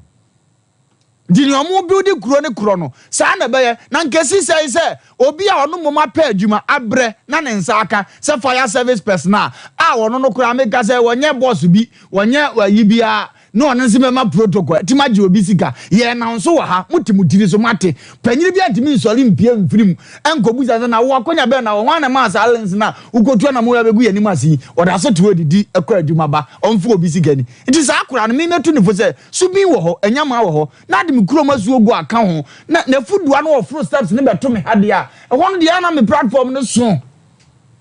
B: Nti nea ɔmo buildi kuro ne korɔ no, saa na ɛbɛyɛ. Na nka esi sɛn sɛ obi a ɔno mmom apɛ adwuma abrɛ na ne nsa aka sɛ fire service personnel a ɔno no koraa meka sɛ wɔnyɛ boss bi, wɔnyɛ ayi biara na ɔno nso bɛma protocol atumi agye obi sika. Yɛn nso wɔ ha, mote mo tiri so, moate. Panyini bi antumi nsɔre mpue mfiri mu nkɔbusa sɛ na wo akonya bɛn na wɔ, hwan na ɛmaa saa links no a wokɔtu anamɔ yi abɛgu yɛn anim ase yi? Ɔda so te hɔ didi, kɔ adwuma ba, ɔmfa obi sika ni. Nti saa akwadaa no, me mɛtu no fo sɛ, Subin wɔ hɔ, anyamaa wɔ hɔ, na ade me kurom asuo gu a ka ho, na n'afudua no ɔforo steps no bɛto me ha deɛ a, ɛhɔ no deɛ na me platform no so.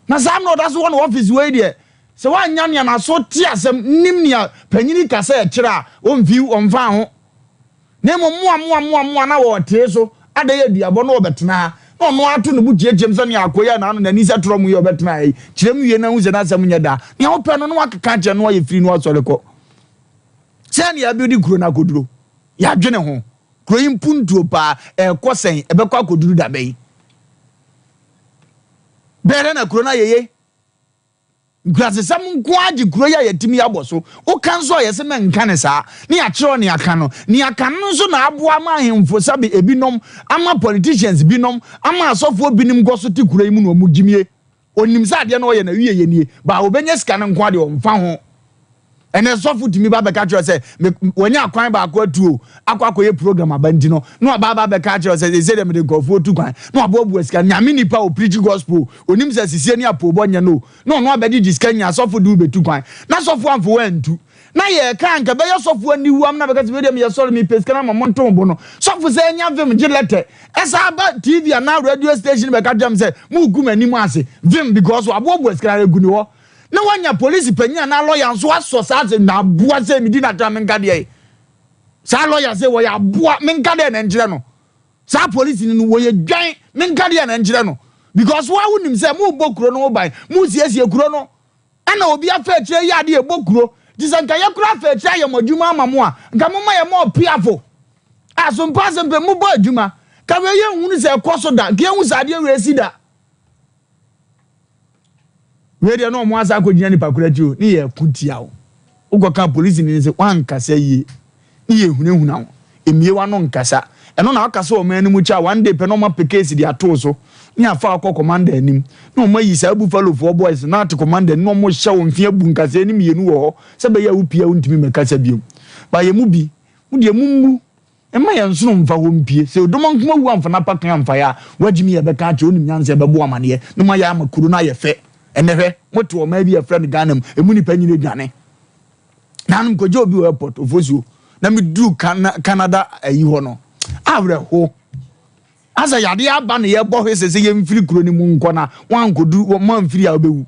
B: Na saa mmerɛ ɔda so wɔ ne office wei deɛ, sɛ woannya nea n'aso te asɛm, nim nea panyini ka sɛ ɛkyerɛ a, ɔmfi, ɔmfa ho. Na mmom mmoa mmoa mmoa mmoa na wɔtee so ada yɛ aduabɔ na wɔbɛtena ha, na ɔno ara to ne bo kyiakyia mu sɛ nea akoa yi a n'ano n'ani sɛ torɔ mu yi a ɔbɛtena ha yi, kyerɛ mu wie na hu sɛ n'asɛm nyɛ daa. Nea wopɛ no na wakeka akyerɛ no na wayɛ firi na wasɔre kɔ. Sɛn na yɛabuilde kuro no akɔduro? Yɛadwene ho. Kuro yi mpuntuo paa, ɛrekɔ sɛn? Ɛbɛkɔ akɔduru da bɛn? Bɛyɛ dɛn na kuro no ayɛ yie? Nkurasesɛm nko ara gye kuro yi a yɛatumi abɔ so. Woka nso a yɛse mɛnka no saa. Ne yɛakyerɛw nea aka no. Nea aka no nso na aboa ama ahemfo sɛbe ebinom, ama politicians binom, ama asɔfoɔ binom kɔ so te kuro yi mu na wɔn gyimie. Onim sɛ adeɛ no ɔyɛ no awieɛ nie, but ɔbɛnya sika no nko ara deɛ ɔmfa ho. Ɛnɛ sɔfo tumi ba bɛka kyerɛ sɛ wanya akwan baako atu o, akɔ akɔyɛ program aba nti no, na waba aba bɛka akyerɛ sɛ sɛ deɛ mede nkurɔfoɔ tu kwan, na waboaboa sika. Nyame nipa o, preach gospel o, onim sɛ sisie ne apoobɔ nyɛ no o, na ɔno abɛgyegye sika nyinaa, sɔfo de wo bɛtu kwan, na sɔfo amfa wo antu. Na yɛka anka ɛbɛyɛ sɔfo aniwu am na bɛka sɛ wei deɛ meyɛ sɔre mepɛ sika no ama monto mo bo no. Sɔfo sɛ anya vim gye lɛtɛ, ɛsan ba TV anaa radio station bɛka kyerɛ me sɛ mogu m'anim ase, vim because waboaboa sika no agu ne hɔ. Na wanya polisi panyin anaa lɔya nso asɔ saa asɛm na aboa sɛ medi n'atɛm a menka deɛ saa lɔya sɛ wɔyɛ aboa menka deɛ na nkyerɛ no saa polisi no wɔyɛ dwan menka deɛ na nkyerɛ no because wa wonim sɛ mobɔ kuro no ho ban mosiesie kuro no ɛna obi afa akyire yɛ adeɛ ɛbɔ kuro nti sɛ nka yɛkora afa akyire ayɛ mo adwuma ama mo a nka moma yɛ mɔ piafo asompa asɛm pɛ mobɔ adwuma ka wei yɛnhunu sɛ ɛkɔ so da nka yɛhu sɛ adeɛ wei si da. Wei deɛ na wɔn asa akɔgyina nipa koro akyi o, ne yɛ ko tia wo. Wokɔka polisi ni sɛ wankasa yie, ne yɛ hunahuna wo, emie w'ano nkasa. Ɛno na waka sɛ ɔman no mu kyɛ a one day pɛ na wɔn apɛ case de ato wo so, ne afa akɔ commander anim, na wɔn ayi saa buffalo foɔ boys no ate commander anim na wɔn hyɛ wo mfe abu nkasɛɛ ne mmienu wɔ hɔ sɛ bɛyɛ a wopie a wontumi mmɛkasa biom. Ba yɛ mu bi, mo deɛ mommu. Mma yɛn nsono mfa hɔ mpue. Sɛ Odomankoma wu amfa n'apakan amfa yɛ a, w'agyimi yɛ bɛka akyerɛ, onim nyansa ɛbɛbo amaneɛ na moayɛ ama kuro no ayɛ fɛ. Ɛnnɛ hwɛ, mote ɔman bi a yɛfrɛ no Ghana mu, emu nnipa nyina adwane. Nanom kɔgye obi wɔ airport, Ofosuo, na meduru Canada ayi hɔ no, awerɛho. Asɛ yadeɛ aba na yɛbɔ hwese sɛ yɛmfiri kuro no mu nkɔ na woankɔduru, moamfiri a wobɛwu.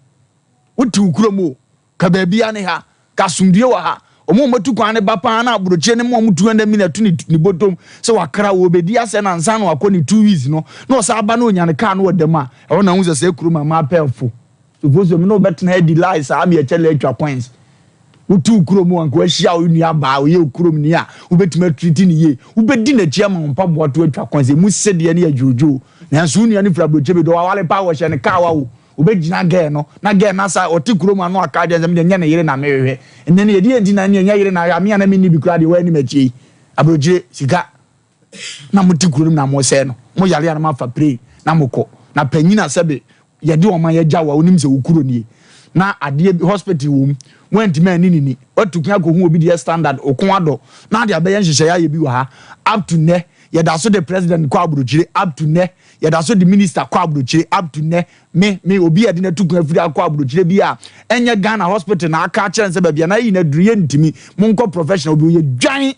B: Wote wo kurom o, Ka baabiara ne ha. Ka asomdwie wɔ ha. Wɔn a wɔatu kwan no ba paa na aburokyire no ma wɔn 200 million to ne ne bɔtɔm sɛ wakra wɔbɛdi asɛ na ansa na wakɔ ne 2 weeks no na ɔsan ba na ɔnya ne kaa no wɔ dɛm a ɛhɔ na ho sɛ sɛ kurom a maa pɛɛfo suppose me na ɔbɛtena adi lie saa me ɛkyɛ lɛ atwa coins wotu kurom a nka wahyia wo nua baa ɔyɛ kurom ni a wobɛtumi atiriti ne yie wobɛdi n'akyi ama wo mpaboa to atwa coins emu sedeɛ ne adwoodwoo nanso wo nua no firi aburokyire bi dɔ wawale paa wɔhyɛ ne kaa wa wo Obegyina girl no na girl no asa ɔte kurom ano aka akyerɛ no sɛ medeɛ nyɛ ne yere na mehwehwɛ ɛnɛ no yɛde yɛnti na ɛneɛ nyɛ yere na ahwɛ a me a na menni bi koraa deɛ woanni m'akyi yi aburokyire sika na mote kuro no mu na mosɛe no mo yare a na moafa plane na mokɔ na panyin a sɛbe yɛde ɔman agya wo a wonim sɛ wo kuro nie na adeɛ bi hospital wɔ mu woantumi anni ne ni watu kwan akɔhu obi deɛ standard oko adɔ na ade abɛyɛ nhyehyɛeɛ ayɛ bi wɔ ha up to nnɛ yɛda so de president kɔ aburokyire up to nnɛ Yɛda so de minister kɔ abrokyire up to nnɛ. Me, me, obi a yɛde no atu kwan afiri akɔ abrokyire bi a ɛnyɛ Ghana hospital na aka akyerɛ no sɛ baabi a n'ayi no aduru yɛntumi, monkɔ professional obi ɔyɛ dwan.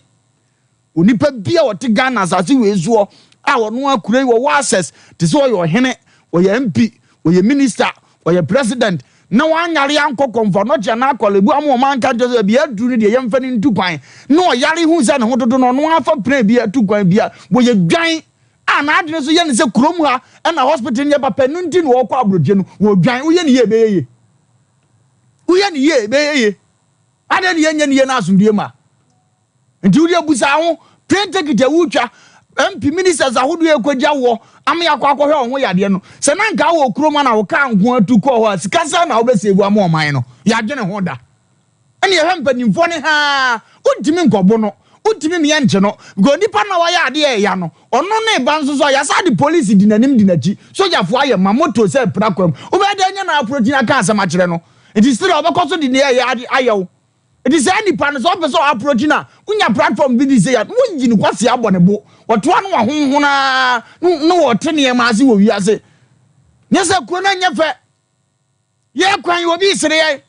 B: Onipa bi a ɔte Ghana asase wei soɔ a ɔno akura yi wɔwɔ access te sɛ ɔyɛ ɔhene, ɔyɛ MP, ɔyɛ minister, ɔyɛ president na wanyare ankɔ kɔmfoanɔkye anaa akɔlebu ama wɔn anka nkyerɛ sɛ baabi aduru no deɛ yɛmfa no ntu kwan na ɔyare hu sɛ ne ho dodo no ɔno afa plane bi atu kwan bi a wɔyɛ dwan. a n'adwene nso yɛ no sɛ kurom ha na hospital no yɛ papa ɛno nti na ɔrekɔ aburokyire no, wɔdwan. Woyɛ no yie ɛbɛyɛ yie. Woyɛ no yie ɛbɛyɛ yie. Adɛn na yɛnyɛ no yie na asomdue ma? Nti wodeɛ busa ho, plane ticket a wotwa, MP ministers ahodoɔ ɛkɔgya woɔ ama yɛakɔ akɔhwɛ wo ho yadeɛ no, sɛ na nka wɔ kurom a na wo kaa nko atu kɔɔ hɔ a, sika sɛn na wobɛsave ama ɔman no? Yɛadwene ho da. Ɛne yɛhwɛ mpanimfoɔ no haa, wontumi nkɔbo no, wontumi mmea nkye no, because nipa no a wayɛ adeɛ a ɛya no, ɔno ne ba nso so a, yɛasa de polisi di n'anim di n'akyi, sogyafoɔ ayɛ ma moto sɛ pira kwam, wobɛyɛ dɛn anya no approach aka asɛm akyerɛ no? Nti still a ɔbɛkɔ so de nea ɛyɛ ayɛ wo. Nti saa nipa no sɛ ɔpɛ sɛ ɔapproach no a, wonya platform bi de sei a, na wayi no kwasea abɔ ne bo, wɔtoa no wahonhon ara na wɔte nneɛma ase wɔ wiase. Nyɛ sɛ kuro no nyɛ fɛ. Yɛ kwan yi obi sere yɛn.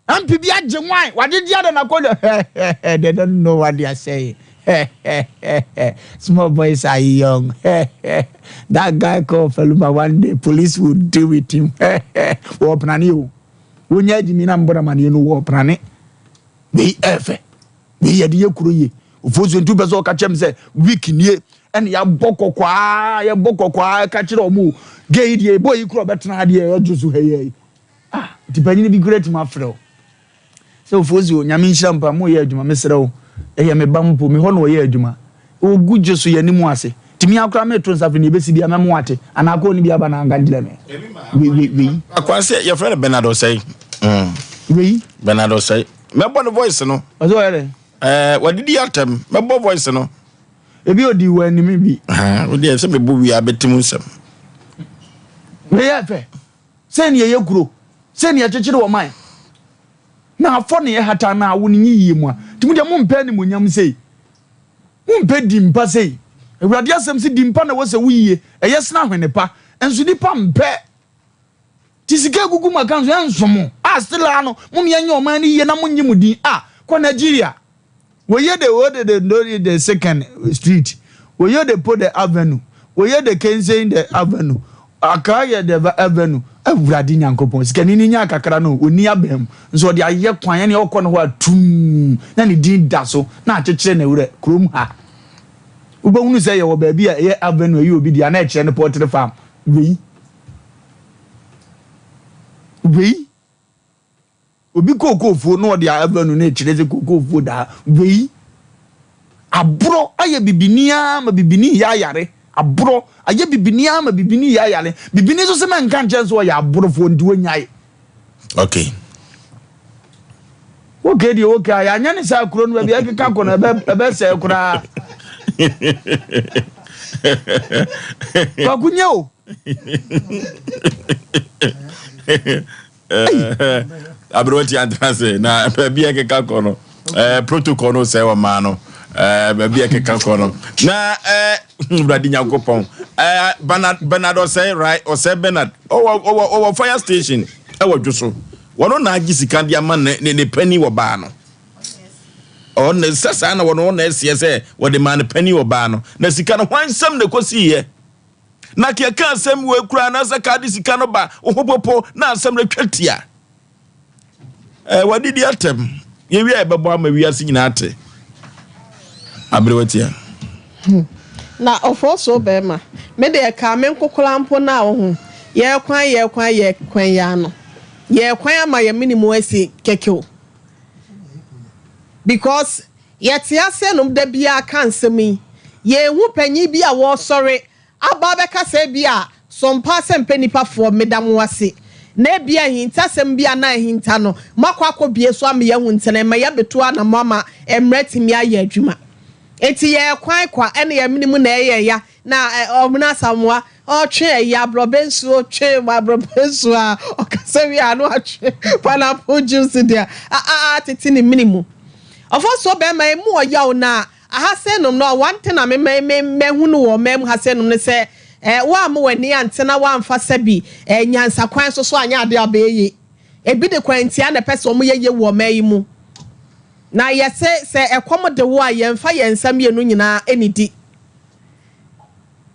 B: MP bi agye nwan, wagyegye ada na kɔ They don't know what they are saying. Small boys are young. That guy called Feluma one day police will deal with him. Wɔ prane o. Wonya agyimi na mbɔ na maneɛ no wɔ prane. Wei ɛfɛ. Wei yɛde yɛ kuro yie. Ofosuo nti wopɛ sɛ ɔka kyerɛ me sɛ week nie ɛna yɛabɔ kɔkɔaa yɛbɔ kɔkɔaa ɛka kyerɛ ɔmo o gay yi deɛ ɛbɔ yi kura ɔbɛtena ha deɛ ɛdwo so ha yi ah nti panyin bi kura tumi afrɛ o sɛ ofosuo nyame nhyira mpa mo yɛ adwuma mesrɛ o ɛyɛ me ba mpo me hɔ na ɔyɛ adwuma ogu gye so yɛ anim ase tumi akora meto nsa fɛ ne ebesi bi ama mo ate anaa kɔɔ ne bi aba na anka nkyerɛ me wei wei wei
A: Akwasi yɛfrɛ no Bernard Osei. Mm.
B: Wei
A: Bernard Osei. Mɛbɔ ne voice no.
B: Ɔsɛ ɔyɛ dɛ.
A: Ɛɛ wadidi atɛm. Mɛbɔ voice no.
B: Ebi odi wɔ anim bi.
A: Wo deɛ sɛ mebɔ wie a bɛte mu nsɛm.
B: Wei yɛ fɛ. Sɛ ne yɛyɛ kuro. Sɛ ne yɛkyekyere ɔman. Na afɔ ne ɛhata na awo ne nye yie mu a. Nti mo deɛ mompɛ animonyam sei. Mompɛ di mpa sei. Awurade asɛm se di mpa na ɛwɔ sɛ woyie. Ɛyɛ sene ahwene pa. Nso nipa mpɛ. Nti sika egugu mo account so ɛnso mo a still a no mom yɛnyɛ ɔman no yie na mo nye mo din a kɔ Nigeria woye de wo de de ndori de second street woye de po de avenue woye de kensein de avenue Accra yɛ de avenue awurade nyankopɔn sikani ni nya kakra no ɔni abɛn mu nso ɔde ayɛ kwan ɛne ɔkɔ no hɔ a tum na ne din da so na akyekyere ne werɛ kurom ha wobɛhunu sɛ yɛwɔ baabi a ɛyɛ avenue ɛyɛ obi deɛ na ɛkyerɛ ne poultry farm wei Wei, obi kookoofuo na ɔde avenue no rekyerɛ sɛ kookoofuo daa. Wei, aborɔ ayɛ bibini ara ma bibini yɛ ayare. Aborɔ ayɛ bibini ara ma bibini yɛ ayare. Bibini nso sɛ mɛnka nkyɛn sɛ ɔyɛ aborofoɔ nti wɔnyae.
A: Okay.
B: Okay deɛ okay a yɛanyɛ ne saa kuro no baabi a ɛkeka kɔ no ɛbɛsɛe koraa. Kwaku nyɛ o.
A: Aberewa ti antena ase na baabi a ɛkeka kɔ no eh, protocol no sɛ wɔ maa no eh, baabi a ɛkeka kɔ no na eh, wurade nyankopɔn eh, Bernard Bernard ɔsɛe right ɔsɛe Bernard ɔwɔ ɔwɔ ɔwɔ fire station ɛwɔ dwo so wɔn na agye sika de ama ne ne ne panyin wɔ baa no ɔno sɛ saa na wɔn na ɛseɛ sɛ wɔde maa ne panyin wɔ baa no na sika no hwan nsɛm na ɛkɔsi yɛ. Na ka yɛka asɛm wei koraa anaasɛ ka de sika no ba wo ho popo na asɛm no atwa tia. Eh, wadidi atɛm. Yɛwie a yɛbɛbɔ ama wiase nyinaa ate. Aberewa tia.
C: Hmm. Na ɔfɔɔsoɔ bɛrima, me deɛ kaa me nkokora mpo na wo ho. Yɛ kwan yɛ kwan yɛ kwan yɛ ano. Yɛ kwan ama yɛ mene mu asi kɛkɛ o. Because Yɛte ase nom da biara ka nsɛm yi. Yɛnhu panyin bi a wɔresɔre aba abɛka sɛ ebia Sompa asɛmpɛ nnipa foɔ meda mo ase na ebia ahintasɛm bi a na ahinta no moakɔ akɔbue so ama yɛahu nti na ɛma yɛabɛtu anamɔ ama mmara atumi ayɛ adwuma. Enti yɛyɛ kwan kwa ɛna yɛn mene mu na ɛyɛ ya Na Ɔmena Asamoah ɔtwe ɛyi abrɔbɛ nsuo twe abrɔbɛ nsuo a ɔkasa wie a na watwe pineapple juice deɛ a atete ne mene mu. Ɔfɔsoɔ bɛrima emu ɔyaw na aha sɛ nom no one thing a me me me mɛhu no wɔ ɔman mu ha sɛ nom ne sɛ eh, woamma w'ani ante na woamfa sɛbi eh, nyansa kwan so so anyɛ adeɛ a ɔbɛyɛ yie. Ebi de kwantia na ɛpɛ sɛ wɔyɛ yie wɔ ɔman yi mu. Na yɛse sɛ ɛkɔm de wo a yɛmfa yɛn nsa mmienu nyinaa nnidi.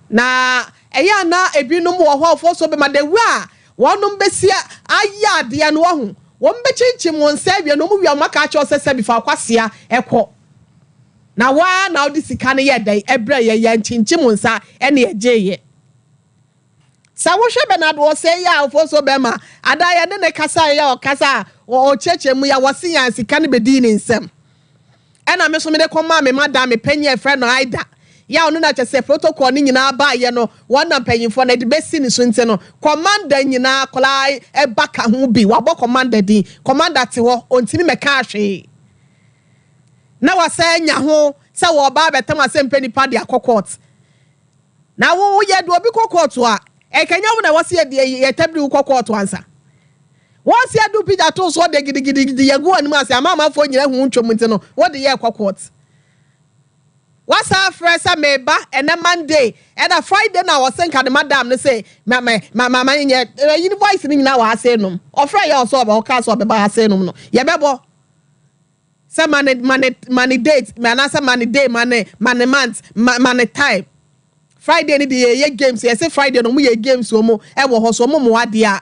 C: Na ɛyɛ a na ebinom wɔ hɔ a wɔfɔ so bɛma the way a wɔnom bɛsi ayɛ adeɛ no wahu. Wɔn bɛkyinkyim wɔn nsa awie no wɔn wie a wɔn aka akyerɛ wo sɛ sɛbi fa kwasea kɔ. Na wo ara na wode sika no yɛɛ dɛn brɛɛ yɛn? Yɛankyinkyim wo nsa na yɛgyeeɛ. Sɛ wohwɛ Bernard Osei yi a Ofosuo bɛrima, ada a yɛne no kasaeɛ yi a ɔkasa a ɔkyerɛkyerɛ mu yi a wɔse yɛn sika no bɛdii ne nsam. Ɛna me nso mede kɔmaa me madam, me panyin a yɛfrɛ no Aida, yɛ a ɔno na kyerɛ sɛ protocol no nyinaa baeɛ no, wɔn na mpanyinfoɔ no de bɛsi ne so nti no, commander nyinaa akwadaa ɛba ka ho bi, wabɔ commander din, commander te hɔ, ɔntumi mmɛkaa hwee. Na wasan anya ho sɛ wɔreba abɛtam asɛmpɛ nipa de akɔ court. Na wo yɛ de obi kɔ court a, ɛkanya wo na ɛwɔ sɛ yɛde yɛtabiri wo kɔ court ansa. Wɔn si adu pigya to so de gidigidigidi yɛgu wɔn anim ase ama amanfoɔ nyina hu ntwam nti no wode yɛ kɔ court. Wasan afrɛ sɛ meba ɛnɛ Monday ɛna Friday na ɔse nka ne madam no se ma ma ma ma ma nyɛ ɛyi ne voice no nyinaa wɔ ha se nom. Ɔfrɛ yɛ ɔsɛ ɔbɛ ɔka sɛ ɔbɛba ha se nom no yɛbɛbɔ. Sɛ ma ne ma ne ma ne date anaasɛ ma ne day ma ne ma ne month ma ma ne time. Friday no de yɛyɛ games yɛse Friday no ɔmo yɛ games ɔmo ɛwɔ hɔ so ɔmo mmoa deɛ a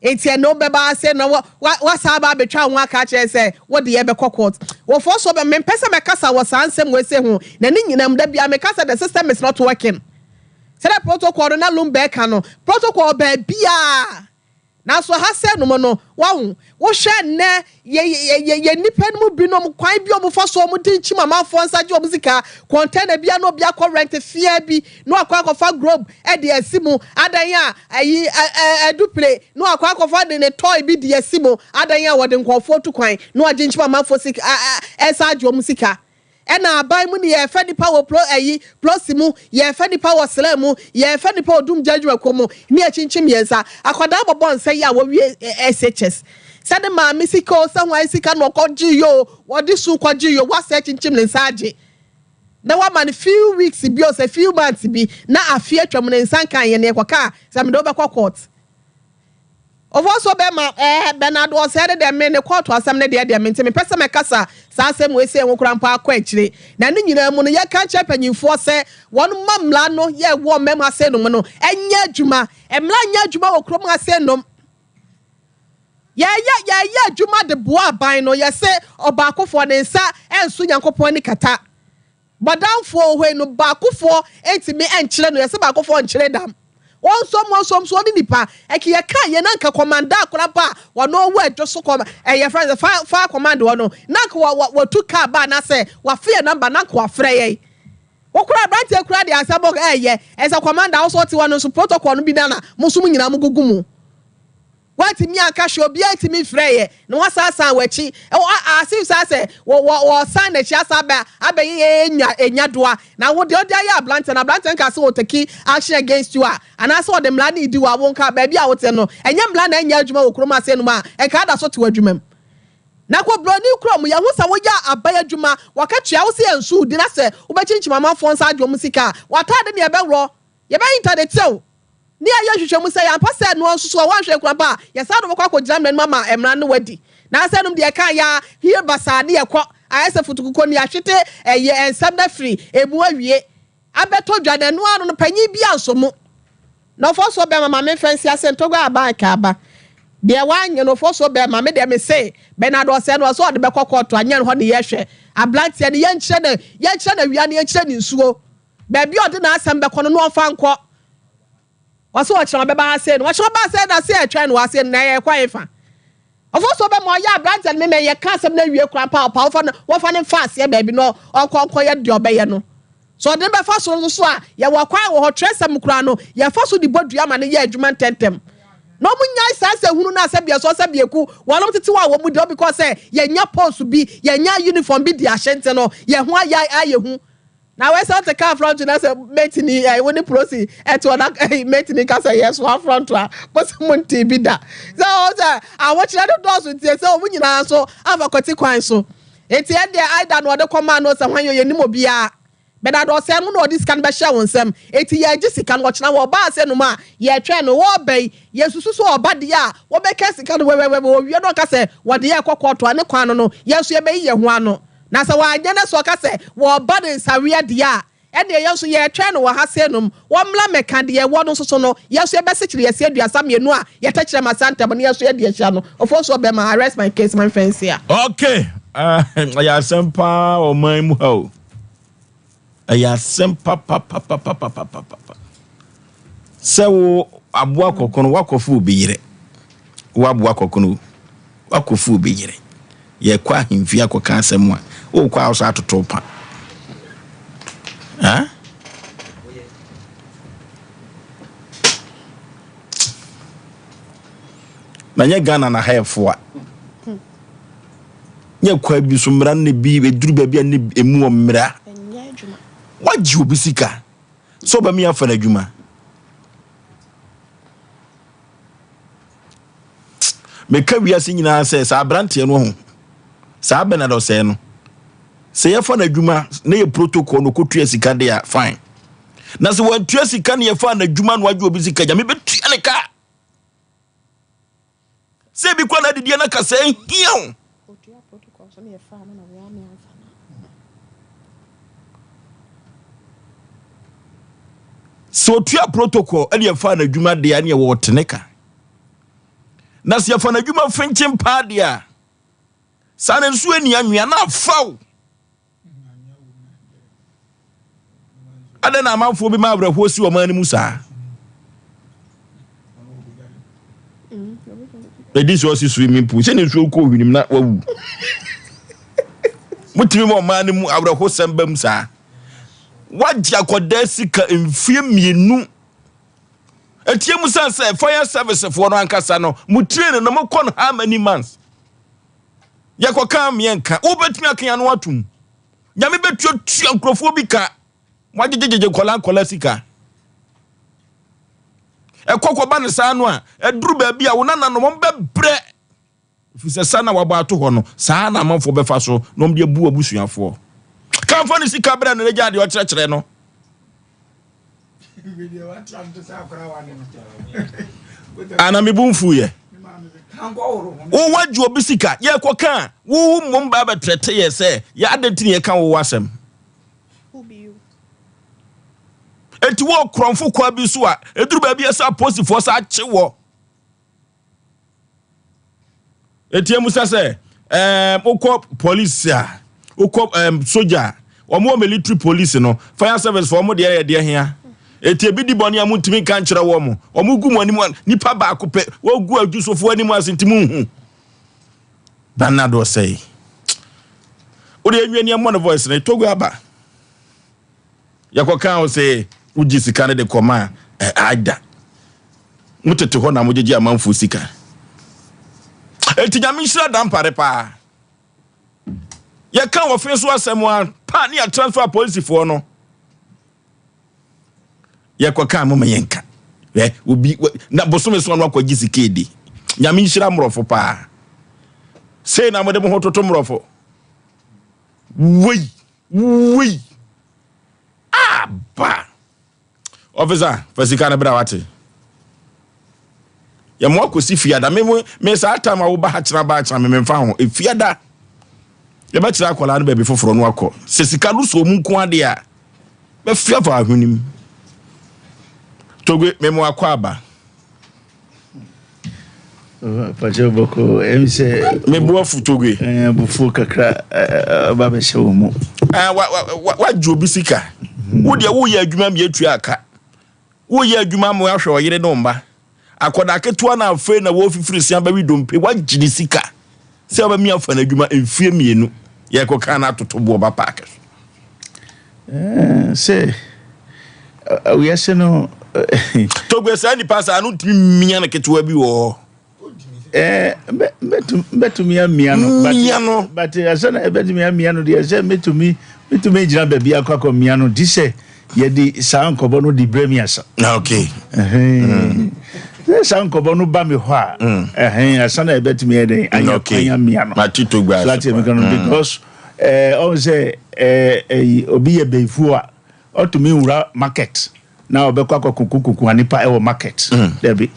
C: eti ɛna ɔbɛba ase na wa wa wasan aba abɛtwa ho aka akyerɛ sɛ wo deɛ bɛkɔ court. Wɔfoɔ so bɛ mempɛ sɛ mɛkasa wɔ saa nsɛm wei se ho na ne nyinaa mu da biara meka sɛ the system is not working. Sɛdeɛ protocol no na Lumba ɛka no protocol baabiara. Nanso ha sɛɛ nom no, wahu, wohwɛ nnɛ yɛ, yɛ, yɛ, yɛ nnipa no mu binom, kwan bi a wɔfa so wɔde nkyim amanfoɔ nsa gye wɔn sika, container bi a na obi akɔ rent fia bi, na wakɔ akɔfa globe de asi mu, adan a ayi, ɛ, ɛ, adupire, na wakɔ akɔfa de ne toy bi de asi mu, adan a wɔde nkurɔfoɔ tu kwan, na wagye nkyim amanfoɔ sika, ɛ, ɛ, ɛsan agye wɔn sika. Ɛna aban mu ne yɛɛfɛ nipa wɔ pro ɛyi plosi mu, yɛɛfɛ nipa wɔ srɛ mu, yɛɛfɛ nipa wɔ dum gya adwumakuo mu ne akyinkyim yɛn nsa. Akwadaa bɔbɔ nsa yi a wawie SHS sɛ ne maame sika o sɛ hwan sika na ɔkɔ gye yɛ o wɔde su kɔ gye yɛ o wasɛ akyinkyim ne nsa agye na wama no few weeks bi o sɛ few months bi na afe atwam ne nsa nka yɛn yɛkɔka sɛ mede wobɛkɔ court. Ofosuo bɛma ɛɛ Bernard Osei de deɛ me ne kɔɔto asɛm no deɛ deɛ mente mepɛ sɛ mɛkasa saa asɛm wei sei ho koraa mpo akɔ akyire na ne nyinaa mu no yɛka nkyerɛ panyinfoɔ sɛ wɔn mma mmara no yɛ ɛwɔ ɔman mu ha sei nom no ɛnyɛ adwuma mmara nyɛ adwuma wɔ kurom ha sei nom yɛyɛ yɛyɛ adwuma de boa aban no yɛse ɔbaakofoɔ ne nsa ɛnso Nyankopɔn ani kata Bɔdamfoɔ wɔ hɔ yi no baakofoɔ ntumi nkyerɛ no yɛse baakofoɔ nkyere dam wɔnsom wɔnsom so ɔne nipa ɛke yɛka yɛ na nka kɔmanda akora ba a wɔno wɔ adwo so kɔm ɛyɛ fɛn sɛ fa fa kɔmand wɔ no na nka wɔ wɔ wɔtu kaa ba anaasɛ wafe yɛ namba na nka wafrɛ yɛn wɔkora aberanteɛ kura deɛ asɛm ɛyɛ ɛsɛ kɔmanda wo so ɔte hɔ no nso protocol no bi na na mo nso mo nyinaa mo gugu mu. Woantumi anka hwee, obiara ntumi mfrɛɛ yɛ, na wɔasan san w'akyi. Ɛwɔ a, as if saa sɛ wɔ wɔ wɔsan n'akyi asan abɛ abɛyɛ yɛ enya enyadoa. Na wo deɛ ɔde ayɛ aberanteɛ no, aberanteɛ no kaa sɛ ɔtake action against you a, anaasɛ ɔde mmara no redi wo a, wo nka baabi a wote no, ɛnyɛ mmara na ɛnyɛ adwuma wɔ kurom ase nom a, nka ada so te w'adwuma mu. Na kɔ buroni kurom, yɛhu sɛ woyɛ aban adwuma, wɔakatua wo sɛ yɛnso wo di, na sɛ wobɛkyinkyim amanfoɔ nsa agye wɔn sika a, w'ataade ne yɛbɛworɔ, yɛbɛyɛ intadete wo. Ne yɛayɛ nhwehwɛmu sɛ ɛyɛ ampa sɛ ɛnoa nso so a wɔanhwɛ nkura ba a, yɛsan de wɔn kɔ akɔgyina mmara no mu ama mmara no adi. Nansɛ nom deɛ ɛka yɛ ara hie basaa ne yɛkɔ ayɛ sɛ futukukɔ ne yɛahwete ɛyɛ nsɛm no afiri ɛmu awie abɛtɔ dwa na ɛno ara no panyin bi anso mu. Na ɔfɔsoɔ bɛma ma memfa nsi ase ntɔgua aba nka aba deɛ wanyɛ no ɔfɔsoɔ bɛma me deɛ mese Bernard ɔsɛe no ɔsɛ ɔde bɛkɔ kɔɔto anyɛ no hɔ ne yɛhwɛ abranteɛ no yɛnkyerɛ no yɛnkyerɛ no awia no yɛnkyerɛ no nsuo Baabi a ɔde n'asɛm bɛkɔ no, na ɔmfa nkɔ. Ɔse ɔkyena ɔbɛba ha sei no, ɔkyena ɔba sei na se ɛtwɛn no wɔ ha sei no, na ɛyɛ kwan fa. Ɔfo so bɛma ɔyɛ aberanteɛ no mema yɛka asɛm no awie koraa mpo a, ɔpa wɔfa no wɔfa no mfa aseɛ baabi na ɔnkɔ nkɔyɛ deɛ ɔbɛyɛ no. So ɔde no bɛfa soro nso so a, yɛwɔ kwan wɔ hɔ, twerɛsɛm koraa no, yɛfa so de bɔ dua ma no yɛ adwuma ntɛmntɛm. Na wɔn nyae saa sɛ hunu no a sɛ biɛso sɛ bieku, wɔnom tete hɔ a wɔn di hɔ because sɛ yɛnya post bi, yɛnya uniform bi di ahyɛ nti no, yɛn ho ayɛ ayɛ hu. Na wei sɛ ɔte car front na sɛ mate ni ɛɛ wo ne prosi ɛte hɔ na ɛɛ mate ni ka sɛ yɛ soa front a mo sɛ mo nte bi da sɛ ɔwɔ sɛ ahokyerɛ no dɔɔso nti sɛ wɔn nyinaa nso afa kwati kwan so eti ɛdeɛ aida na ɔde kɔmaa no sɛ hwan yɛ yɛ nim obiara bɛda dɔ ɔsɛ no na ɔde sika no bɛhyɛ wɔn nsam eti yɛgye sika no ɔkyena wɔ ɔbaa sɛ no mu a yɛtwɛn no wɔɔba yi yɛsusu so ɔba deɛ a wɔbɛka sika no wɛwɛwɛ wɔwie no ɔka sɛ wɔde yɛ kɔ kɔɔto a ne kwan no no yɛn nso yɛbɛyi yɛn ho ano. Na sɛ wanyɛ na sɛ ɔka sɛ wɔreba ne nsaweɛ deɛ a, ɛnneɛ yɛn nso yɛretwɛn no wɔ ha seinom, wɔmmra mmɛka deɛ ɛwɔ no nso so no, yɛn nso yɛbɛsekyere yɛn se 32 a yɛtɛkyerɛma santam no, yɛn nso yɛde ahyia no. Ofosuo bɛma, I rest my case, ma mfa nsi ha.
A: Okay, ɛyɛ asɛm paa ɔman mu ha o. Ɛyɛ asɛm papapapapapapa. Sɛ wo aboa kɔkɔ no wakɔfo obi yere. Wo aboa kɔkɔ no wakɔfo obi yere. Yɛkɔ ahemfie akɔka asɛm a wokɔ a wosɛ atoto pa. Ha? Na nyɛ Ghana na ha yɛ foa. Nyɛ kwa bi so mmara no bi ɛduru baabi a ne emu wɔ mmara. Wagye obi sika sɛ ɔbɛmi afa no adwuma. Meka wiase nyinaa sɛ saa aberanteɛ no ho saa Bernard Ɔsɛe no sɛ yɛfa no adwuma na yɛ protocol no kɔtua sika de a fine. Na sɛ wantua sika ne yɛfa no adwuma na wagye obi sika nyame bɛtua ne ka. Sɛ ebi kɔ na adidiɛ na kasa hia wo. Sɛ otua protocol ɛne yɛfa no adwuma deɛ ɛne ɛwɔ ɔtene ka. Na sɛ yɛfa no adwuma finkyin paa deɛ a saa no nso ani anwea na afa wo. Adɛn na amanfoɔ bi ma awerɛhoɔ si ɔman no mu saa? Ɛdi sɛ ɔsi swimming pool sɛ ne nsuo kɔ hwenem na wawu. Motumi ma ɔman no mu awerɛhosɛm ba mu saa. Wagye akɔdaa sika mfie mmienu. Ɛtie mu sane sɛ fire service foɔ no ankasa no mo train no mokɔ no how many months? Yɛkɔka mmiɛnka wobɛtumi aka ano atom. Nyame bɛtuatua nkurɔfoɔ bi ka. Moagyegyegyegye nkɔla nkɔla sika. Ɛkɔ kɔba no saa no a, ɛduru baabi a wo nananom wɔn bɛbrɛ. Ɛfiri sɛ sa na wabɔ ato hɔ no, saa na amanfoɔ bɛfa so na wɔn de abu abusuafoɔ. Kamfa ne sika brɛ no na gya deɛ ɔkyerɛkyerɛ no. Ana me bo mfuiɛ. Wo wagye obi sika, yɛkɔka a, wo mmom ba bɛtrɛte yɛ sɛ yɛ adɛn nti na yɛka wo asɛm. Enti wɔ korɔmfo kwa bi so a, ɛduru baabi a sɛ apolisifoɔ sa akye wɔ. Enti emu sɛ sɛ ɛɛm wokɔ police a, wokɔ ɛɛm soja a, wɔn wɔ military police no, fire service fo wɔn deɛ yɛ deɛ hia. Eti ebi di bɔne a muntumi nka nkyerɛ wɔn. Wɔn gu mo anim nipa baako pɛ, wɔgu adwusofoɔ anim ase nti munhu. Bernard Osei. Wode enwie ni ɛmmɔ ne voice no, Togo aba. Yɛkɔkaa wo sɛ wogye sika no de kɔma ada. Motete hɔ na mogyegye amanfoɔ sika. Enti Nyame nhyira Dampare paa. Yɛka wɔfe so asɛm a pa ne yɛtransfer apolisifoɔ no. Yɛkɔkaa moma yɛnka. Hwɛ obi na bosome so no akɔgye sika edi. Nyame nhyira mmorɔfo paa. Sei na mode mo ho toto mmorɔfo. Wei! Wei! Aba! Officer, fa sika no bra wate. Yɛ mo akɔsi fiada. Me me saa time a woba ha kyena ba kyena me memfa ho. Efiada. Yɛbɛkyerɛ akwadaa no baabi foforɔ no akɔ. Sɛ sika no so mu nko adeɛ a, bɛfia fa ahwenem. Togwe, me mo akɔ aba.
H: Pakyɛ bɔkɔ ɛmi sɛ.
A: Me bu afu Togwe.
H: Ɛɛ bufuo kakra ɛba bɛhyɛ wɔn mu.
A: Ɛɛ wa wa wa wagye obi sika. Wo deɛ woyɛ adwuma mi etua aka. Woyɛ adwuma mo ahwɛ ɔyere ne mma. Akwadaa ketewa na afei na wɔfifiri se abɛwe dompe wagye ne sika sɛ ɔbɛmi afa n'adwuma mfie mmienu yɛkɔka no atoto boɔ ba paake so.
H: Sɛ wiase no.
A: Togbe saa nipa saa no ntumi mmia no ketewa bi wɔ hɔ.
H: Mbɛtumi amia no.
A: Mmia no.
H: But ɛsɛ na ɛbɛtumi amia no deɛ sɛ mɛtumi mɛtumi gyina baabi akɔ akɔ mmia no di sɛ yɛde saa nkɔbɔ no di brɛ mi asa.
A: Okay.
H: Sɛ saa nkɔbɔ no ba mi hɔ a, mm. asa na ɛbɛtumi yɛ dɛ anya kwan amia no.
A: Mati Togbe ase.
H: Because ɔn sɛ ɛyi obi yɛ bɛyifuo a ɔtumi nwura market na ɔbɛkɔ akɔkokokokoa nipa ɛwɔ market mm. Dɛbi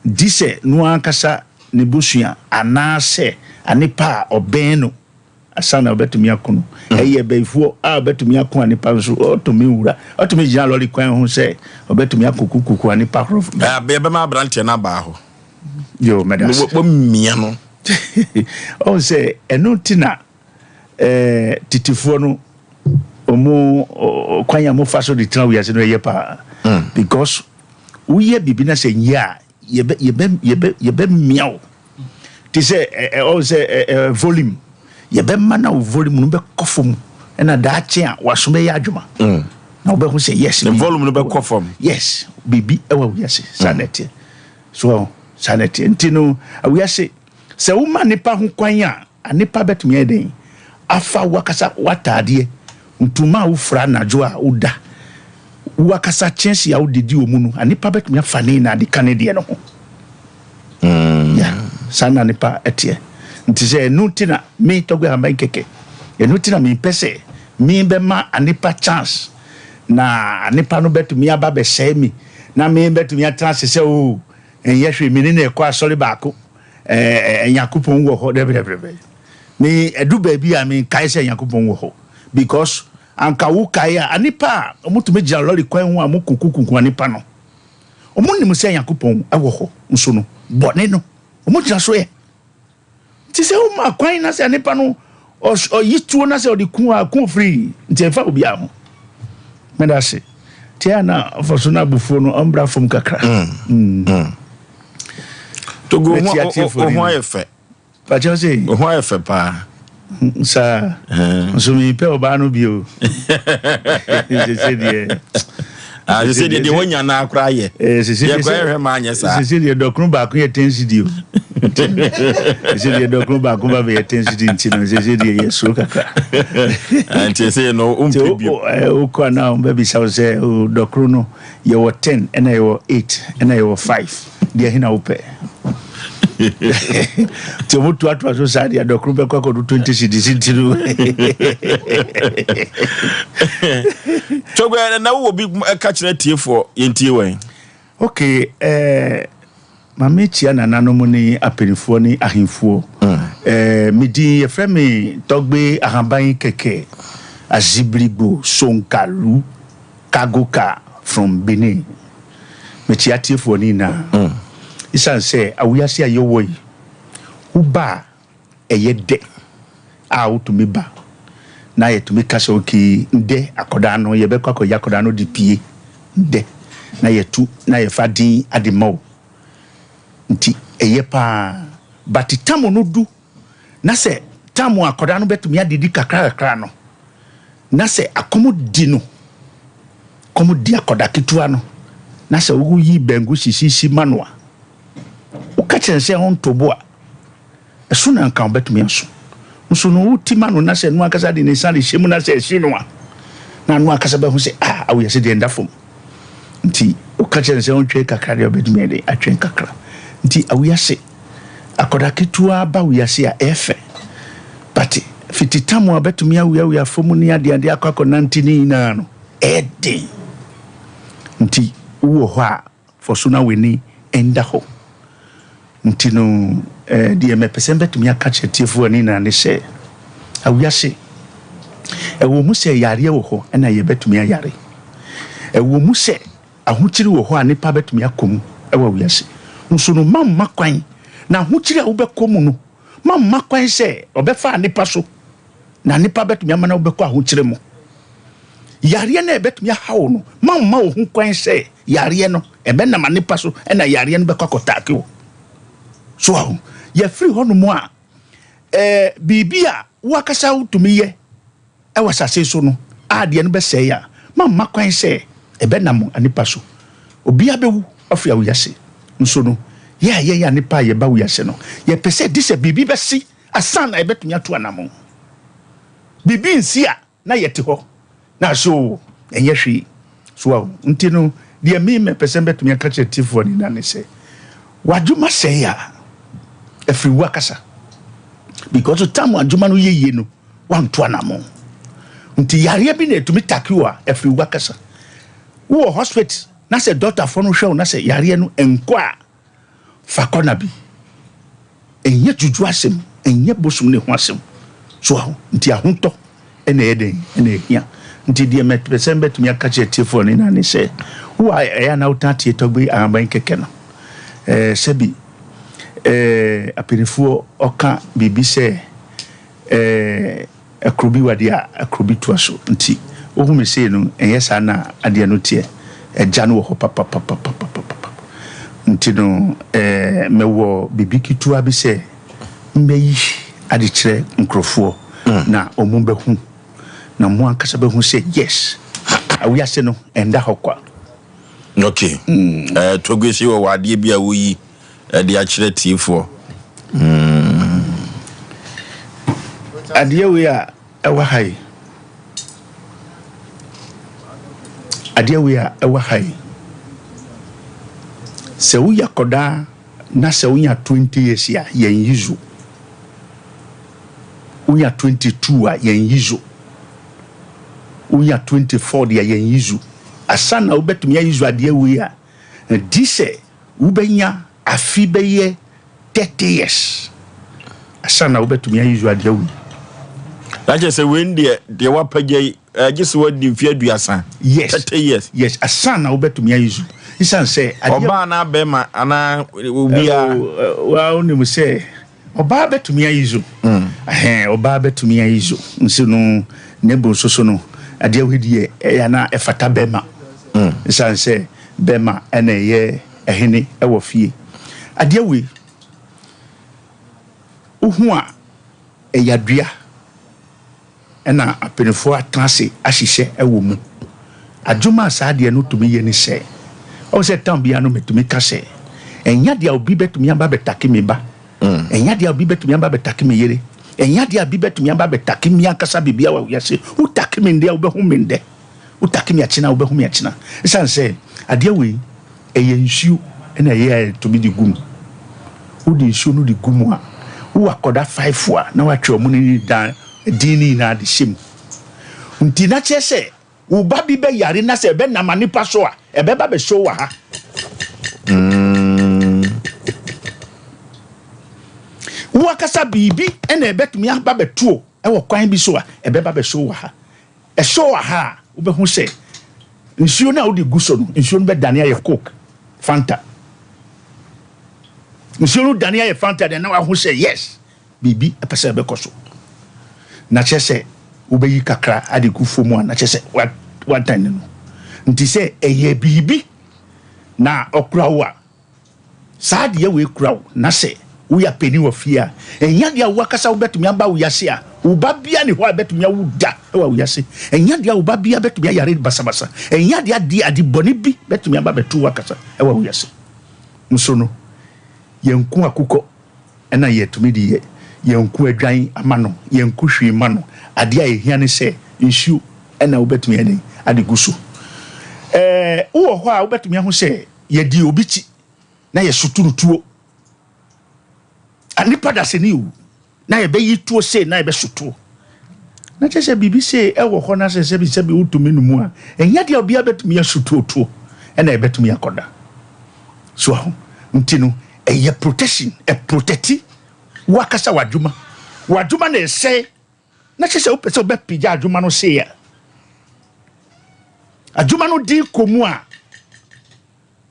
H: di sɛ no ankasa ne busua anaasɛ anipa a ɔbɛn no asa na ɔbɛtumi ako no mm. Ɛyɛ bɛyifoɔ a ɔbɛtumi ako anipa nso ɔtumi nwura ɔtumi gyina lɔri kwan ho sɛ ɔbɛtumi akokokokoa nipa korɔ.
A: Ɛbɛma aberanteɛ no abaa hɔ.
H: Yo, mɛda ase.
A: Wɔmia no.
H: Ɔn sɛ ɛno ti na ɛɛ titifoɔ no Ɔmo kwan a mofa so de tena wiase no ɛyɛ paa. Because woyɛ biribi na sɛ nyɛ a yɛbɛ yɛbɛ yɛbɛ yɛbɛmia wo. Te sɛ ɛ ɛ ɔwɔ sɛ ɛ ɛ volume yɛbɛma na wo volume no bɛkɔ fam ɛna daakye a waso bɛyɛ adwuma. Na wobɛhu sɛ yes.
A: Ne volume no bɛkɔ fam.
H: Yes, biribi ɛwɔ wiase saa na ɛteɛ. So saa na ɛteɛ. Nti no wiase sɛ woma nipa ho kwan a nipa bɛtumi ayɛ den afa wakasa w'ataadeɛ ntoma a wofura anadwo a woda wakasa kyɛnse a wodidi wɔ mu no anipa bɛtumi afa ne na ade ka ne deɛ no ho. Yeah, saa na nipa ɛteɛ. Nti sɛ ɛno ti na me Tɔgbe Ahaban kɛkɛ ɛno ti na mempɛ sɛ me bɛma anipa chance na anipa no bɛtumi aba bɛsɛe mi na me bɛtumi atena ase sɛ o ɛnyɛ hwee me ne na ɛkɔ asɔre baako ɛɛ Nyankopɔn wɔ hɔ. Dɛbɛdɛbɛdɛbɛ, me ɛdu baabi a me nkae sɛ Nyankopɔn wɔ hɔ because anka wo kae a anipa a ɔmotumi gyina lɔre kwan ho a mo kukukuku anipa no ɔmo nim sɛ Nyankopɔn ɛwɔ hɔ nso no bɔne no ɔmo gyina so yɛ. Nti sɛ woma kwan na sɛ nipa no ɔyi tuo na sɛ ɔde ku a ku firi nti ɛmfa obiara ho. Mɛda ase nti a na ɔfa so no abufuo no ɔmbra fam kakra.
A: Togo ho ho ayɛ fɛ.
H: Pakyɛw sɛ
A: ho ayɛ fɛ paa.
H: Saa nso mepɛ ɔbaa no bio sese deɛ.
A: Sese deɛ wonya no akora yɛ yɛkora yɛhwɛ ma anyɛ saa.
H: Sese deɛ dɔkono baako yɛ 10 cedi o. Sese deɛ dɔkono baako ba bɛyɛ 10 cedi nti no sese deɛ yɛ suro kakra.
A: Nti sɛ no wompɛ bio.
H: Wokɔ a na wobɛbisa wo sɛ dɔkono no yɛwɔ 10 ɛna yɛwɔ 8 ɛna yɛwɔ 5 deɛ hena wopɛ? Nti ɔmo toatoa so saa deɛ dɔkono bɛkɔ akɔdo 20 cedis nti no.
A: Togo na wowɔ bi ka kyerɛ tiefoɔ yɛntie wɛn.
H: Okay, maame kyia nananom ne apanifoɔ ne ahemfoɔ. Me din yɛfrɛ me Tɔgbe Ahaban Kɛkɛ Azibrigbo Sonkalu Kagoka from Benin. Mekyia tiefoɔ ne nyinaa ɛsiane sɛ awiase a yɛwɔ yi woba a ɛyɛ dɛ a wotumi ba na yɛtumi ka sɛ okay ndɛ akɔdaa no yɛbɛkɔ akɔyɛ akɔdaa no de pie ndɛ na yɛtu na yɛfa din ade ma wo nti ɛyɛ paa. But tam no du na sɛ tam akɔdaa no bɛtumi adidi kakra kakra no na sɛ akɔm di no kɔm di akɔda ketewa no na sɛ woyi banku sisisi ma no a woka kyerɛ sɛ ɔnto bo a ɛso na nka wobɛtumi aso nso no woti ma no na sɛ no ankasa de ne nsa de hyɛ mu na sɛ ɛhye no a na no ankasa bɛho sɛ ah awoyɛ sɛ deɛ nda fam nti woka kyerɛ no sɛ ɔntwɛn kakra deɛ ɔbɛtumi de atwɛn kakra. Nti awiase akɔda ketewa ba wiase a ɛyɛ fɛ but fiti tam a bɛtumi awiawia fam ne adeade akɔ akɔnante ne nyinaa no ɛyɛ den. Nti wowɔ hɔ a fɔ so na w'ani ɛnda hɔ. Nti no deɛ mɛpɛ sɛ mbɛtumi aka kyerɛ tiefoɔ ne nyinaa ne sɛ awiase ɛwɔ mu sɛ yareɛ wɔ hɔ ɛna yɛbɛtumi ayare, ɛwɔ mu sɛ ahokyere wɔ hɔ a nipa bɛtumi akɔ mu ɛwɔ wiase nso no mamma kwan na ahokyere a wobɛkɔ mu no mamma kwan sɛ ɔbɛfa nipa so na nipa bɛtumi ama na wobɛkɔ ahokyere mu. Yareɛ no a ɛbɛtumi ahaw no mamma wo ho kwan sɛ yareɛ no ɛbɛnam nipa so ɛna yareɛ no bɛkɔ akɔtaake wo so. Aho yɛfiri hɔnom a biribi a wakasa wotumi yɛ ɛwɔ asase so no a deɛ no bɛsɛe a mamma kwan sɛ ɛbɛnam nipa so. Obiara bɛwu afiri awiase nso no yɛ a yɛyɛ nipa a yɛba wiase no yɛpɛ sɛ de sɛ biribi bɛsi asan na yɛbɛtumi ato anammɔn. Biribi nsi a na yɛte hɔ na so ɛnyɛ hwee so awo. Nti no deɛ mi mɛpɛ sɛ mbɛtumi aka kyerɛ tiefoɔ ne na ne sɛ wadwuma sɛe a ɛfiri wo akasa because tam adwuma no yɛ yie no wanto anammɔn. Nti yareɛ bi na ɛtumi take wo a ɛfiri wo akasa. Wowɔ hospital na sɛ dɔktafoɔ no hwɛ wo na sɛ yareɛ no nkɔ a fa kɔ na bi ɛnyɛ dwudwu asɛm ɛnyɛ bosom ne ho asɛm so aho. Nti ahotɔ ɛna ɛyɛ den ɛna ɛhia. Nti deɛ mɛpɛ sɛ mbɛtumi aka kyerɛ tiefoɔ ne na ne sɛ wo a ɛyɛ ana wotena tie Tɔgbe Ahaban Kɛkɛ no sɛbi apanifoɔ ɔka biribi sɛ ɛkoro bi wadeɛ a ɛkoro bi toa so nti. Wohu me sei no, ɛnyɛ saa na adeɛ no teɛ. Agya no wɔ hɔ papapapapapapa. Nti no, eh, mewɔ biribi ketewa bi sɛ mbɛyi ade kyerɛ nkurɔfoɔ na wɔn bɛhu. Na mo ankasa bɛhu sɛ yes, awiase no ɛnda hɔ kwa.
A: Ok. Mm. Eh, Toguesi wɔ wɔ adeɛ bi a woyi de akyerɛ tiefoɔ.
H: Mm. Adeɛ wei a ɛwɔ ha yi, adeɛ wei a ɛwɔ ha yi, sɛ woyɛ akɔdaa na sɛ wonya 20 years a, yɛn yi zo. Wonya 22 a, yɛn yi zo. Wonya 24 deɛ yɛn yi zo. Asa na wobɛtumi ayi zo adeɛ wei a, di sɛ wobɛnya afi bɛyɛ 30 years ansa na wobɛtumi ayi zu adeɛ wei.
A: Na kyerɛ sɛ wei deɛ deɛ wapagya yi gye sɛ wadi mfe 30.
H: Yes.
A: 30 years.
H: Yes, ansa na wobɛtumi ayi zu. Esiane sɛ
A: adeɛ. Ɔbaa anaa bɛrima anaa obiara.
H: Wa wonim sɛ ɔbaa bɛtumi ayi zu. Ɛhɛn, ɔbaa bɛtumi ayi zu. Nso no ne bo nso so no adeɛ wei deɛ ɛyɛ na ɛfata bɛrima. Esiane sɛ bɛrima ɛna ɛyɛ ɛhene wɔ fie. Adeɛ wei, wohu a, ɛyɛ adua ɛna apenfoɔ atena ase ahyehyɛ wɔ mu. Adwuma a saa adeɛ no tumi yɛ ne sɛ, ɔhu sɛ tam biara no metumi ka sɛ, ɛnyɛ adeɛ a obi bɛtumi aba abɛtake me ba, ɛnyɛ adeɛ a obi bɛtumi aba abɛtake me yere, ɛnyɛ adeɛ a obi bɛtumi aba abɛtake me ankasa biribiara wɔ wiase. Wotake me ndɛ a, wobɛhu me ndɛ. Wotake me akyena a, wobɛhu me akyena. Ɛsiane sɛ adeɛ wei, ɛyɛ nsuo na ɛyɛ a yɛtumi de gu mu. Wode nsuo no de gu mu a, wowɔ akɔda faefo a na woatwerɛ wɔn ne dan din no nyinaa de hyɛ mu. Nti na kyerɛ sɛ wo ba bi bɛyare na sɛ ɛbɛnam anipa so a, ɛbɛba bɛhyɛ wo wɔ ha. Wo akasa biribi na ɛbɛtumi aba bɛto wɔ kwan bi so a, ɛbɛba bɛhyɛ wo wɔ ha. Ɛhyɛ wɔ ha a, wobɛhu sɛ nsuo no a wode gu so no, nsuo no bɛdane ayɛ Coke, Fanta. Nsuo no dane ayɛ Fanta deɛ na wahu sɛ yes, biribi ɛpɛ sɛ ɛbɛkɔ so. Na kyerɛ sɛ wobɛyi kakra ade gu fam a, na kyerɛ sɛ wadane no. Nti sɛ ɛyɛ biribi na ɔkura wo a, Saa adeyɛ wei kura wo na sɛ woyɛ apanin wɔ fie a, ɛnyɛ adeɛ a wo akasa wobɛtumi aba wiase a wo ba bia ni hɔ a ɛbɛtumi awu da wɔ wiase. Ɛnyɛ adeɛ a wo ba bia bɛtumi ayare basabasa. Ɛnyɛ adeɛ adeɛ ade bɔne bi bɛtumi aba bɛto wo akasa wɔ wiase. Nso no, yɛnko akokɔ na yɛtumi de yɛ, yɛnko adwan ama no, yɛnko hwee ma no. Adeɛ a ɛhia ne sɛ nsuo na wobɛtumi ayɛ dɛn ade gu so. Ɛɛ wowɔ hɔ a wobɛtumi ahu sɛ Yɛdi obi kyi na yɛsoto no tuo. Nipa dasani o, na yɛbɛyi tuo sei na yɛbɛsoto. Na kyerɛ sɛ biribi sei ɛwɔ hɔ na sɛ sɛbi sɛbi wotumi no mu a, ɛnyɛ deɛ obiara bɛtumi asoto tuo ɛna ɛbɛtumi akɔda. So aho nti no ɛyɛ protection, ɛprotɛti wakasa w'adwuma. W'adwuma na ɛsɛe Na kyerɛ sɛ wopɛ sɛ wobɛpagya adwuma no sei a, adwuma no din kɔ mu a,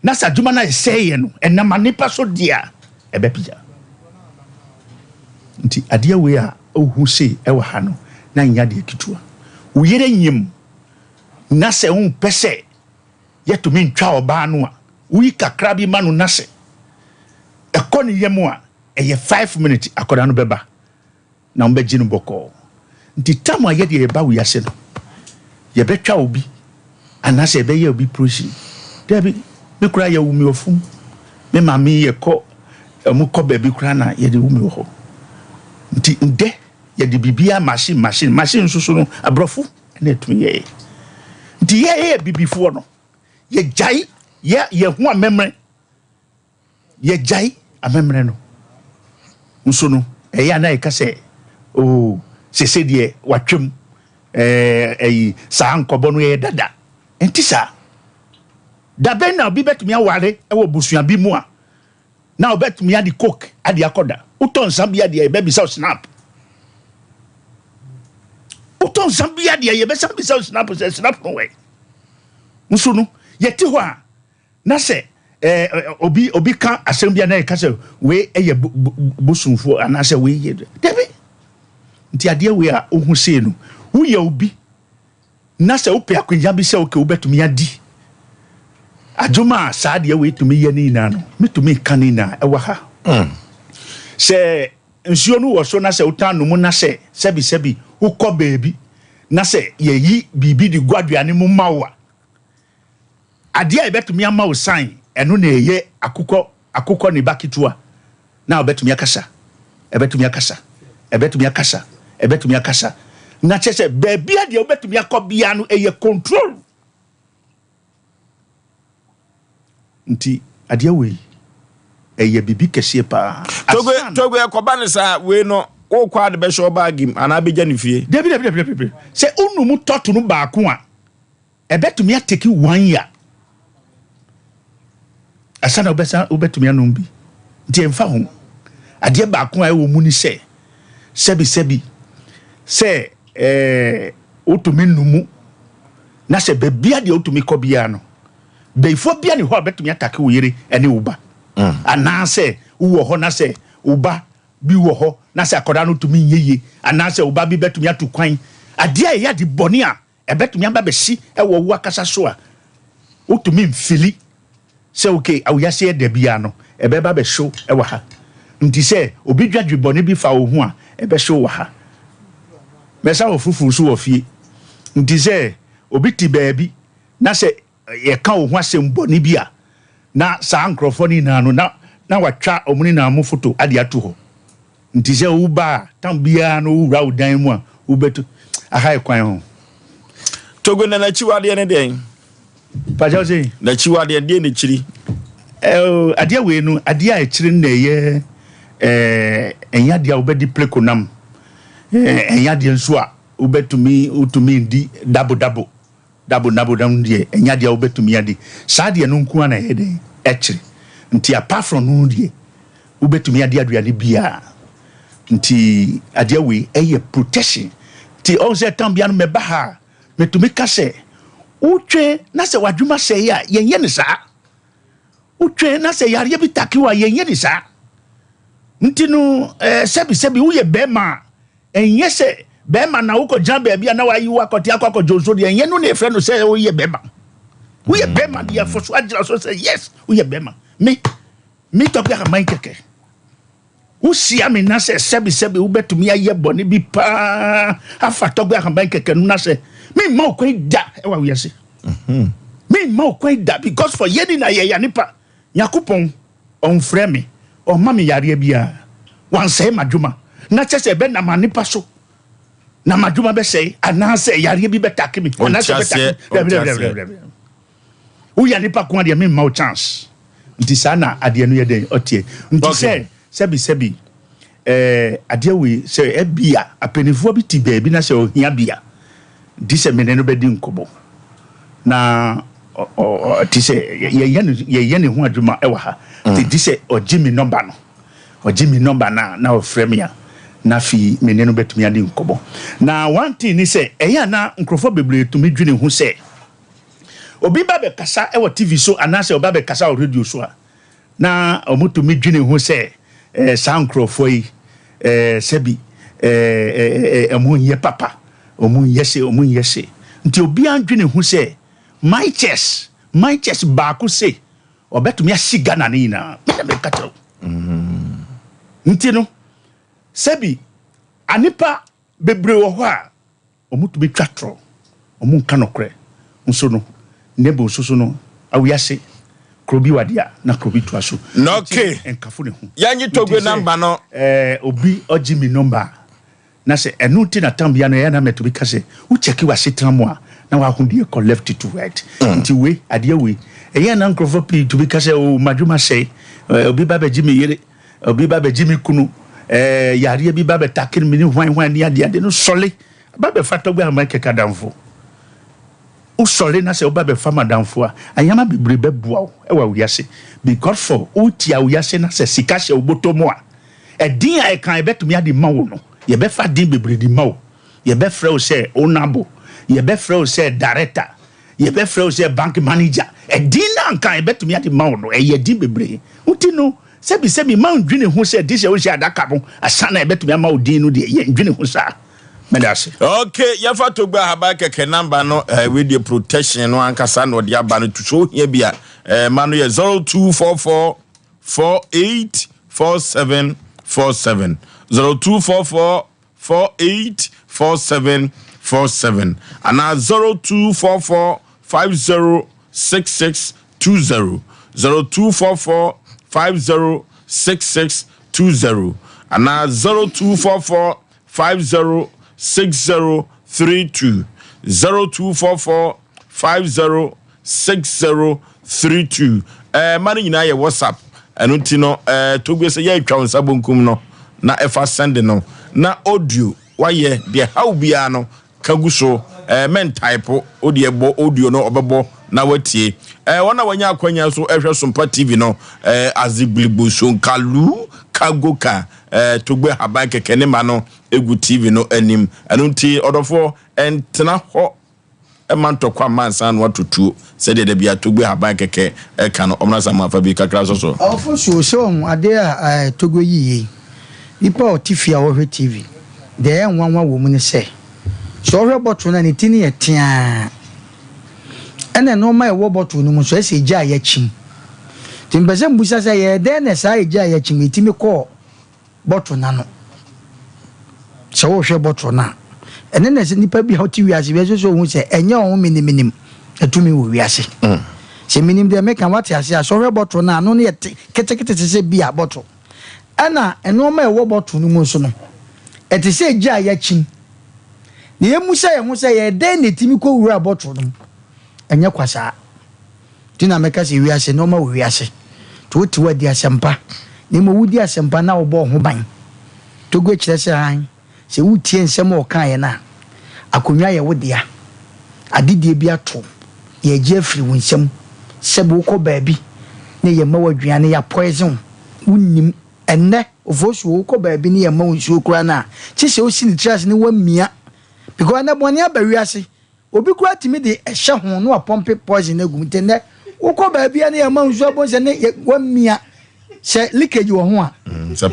H: na sɛ adwuma no a ɛsɛeɛ no ɛnam anepa so deɛ a, ɛbɛpagya. Nti adeɛ wei a wohu sei ɛwɔ ha no, na nyɛ adeɛ ketewa. Wo yere nyim na sɛ wompɛ sɛ yɛtumi ntwa ɔbaa no a, woyi kakra bi ma no na sɛ ɛkɔ ne yam a, ɛyɛ 5 minutes akwadaa no bɛba. Na wɔbɛgye no bɔkɔɔ. Nti tam a yɛdeɛ yɛba wiase no, yɛbɛtwa obi anaasɛ yɛbɛyɛ obi prosin? Daabi, me koraa yɛwo me wɔ fam. Me maame yɛkɔ, wɔn kɔ baabi koraa na yɛde wo me wɔ hɔ. Nti ndɛ yɛde biribiara machine machine machine nso so no aborɔfo na ɛtumi yɛɛ. Nti yɛyɛ bibifoɔ no, yɛgyae yɛ yɛn ho amemmerɛ. Yɛgyae amemmerɛ no nso no, ɛyɛ a na yɛka sɛ, Oo, seesei deɛ watwam, ɛɛ, ɛyi, saa nkɔbɔ no yɛ dada. Ɛnte saa. Da bɛn na obi bɛtumi aware wɔ busua bi mu a na ɔbɛtumi ade coke ade akɔda? Wotɔ nsa bi adeɛ yɛbɛbisa wo snap. Wotɔ nsa bi adeɛ yɛbɛsan bisa wo snap sɛ snap no wɛ. Nso no, yɛte hɔ a Na sɛ ɛɛ obi obi ka asɛm bi a na yɛka sɛ wei yɛ bosomfoɔ anaasɛ wei yɛ dabi. Nti adeɛ wei a wohu sei no, woyɛ obi Na sɛ wopɛ akwanya bi sɛ okay wobɛtumi adi adwuma a saa deɛ wei tumi yɛ ne nyinaa no, metumi nka ne nyinaa ɛwɔ ha. Sɛ nsuo no wɔ so na sɛ wotan no mu na sɛ sɛbisɛbi wokɔ baabi na sɛ yɛyi biribi de gu aduane mu ma wo a, adeɛ a ɛbɛtumi ama wo sign ɛno na ɛyɛ akokɔ akokɔ ne ba ketewa na ɔbɛtumi akasa, ɛbɛtumi akasa, ɛbɛtumi akasa, ɛbɛtumi akasa. Na kyerɛ sɛ baabi a deɛ wobɛtumi akɔ biara no ɛyɛ control. Nti adeɛ wei ɛyɛ biribi kɛseɛ paa.
A: Togbe Togbe ɛkɔba ne saa wei no wokɔ ade bɛhyɛ ɔbaagi mu anaa bɛgya ne fie.
H: Dabi dabi dabi dabi sɛ wonum tɔto no baako a ɛbɛtumi ateki one year ansa na wobɛsan wobɛtumi anom bi nti ɛmfa ho adeɛ baako a ɛwɔ mu ni sɛ sɛbisɛbi sɛ ɛɛ wotumi numu na sɛ baabi a deɛ wotumi kɔ biara no bɛyifoɔ bia ne hɔ a bɛtumi atake wo yere ɛne wo ba mm. anaasɛ wowɔ hɔ na sɛ wo ba bi wɔ hɔ na sɛ akwadaa no tumi nyɛ yie anaasɛ wo ba bi bɛtumi atu kwan adeɛ a ɛyɛ ade bɔne a Ɛbɛtumi aba abɛsi wɔ wo akasa so a wotumi mfili sɛ ok awiase yɛ da biara no ɛbɛba abɛhyew wɔ ha. Nti sɛ obi dwa dwe bɔne bi fa wo ho a ɛbɛhyew wɔ ha. Mɛsa wɔ fufuw nso wɔ fie. Nti sɛ obi te baabi na sɛ yɛka wo ho asɛm bɔne bi a na saa nkurɔfoɔ no nyinaa no na na watwa wɔn nyinaa mo foto ade ato hɔ. Nti sɛ woba a, tam biara no wowura wo dan mu a, wobɛtu aha yɛ kwan ho.
A: Togo na n'akyiwadeɛ ne deɛn?
H: Pakyɛw se.
A: N'akyiwadeɛ deɛ na ɛkyiri?
H: Ɛɛ adeɛ wei no, adeɛ a ɛkyiri no na ɛyɛ ɛɛ ɛnyɛ adeɛ a wobɛdi pleko nam, ɛɛ ɛnyɛ adeɛ nso a wobɛtumi wotumi ndi dabo dabo. Dabo nabo no deɛ ɛnyɛ adeɛ a wobɛtumi adi. Saa deɛ no nko ara na ɛyɛ dɛn? Ɛkyere. Nti apart from no deɛ, wobɛtumi adi aduane biara. Nti adeɛ wei ɛyɛ protection. Nti ɔhu sɛ tam biara no mɛba ha a, metumi ka sɛ, wotwɛn na sɛ w'adwuma sɛe a, yɛnyɛ no saa. Wotwɛn na sɛ yareɛ bi take wo a, yɛnyɛ no saa. Nti no, eh, sɛbi sɛbi woyɛ bɛrima a, Ɛnyɛ sɛ bɛrima na wokɔgyina baabi a na wayi wo akɔte akɔ akɔdwo nso deɛ ɛnyɛ no na ɛfrɛ no sɛ woyɛ bɛrima. Woyɛ bɛrima deɛ fo so agyina so sɛ yes woyɛ bɛrima. Me me tɔpe ahaman kɛkɛ. Wohyia me na sɛ sɛbisɛbi wobɛtumi ayɛ bɔne bi paa afa tɔgbe ahaban kɛkɛ no na sɛ memma wo kwan da ɛwɔ wiase. Memma wo kwan da because for yɛni na yɛyɛ nipa. Nyakopɔn ɔnfrɛ me, ɔmma me yareɛ biara, wansɛe m'adwuma, na kyɛ sɛ ɛbɛnam anepa so na m'adwuma bɛsɛe, anaasɛ yareɛ bi bɛtake me, anaasɛ ɛbɛtake me. Dabi, dabi, dabi, dabi. Woyɛ nipa ko adeɛ memma wo chance. Nti saa na adeɛ no yɛ dɛn ɔteɛ. Nti sɛ sɛbi sɛbi ɛɛ adeɛ wei sɛ ɛbia apanifoɔ bi te baabi na sɛ ɔhia bi a, nti sɛ mene no bɛdi nkɔmmɔ na ɔte sɛ yɛyɛ no yɛyɛ ne ho adwuma wɔ ha nti gye sɛ ɔgye me nɔmba no ɔgye me nɔmba no a na ɔfrɛ me a na afei me ne no bɛtumi adi nkɔmmɔ. Na one thing ne sɛ ɛyɛ a na nkurɔfoɔ bebree tumi dwene ho sɛ obi ba bɛkasa wɔ TV so anaasɛ ɔba bɛkasa wɔ radio so a Na wɔtumi dwene ho sɛ, eh, saa nkurɔfoɔ yi, eh, sɛbi, eh, eh, eh, wɔn nyɛ papa, wɔn nyɛ se, wɔn nyɛ se. Nti obiara ndwene ho sɛ, my church, my church baako se, ɔbɛtumi ahye Ghana no nyinaa. Me na meka kyerɛ wo. Nti no, sɛbi, anipa bebree wɔ hɔ a, Wɔtumi twa torɔ, wɔnka nokorɛ nso no, Nebo nso so no, awiase, kuro bi wɔ adeɛ a, na kuro bi toa so.
A: Na okay,
H: Nti nkafo ne ho.
A: Yɛnye Togbe
H: Nti sɛ
A: number no.
H: eh, obi ɔgye me number a, na sɛ ɛno nti na tam bia no ɛyɛ na mɛtumi ka sɛ, wo kyɛke w'asetena mu a, na w'aho deɛ kɔ left to right. Nti wei, adeɛ wei, ɛyɛ na nkurɔfoɔ pii tumi ka sɛ, oh, m'adwuma sɛe, eh, obi ba bɛgye me yere, Obi ba bɛgye me kunu, eh, yareɛ bi ba bɛtakere me ne hwan hwan ne adeade no sɔle ba bɛfa tɔgbe ahoma kɛkɛ adamfo. Wosɔre na sɛ woba bɛfa m'adamfo a, anyama bebree bɛboa wo wɔ awiase. Because for wotia awiase na sɛ sika hyɛ wo bɔtɔ mu a, ɛdin a ɛka yɛbɛtumi ade ma wo no, yɛbɛfa din bebree de ma wo. Yɛbɛfrɛ wo sɛ onabo, yɛbɛfrɛ wo sɛ director, yɛbɛfrɛ wo sɛ bank manager. Ɛdin no anka yɛbɛtumi ade ma wo no, ɛyɛ din bebree. Nti no, Sɛbisɛbi, mma nndwene ho sɛ gye sɛ wohyɛ adaka no ansa na yɛbɛtumi ama wo din no deɛ, yɛndwene ho saa. Meda ase.
A: Ok, yɛfa Togbe Ahaban kɛkɛ number no, eh, wei deɛ protection no ankasa na ɔde aba no, so ohia bi a, eh, ma no yɛ 0244 48 47 47 0244 48 47 47 anaa 0244 50 66 20 0244 50 66 20 anaa 0244 50 60 32 0244 50 6032 ɛɛ ma no nyinaa yɛ WhatsApp ɛno nti no ɛɛ Togbe sɛ yɛretwa wo nsa bonkum no na ɛfa send no na audio wayɛ deɛ haw biara no ka gu so ɛɛ mɛntaipo wo deɛ bɔ audio no ɔbɛbɔ na watie ɛɛ wɔn a wɔanya akwanya so ɛhwɛ Sompa TV no ɛɛ Azigbiligbo Sonkalu Kagoka ɛɛ Togbe Haban kɛkɛ ne ma no egu TV no anim ɛno nti ɔdɔfoɔ ɛntena hɔ Mma ntɔkwa mma ansa na wɔato tuo, sɛdeɛ da biara Togbe Haban kɛkɛ ka no. Ɔmmra sa ma fa bi kakra sɔ so.
E: Ɔfo so sɛ ɔhu adeɛ a Togbe yi yɛ yi. Nipa a ɔte fie a ɔhwɛ TV, deɛ ɛyɛ nwanwa wɔ mu ne sɛ, sɛ ɔhwɛ bottle no a ne ti no yɛ teaa. Ɛna nnoɔma a ɛwɔ bottle no mu nso ɛsɛ egya a yɛakyim. Nti mepɛ sɛ mbusa sɛ ɛyɛɛ dɛn na saa egya a yɛakyim yi tumi kɔɔ bɔtol no ano. Sɛ wohwɛ bɔtol no a, ɛno na sɛ nipa bi a ɔte wiase bi ɛsɛ sɛ ohu sɛ ɛnyɛ ɔho menimnim na tumi wɔ wiase. Mm. Sɛ menim deɛ meka wate ase a, sɛ wohwɛ bɔtol no a, ano no yɛ te ketekete te sɛ bia bɔtol. Ɛna nneɛma a ɛwɔ bɔtol no mu nso no, ɛte sɛ egya a yɛakyim. Na yɛmmu sɛ yɛn ho sɛ yɛyɛ dɛn na ɛtumi kɔwura bɔtol no mu. Ɛnyɛ kwa saa. Nti na meka sɛ wiase nnoɔma wɔ wiase. Nti wote hɔ a di asɛmpa. Na mmom wodi asɛmpa na wobɔ wo ho ban. Togo kyerɛ sɛ hann. Sɛ wotie nsɛm a ɔkaeɛ no a, akonnwa yɛ wo dea. Adedie bi ato wo, yɛregye afiri wo nsam. Sɛbe wokɔ baabi na yɛmma wo aduane, yɛapoison wo, wonnim. Ɛnnɛ, Ofosuo, wokɔ baabi na yɛmma wo nsuo koraa no a, kye sɛ wosi ne tiri ase na woamia. Because ɛnnɛ bɔne aba wiase. Obi koraa tumi de ɛhyɛ ho na wapɔmpe poison agu mu. Nti nnɛ wokɔ baabi a na yɛma nsuo abɔ sɛ ne wamia sɛ leakage wɔ ho a.
A: Mm, sɛ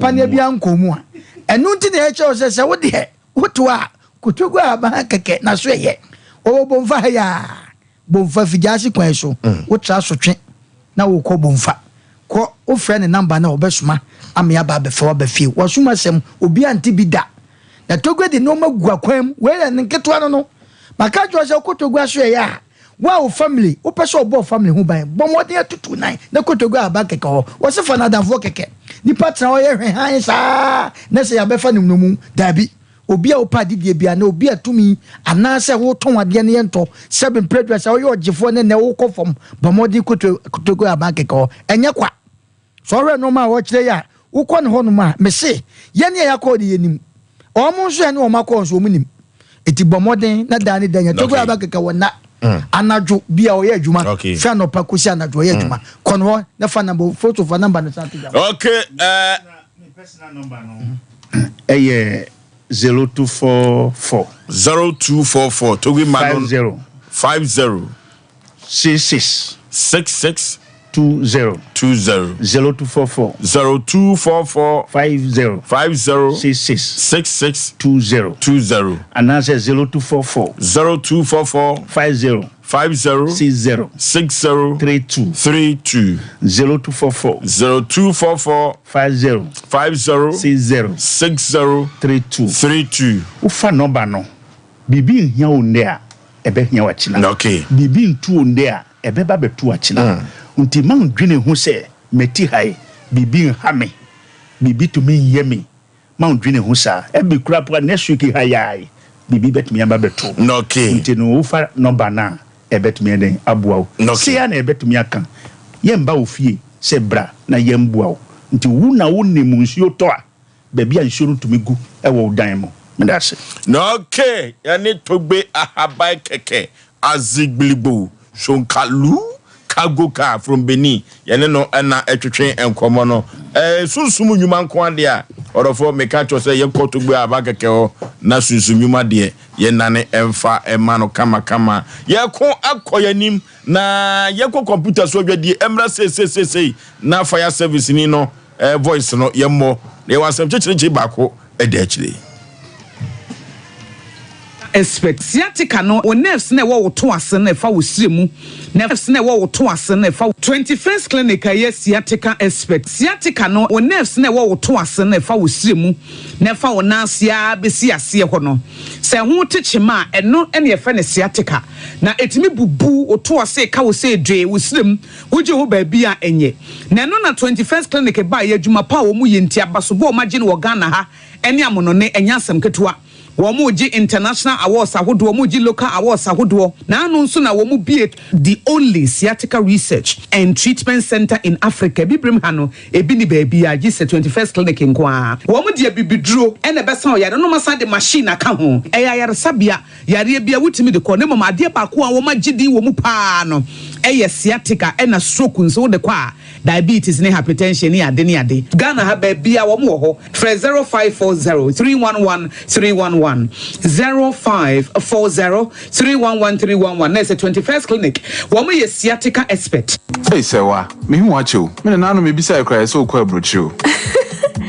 A: paneɛ
E: biara nkɔ mu a. Ɛno nti na yɛkyerɛ wo sɛ sɛ wo deɛ woto a kotoku ahaban kɛkɛ na so ɛyɛ. Wɔwɔ bomfa ha yi a Bomfa Figyase kwan so wotra sotwe na wokɔ Bomfa. Kɔ wofrɛ ne number no a ɔbɛsoma ama yɛaba abɛfa wo aba fie. W'asom asɛm obiara nte bi da. Na Togbe de nnoɔma gu akwan mu. Wei yɛ ne nketewa no no. Maka akyerɛ wo sɛ wokɔ Togbe asoɛeɛ a, wo a wo family, wopɛ sɛ ɔbɔ wo family ho ban, bɔ mmɔden atutu nan na kɔ Togbe ahaban kɛkɛ hɔ. Wɔse fa no adamfoɔ kɛkɛ. Nipa tena hɔ yɛ hwɛhann saa na sɛ yɛabɛfa no nnommum. Daabi. Obi a wopɛ adedie biara anaa obi a tumi anaasɛ wotɔn adeɛ no yɛntɔ sɛbe mprɛ aduasa woyɛ ɔgyefoɔ ne nnɛ wokɔ fam bɔ mmɔden kɔ Togo aban kɛkɛ hɔ ɛnyɛ kwa sɛ ɔhwɛ nnoɔma a ɔkyerɛ yi a wokɔ ne hɔnom a mese yɛne a yɛakɔ hɔ de yɛnim wɔn nso yɛne wɔn akɔ nso wɔn nim eti bɔ mmɔden na daa ne da nya Togo aban kɛkɛ wɔ nna mm. anadwo bi a ɔyɛ adwuma fɛ anɔpa kɔsi anadwo ɔyɛ adwuma mm. kɔ no hɔ na fa namba foto fa namba no san to dwa.
A: Okay, uh,
H: Ɛyɛ 0244.
A: 0244 Togi ma no.
H: 50.
A: 50.
H: 66.
A: 66.
H: 20.
A: 20.
H: 0244.
A: 0244.
H: 50.
A: 50.
H: 66.
A: 66.
H: 20.
A: 20.
H: Anaasɛ 0244.
A: 0244.
H: 50.
A: 50.
H: 60.
A: 60.
H: 32.
A: 32.
H: 0244.
A: 0244.
H: 50.
A: 50.
H: 60.
A: 60.
H: 32.
A: 32.
H: Wofa nɔba no, biribi nhia wo nnɛ a, ɛbɛhia wo akyina.
A: Okay.
H: Biribi ntu wo nnɛ a, ɛbɛba abɛto wo akyina. Nti mma nndwene ho sɛ, mati ha yi, biribi nha me, biribi tumi nyɛ me. Mma nndwene ho saa. Ɛbi koraa mpo a, next week ha yi ara yi, biribi bɛtumi aba abɛto wo.
A: Okay.
H: Nti no, wofa nɔba no a, ɛbɛtumi ayɛ dɛn aboa wo.
A: Okay.
H: Sei ara na yɛbɛtumi aka. Yɛmma wo fie sɛ bra na yɛmboa wo. Nti wo na wonim nsuo tɔ a, baabi a nsuo no tumi gu wɔ wo dan mu. Meda ase.
A: Na okay, yɛne Togbe Ahaban Kɛkɛ Azigbiligbo Shonkalu Kagoka from Benin, yɛne no na ɛtwetwe nkɔmmɔ no. Eh, sunsum nnwuma nko adeɛ a, ɔdɔfoɔ meka kyerɛ sɛ yɛnkɔ Togbe Ahaban Kɛkɛ hɔ na sunsum nnwuma deɛ yɛnane mfa mma no kamakama. Yɛko akɔ yɛn anim na yɛnkɔ kɔmputa so adwadie mmra seiseiseisei na fire service ni no eh, voice no yɛmmɔ na yɛwɔ asɛm kyekyerekye baako ɛda akyire.
G: Expert. Sciatica no, wo nerves no a ɛwɔ wo to ase no na ɛfa wo srɛ mu, nerves no a ɛwɔ wo to ase no na ɛfa. 21st Clinic a ɛyɛ sciatica expert. Sciatica no, wo nerves no a ɛwɔ wo to ase no na ɛfa wo srɛ mu, na ɛfa wo nan ase ara bɛsi aseɛ hɔ no. Sɛ ɛho te kyema a, ɛno na yɛfrɛ no sciatica. Na ɛtumi bubu wo to ase, ɛka wo sɛ dwee, wo srɛ mu, wogye hɔ baabi a ɛnyɛ. Na ɛno na 21st Clinic baeɛ, adwuma pa a wɔyɛ nti, abasobɔ a wɔagye no wɔ Ghana ha ne amonɔne, ɛnyɛ asɛm ketewa. Wɔregye international awards ahodoɔ, wɔregye local awards ahodoɔ, na ano nso na wɔbue the only sciatica research and treatment centre in Africa. Abibirem ha no, ebi nni baabiara gye sɛ 21st Clinic nko ara. Wɔde abibiduro na ɛbɛsa ɔyare no na wɔasan de machine aka ho. Ɛyɛ ayaresabea, yareɛ biara wotumi de kɔ, na mmom adeɛ baako a wɔagye din wɔ mu pa ara no yɛ sciatica ɛna stroke nso wode kɔ a, Diabetes ne hypertension ne ade ne ade. Ghana ha baabiaa wɔn wɔ hɔ. Frɛ 0540 311 311, 0540 311 311 na ɛsɛ 21st clinic wɔn yɛ sciatica expert.
I: Ei Sɛwa, mehu wo akyɛ o. Me nananom mebisae koraa yɛ sɛ wokɔ aburokyire o.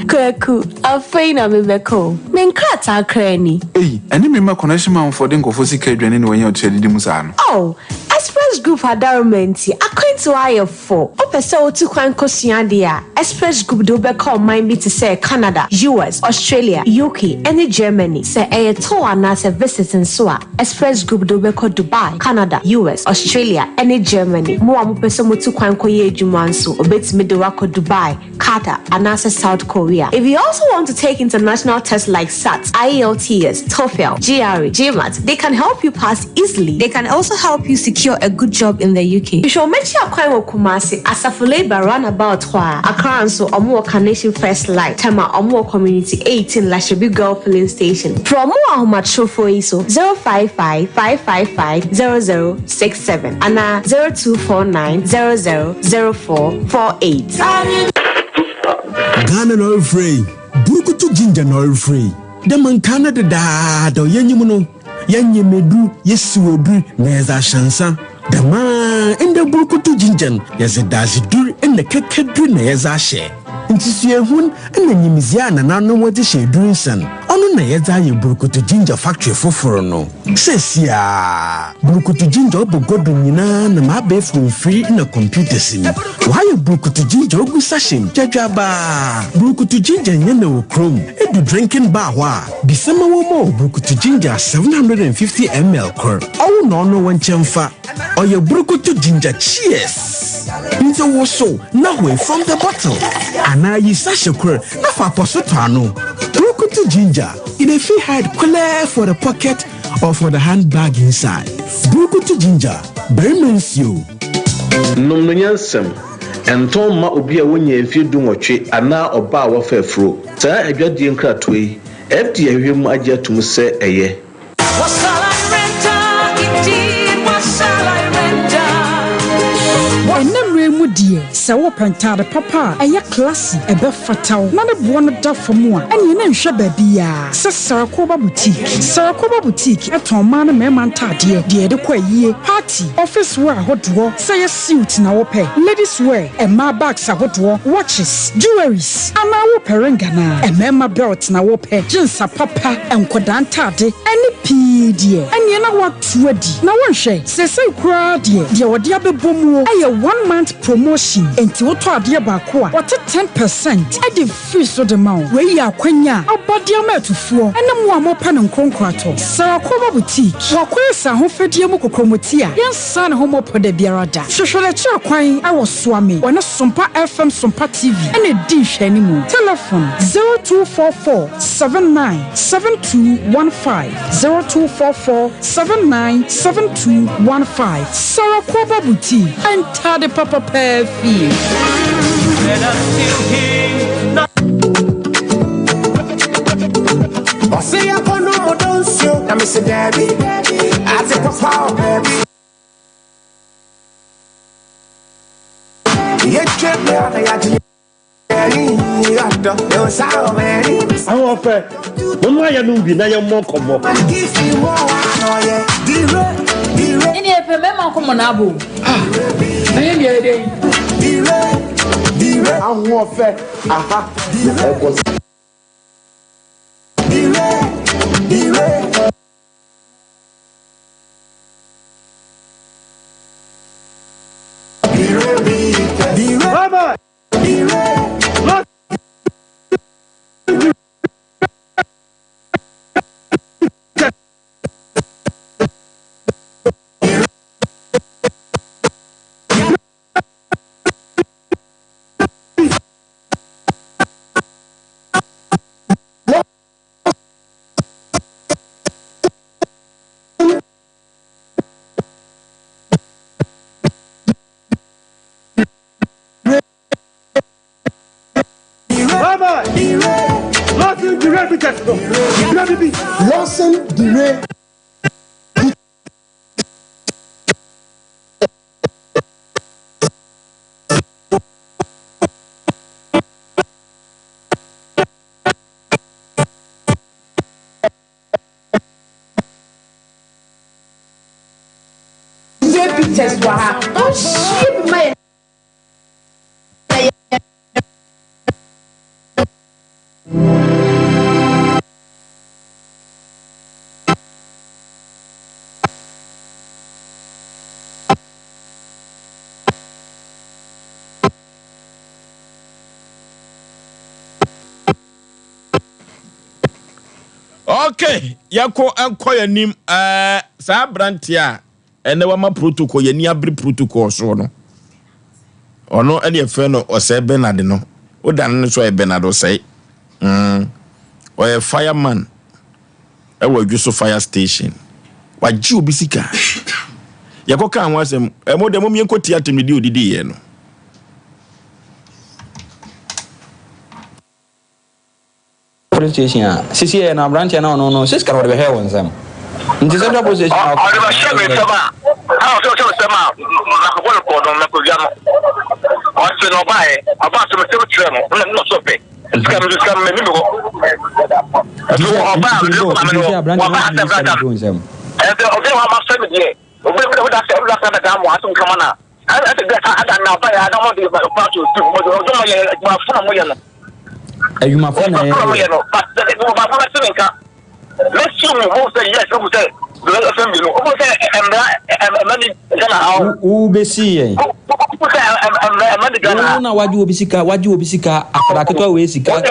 J: Kwaku, afei na mebɛkɔ o. Me nkrataa koraa ni.
I: Ei, ɛne me mma connection manfoɔ de nkurɔfoɔ sika adwane na wɔanya ɔtiri adidi mu saa no.
J: Oh, Express Group adaworoma nti, akwantuo ayɛ fo. Wopɛ sɛ wotu kwan kosua adeɛ a, Express Group de wo bɛkɔ ɔman bi te sɛ Canada, US, Australia, UK, ne Germany. Sɛ ɛyɛ tour anaasɛ visit nso a, Express Group de wo bɛkɔ Dubai, Canada, US, Australia, ne Germany. Mo a mopɛ sɛ motu kwan kɔyɛ adwuma nso, wɔbɛtumi de wo akɔ Dubai, Qatar, anaasɛ South Korea. If you also want to take international tests like SAT, IELTS, TOEFL, GRE, GMAT, they can help you pass easily. They can also help you secure a good job in the UK. Hwehwɛ wɔn akyi akwan wɔ Kumasi, Asafo Labour roundabout hɔ ara. Accra nso, wɔn wɔ Carnation First Light, Tema, wɔn wɔ Community 18, Lashibi Girl Filling Station. Frɛ wɔn wɔ ahomatrofoɔ yi so, 055 555 0067 anaa 0249 00 0448.
K: Ghana na ɔrefrɛ yi, Burukutu Ginger na ɔrefrɛ yi. Dɛ ma nkaa no dedaada yɛnyim no, yɛnyem edur, yesiw edur na yɛdze ahyɛ nsa. Dɛmara ndɛ Burukutu Ginger no, yɛdze dadzedur na kɛkɛdur na yɛdze ahyɛ. Ntsi suahun na nyimdzee a nananom dze hyɛ edur nsa no, ɔno na yɛdze ayɛ Burukutu Ginger factory fofor no. Seseiara, Burukutu Ginger ɔbɔ gua do nyina nam abaɛfor mfir na computers mu. Wɔayɛ Burukutu Ginger ogu sachet mu dwadwaabaa. Burukutu Ginger nnyɛ na wɔ kurom. Edu drinking bar hɔ a, bisa ma wɔmma wo Burukutu Ginger 750 ml kor. Ɔwo na ɔno wo nkyɛn fa. Ɔyɛ Burukutu Ginger Cheers! Ntsi wosow na hoe from the bottle anaa yi sachet kor na fa apɔso tɔ ano. Burukutu Ginger, e dey fit hide kwelɛɛ for the pocket or for the handbag inside. Burukutu Ginger, barima nsuo.
L: Nom no nyansam. Ɛntɔn mma obi a wonyaa mfeɛ dunwɔtwe anaa ɔbaa a wafa afuro. Saa adwadie nkratoɔ yi, FDA ahwehwɛ mu agye atom sɛ ɛyɛ.
M: Ɛnnɛ mmerɛ yi mu deɛ, sɛ wopɛ ntaade papa a ɛyɛ classy, ɛbɛfata wo, na ne boɔ no da fam a, ɛnneɛ na nhwɛ baabiara sɛ Sarakoba Boutique. Sarakoba Boutique tɔn mmaa ne mmarima ntaadeɛ, deɛ yɛde kɔ ayie, party, office wear ahodoɔ, sɛ ɛyɛ suit na wopɛ, ladies wear, mmaa bags ahodoɔ, watches, jewelries, anaa wopɛ ring anaa mmarima belt na wopɛ, jeans apapa, nkwadaa ntade, ne pii deɛ, ɛnneɛ na woato adi. Na wonhwɛ, seesei koraa deɛ, deɛ wɔde abɛbɔ muo yɛ one month promotion, enti wotɔ adeɛ baako a, wɔte 10 percent de firi so de ma wo. Wei yɛ akwanya a aba de ama atufoɔ ne mo a mopɛ no nkoronkoratɔ. Sarakoba Boutique, wakɔyɛ sɛ ahofadie mu kokromoti a yɛnsan ne ho mmɔpɔ da biara da. Hwehwɛ n'akyiri kwan wɔ Suame, wɔne Sompa FM Sompa TV na ɛdi nhwɛanimu. Telefon 0244 79 7215, 0244 79 7215. Sarakoba Boutique, ntade papa paa fie.
N: Ɔse akɔnɔ mo dɔnsuo na mese daabi ate papa o baabi yɛtwa bia na yɛagye yɛni adɔ yɛwɔ saa wɔ baabi.
O: Ahoɔfɛ, momma yɛnom bi na yɛmmɔ nkɔmmɔ.
P: Ɛne ɛpɛ mɛma nkɔmmɔ no abo. Ah, ɛyɛ deɛ ɛdɛ yi.
N: Ahoɔfɛ, aha na ɛkɔ.
K: Lawson Dire.
J: Jay Pictures wɔ ha. Ɔnhyia bi ma yɛn na yɛn.
A: Okay, yɛkɔ nkɔ yɛn anim ɛɛ saa aberanteɛ a ɛnɛ wama protocol yɛn ani abere protocol soɔ no ɔno ɛne ɛfrɛ no ɔsɛe Bernard no wodane no so ɔyɛ Bernard ɔsɛe mm ɔyɛ fireman ɛwɔ adwo so fire station wagye obi sika yɛkɔ kaa ho asɛm ɛmo deɛ mom yɛnkɔ tie atɛm didi odidi yɛ no.
Q: Police station a sisi yɛ no abranteɛ na ɔno no sɛ sika no ɔde bɛhwɛ wo nsam nti central police station a
R: ɔde bɛhyɛ me nsam a a ɔsɛ ɔhyɛ me nsam a makɔbɔ no kɔɔ no makɔwia no ɔse na ɔbaeɛ ɔbaa so mesɛm kyerɛ no na na ɔsɛ ɔpɛ sika no sika no m'anim hɔ ɛso ɔbaa mede kɔ maame no hɔ wɔba asɛ brada ɛsɛ ɔbɛ hɔ ama sɛ me deɛ obi obi da sɛ obi da sɛ da mo asɛm kama na ɛsɛ dɛ ada na ɔba yɛ ada mo de ba so tu mo de ɔdɔ mo yɛ adwumafo na mo yɛ no
Q: adwumafo na
R: yɛ no but ɔba fo bɛte ne nka mɛsi mu mo sɛ yes mo sɛ ɛfɛn bi no mo sɛ ɛmra ɛmra ni Ghana ha o
Q: wo bɛsi yɛn
R: mo sɛ ɛmra ɛmra ni Ghana ha
Q: wo na wagye obi sika wagye obi sika akwadaa ketewa wei sika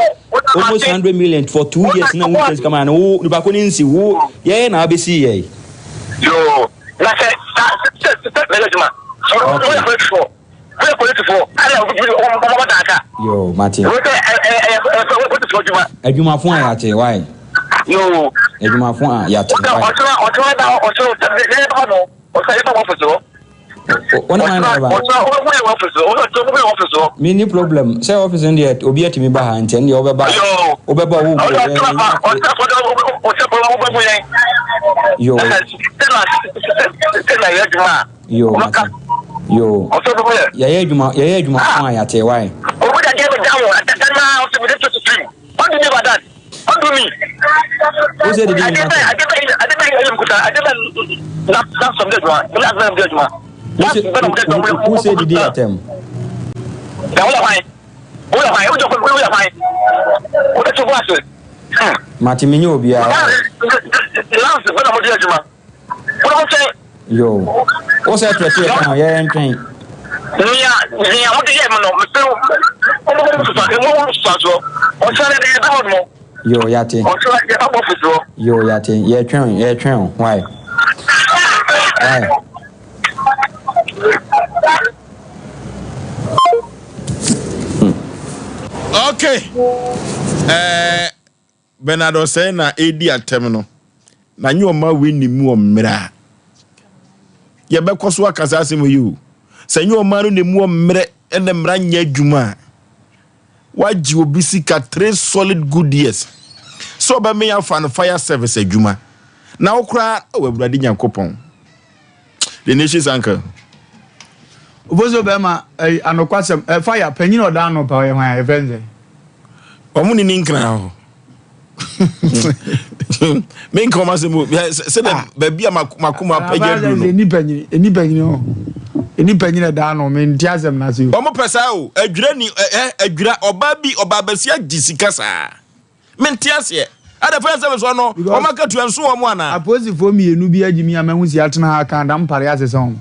Q: almost 100 million for two years na wo sika ma no wo nipa ko ne nsi wo yɛyɛ na wabɛsi yɛn
R: Yoo, na sɛ sa sɛ sɛ mɛyɛ adwuma. Okay. Wɔyɛ polisifoɔ, wɔyɛ polisifoɔ, ɛna wɔn wɔn wɔn daaka.
Q: Yoo, mate.
R: Wɔn sɛ ɛ ɛ ɛyɛ ɛyɛ polisifoɔ adwuma.
Q: Adwumafo a yɛate, why?
R: Yoo.
Q: Adwumafo a yɛate, why?
R: Ɔkyena ɔkyena da ɔkyena ɔkyena yɛ ba no ɔkyena yɛ ba wɔ ɔfisi hɔ.
Q: Wɔn man na ɛba. Mi ni problem sɛ ɔfisi no deɛ obi atumi ba ha nti ɛno deɛ ɔbɛba ɔbɛba ɔwɔ mu yɛ yo yo mate yo yɛyɛ adwuma yɛyɛ adwuma fo a yɛate wae.
R: Ɔdu mi.
Q: O sɛ didi nyina sɛ. Wo sɛ didi atɛm. Mate menyɛ obiara. Yo. Wo sɛ trɛtrɛ ka ho yɛyɛ ntwɛn.
R: Nea nea mo de yɛ mo no mese mo mo mo susa mo mo susa soɔ ɔkyerɛ de yɛ bɛ mo.
Q: Yo yate.
R: Ɔkyerɛ yɛ bɛ bɔ fusuo.
Q: Yo yate yɛ twɛn yɛ twɛn o why why.
A: Okay. Uh, Bernard Osei na ɛredi atɛm no, na nyɛ ɔma wei ne mu ɔmmerɛ a yɛbɛkɔ so aka saa asɛm yi o. Sɛ nyɛ ɔma no na mu ɔmmerɛ ɛna mmara nyɛ adwuma a, wagye obi sika three solid good years sɛ ɔbɛmɛ afa no fire service adwuma na wo koraa wɔ Awurade Nyankopɔn. The nation's uncle.
B: Oboso bɛrima ɛyi anokwasɛm ɛ fire panyin ɔda ano pa ɔyɛ hwan a yɛfrɛ no sɛ.
A: Wɔn ne ne nkran hɔ. Me nka wɔn asɛm o sɛ dɛ baabi a makoma apagya duru no.
B: Ɛni panyin ɛni panyin hɔ ɛni panyin ɛda ano me nti asɛm na se o.
A: Wɔn pɛ saa o adwira ni ɛ adwira ɔbaa bi ɔbaa bɛsi agye sika saa. Mente aseɛ. Ada fire service hɔ no, wɔn akatua nso wɔn anaa?
B: Apolisifoɔ mmienu bi agye mi a mahu si atena ha aka adampare asesa wɔn.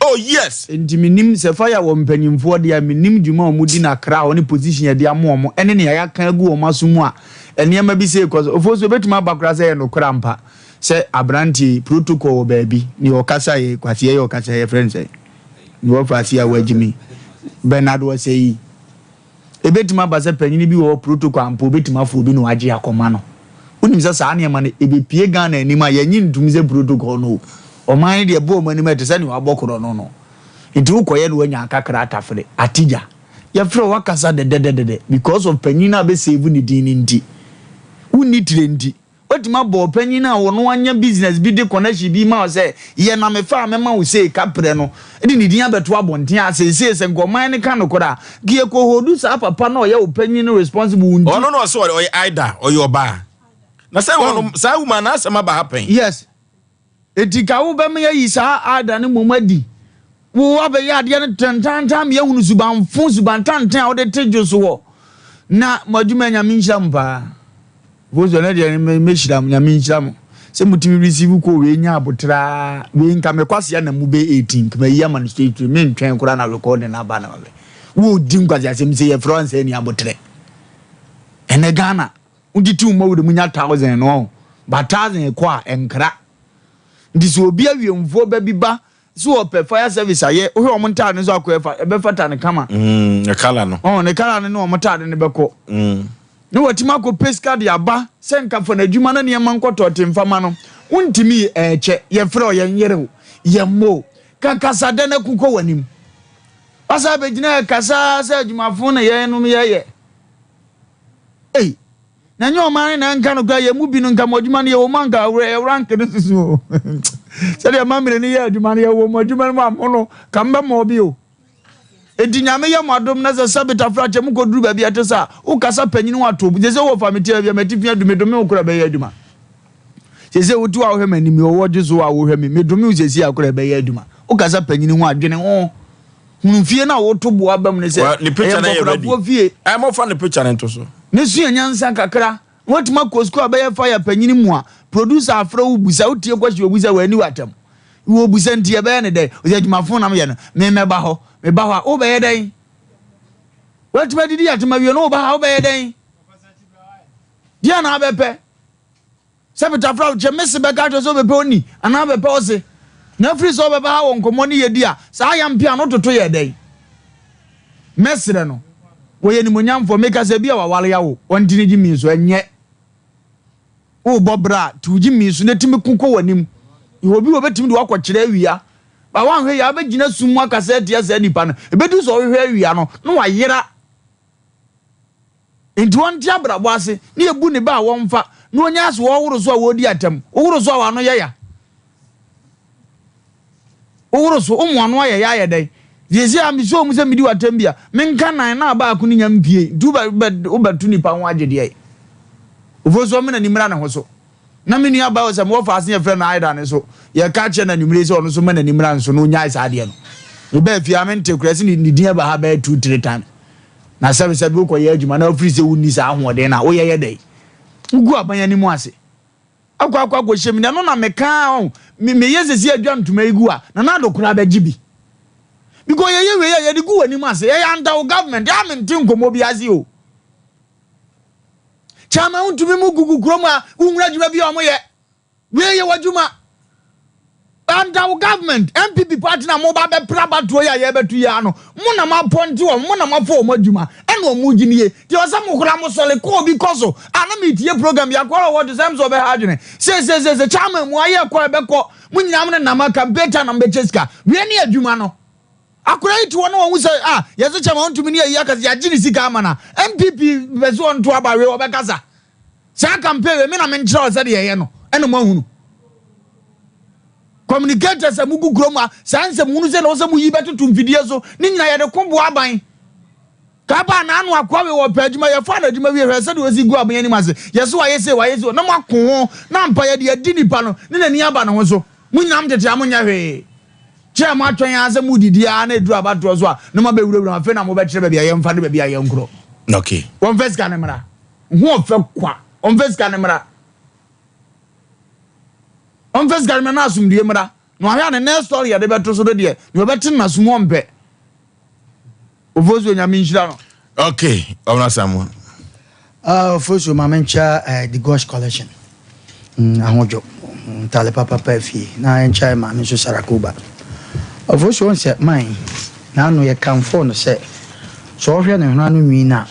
A: Oh yes.
B: Nti menim sɛ fire wɔ mpanyinfoɔ deɛ a menim dwuma a wɔn di na kra hɔ ne position yɛde ama wɔn ɛne nea yɛaka agu wɔn aso mu a nneɛma bi sei kɔ so. Ofosu so ebetumi aba koraa sɛ ɛyɛ nokorɛ ampa sɛ abranteɛ yi protocol wɔ baabi nea ɔkasa yɛ Kwasi yɛ ɔkasa yɛ yɛfrɛ no sɛn nea ɔfa ase a wagyimi Bernard Osei. Ebetumi aba sɛ panyin bi wɔ hɔ protocol ampa obetumi afa obi na wagye akɔma no. Wonim sɛ saa nneɛma no ebepue Ghana anim a yɛnnye ntom sɛ protocol no o. Ɔman no deɛ ɛbɔ wɔn anim a ɛte sɛ nea wɔabɔ korɔno no. Nti wokɔyɛ na woanya akakra atafere, atigya. Yɛfrɛ wo woakasa dɛdɛdɛdɛdɛ because of panyin no a bɛ save ne din no nti. Wonni tire nti. Watumi abɔ ɔpanyin a ɔno anya business bi de connection bi ma wo sɛ yɛ na mefa a mɛma wo sei kaprɛ no de ne din abɛto abɔnten a seesei sɛ nka ɔman no ka nokorɛ a nka yɛkɔ holdu saa papa no a ɔyɛ wo panyin no responsible wo nti.
A: Ɔno na ɔsɛ ɔyɛ Ida ɔyɛ ɔbaa na sɛ ɔno saa woman n'asɛm aba ha pɛn.
B: Yes. Enti ka wo bɛma yɛayi saa Ada no mmom adi. Wo abɛyɛ adeɛ no tantantan ma yɛahunu subanfo, subantantan a wode te dwo so hɔ. Na mo adwuma Nyame nhyira mo paa. Vozo no deɛ mɛhyira mo, Nyame nhyira mo. Sɛ motumi receive kɔ wei nya abotra wei nka me kwasea na mu bɛ 18 nka mayi ama no straight straight mentwɛn koraa na recording aba na mabɛ. Wo di nkwaseasɛm sɛ yɛfrɛ wo ansa ni abotrɛ. Ɛnɛ Ghana Wotete wo mmɔwerɛ mu nya thousand no ɔho but thousand kɔ a ɛnkra. Nti sɛ obi awiemfoɔ ba bi ba sɛ ɔpɛ fire service ayɛ wohwɛ wɔn ntaade no nso akɔ ɛfa ɛbɛfata no kama.
A: Mm, ne kala no.
B: Ɔho ne kala no ne wɔn ntaade no bɛkɔ.
A: Mm.
B: Na watumi akɔ pɛ sika de aba sɛ nka fa n'adwuma na nneɛma nkɔtɔ te mfa ma no. Wontumi ɛɛkyɛ yɛfrɛ wo yɛnyere wo yɛmmɔ o. Ka kasa dɛ na ko kɔ w'anim. Wasa abɛgyina ɛkasa sɛ adwumafo na yɛnom yɛyɛ. Ei, na ɛnyɛ ɔman no na ɛnka no koraa, yɛn mu bi no nka mo adwuma no yɛwɔ mu anka awura yɛ rank no susu o. Sɛdeɛ mamire no yɛ adwuma no yɛwɔ mo adwuma no mu a mo no ka mbɛmɔ bi o. Enti nyame yɛ mo adom na sɛ sɛbe tafrakyɛ mo kɔduru baabi a ɛte sɛ a wokasa panyin ho ato sɛ sɛ wɔfa me ti baabi a matifi adu medome wo koraa ɛbɛyɛ adwuma. Sɛ sɛ wotu a wohwɛ m'anim yi ɔwɔ gye so a wohwɛ me medome wo sɛsi a koraa ɛbɛyɛ adwuma. Wokasa panyin ho adwene ho. Hunu fie no a woto bo aba mu no sɛ ɛyɛ nkɔkorafoɔ fie.
A: Ɛ mɔfa ne picture no nto so.
B: Ne sua nyansa kakra na watumi akɔ sukuu abɛyɛ fire panyini mu a producer afrɛ wo busa wotie question obusa w'ani w'atam wɔ busa nti ɛbɛyɛ ne dɛn ɔsɛ adwumafo nam yɛ no me mɛba hɔ meba hɔ a wobɛyɛ dɛn watumi adidi atem awie no woba ha wobɛyɛ dɛn deɛ na abɛpɛ Sɛ Peter fra wo kyɛ, mese bɛka akyerɛ sɛ wobɛpɛ oni anaa wobɛpɛ ɔse. Na afiri sɛ wobɛba ha wɔ nkɔmmɔ ne yɛdi a, saa ayampea no wototo yɛ dɛn? Mɛsrɛ no, wɔyɛ animuonyamfoɔ, meka sɛ ebia waware awo, ɔnte ne gyimii so, ɛnyɛ. Worebɔ bra a, te wo gyimii so na tumi ko kɔ w'anim. Yɛwɔ obi wɔ bɛtumi de wo akɔkyerɛ awia, ba woanhwɛ yie a wobɛgyina sum mu akasa atia saa nipa no, ɛbɛduru sɛ ɔhwehwɛ awia no na wayera. Enti wɔnte abrabɔ ase na yɛbu ne bɛ a wɔmfa na wɔnya ase wɔworo so a wɔredi atɛm. Woworo so a w'ano yɛ ya. Woworo so, wo mmoano ayɛ ya ayɛ dɛn? Seesei a mesɔɔ mu sɛ medi w'atɛm bi a, menka nan na baako no nya mpie nti wobɛto nipa ho agye deɛ. Ofosuo ɔmena ni mmra ne ho so. Na me nua baa sɛ mewɔ faase yɛfrɛ no Aida no so yɛka kyerɛ no anwummere sɛ ɔno nso ma n'ani mmra nso na ɔnyae saa adeɛ no. Mebaa fie a mente koraa sɛ ne din aba ha bɛyɛ 2 3 times. Na sɛbesɛbe wokɔyɛ adwuma na wofiri sɛ wonni saa ahoɔden no a, woyɛ yɛ dɛn? Wogu aban anim ase. Akɔ akɔ akɔhyɛ mu. Na ɛno na mekaa ɔn, me meyɛ sɛsi adwa ntoma yi gu a, Nana Addo koraa bɛgye bi. Because yɛyɛ wei a, yɛde gu w'anim ase. Yɛyɛ under wo government. Yɛ a mente nkɔmmɔ bi ase o. Chairman wontumi mu gugu kurom a wonhunu adwuma bi a wɔyɛ. Wei yɛ w'adwuma. Under wo government, NPP party na mo ba bɛpra abatoɔ yi a yɛbɛto yi ara no, mo na mo apɔnte wɔn, mo na mo afa wɔn adwuma, ɛna wɔn gye nie. Nti ɛwɔ sɛ mo koraa mo sɔre kɔ obi kɔ so. A na metie program bi, akoa wɔ hɔ te sɛ ɛm sɛ ɔbɛha adwene. Seeseeseese, chairman mu ayɛ kɔ ɛbɛkɔ, mo nyinaa mo nenam a campaign time na mobɛkyɛ sika. Wei ne adwuma no. Akora yi te hɔ na wahu sɛ ah yɛse chairman ɔntumi ne ayi aka sɛ yɛagye ne sika ama no a, NPP pɛ sɛ ɔnto aba wei ɔbɛkasa. Saa campaign wei me na menkyerɛ wo sɛdeɛ yɛyɛ no ɛna moahunu. Communicators a mugu kurom a saa nsɛm hunu sɛ na wɔsɛ muyi bɛtoto mfidie so ne nyinaa yɛde ko boa aban. Kaba na ano akoa wei wɔpɛ adwuma yɛfa no adwuma wie hwɛ sɛdeɛ ɔsi gu aban anim ase yɛse wayɛ sei wayɛ sei na moako ho na ampa yɛde adi nipa no ne n'ani aba ne ho so. Mo nyinaa motete a monyɛ hwee. Kyerɛ mo atwɛn ara sɛ modidi ara na ɛduru abatoɔ so a na moabɛwurawura afei na mobɛkyerɛ baabi a yɛmfa ne baabi a yɛnkorɔ.
A: Okay.
B: Wɔmfa sika no mmra. Ho ɔfɛ kwa. Ɔmfa sika no mmra. Ɔmfa sika no mmra na asomdue mmra. Na wahwɛ a ne next story yɛde bɛto so no deɛ, nea ɔbɛte no n'asom ɔmpɛ. Ofosuo Nyame nhyira no.
A: Okay, Ɔmena Samoa.
E: Uh, Ofosuo ma menkyɛ uh, the Gosh Collection. Mm, ahodwo. Mm, ntale papapa fie. Na ɛnkyɛ maame nso Sarakoba. Ofosuo nsɛ man n'ano yɛ kamfo no sɛ sɛ ɔhwɛ ne hona no nwi no a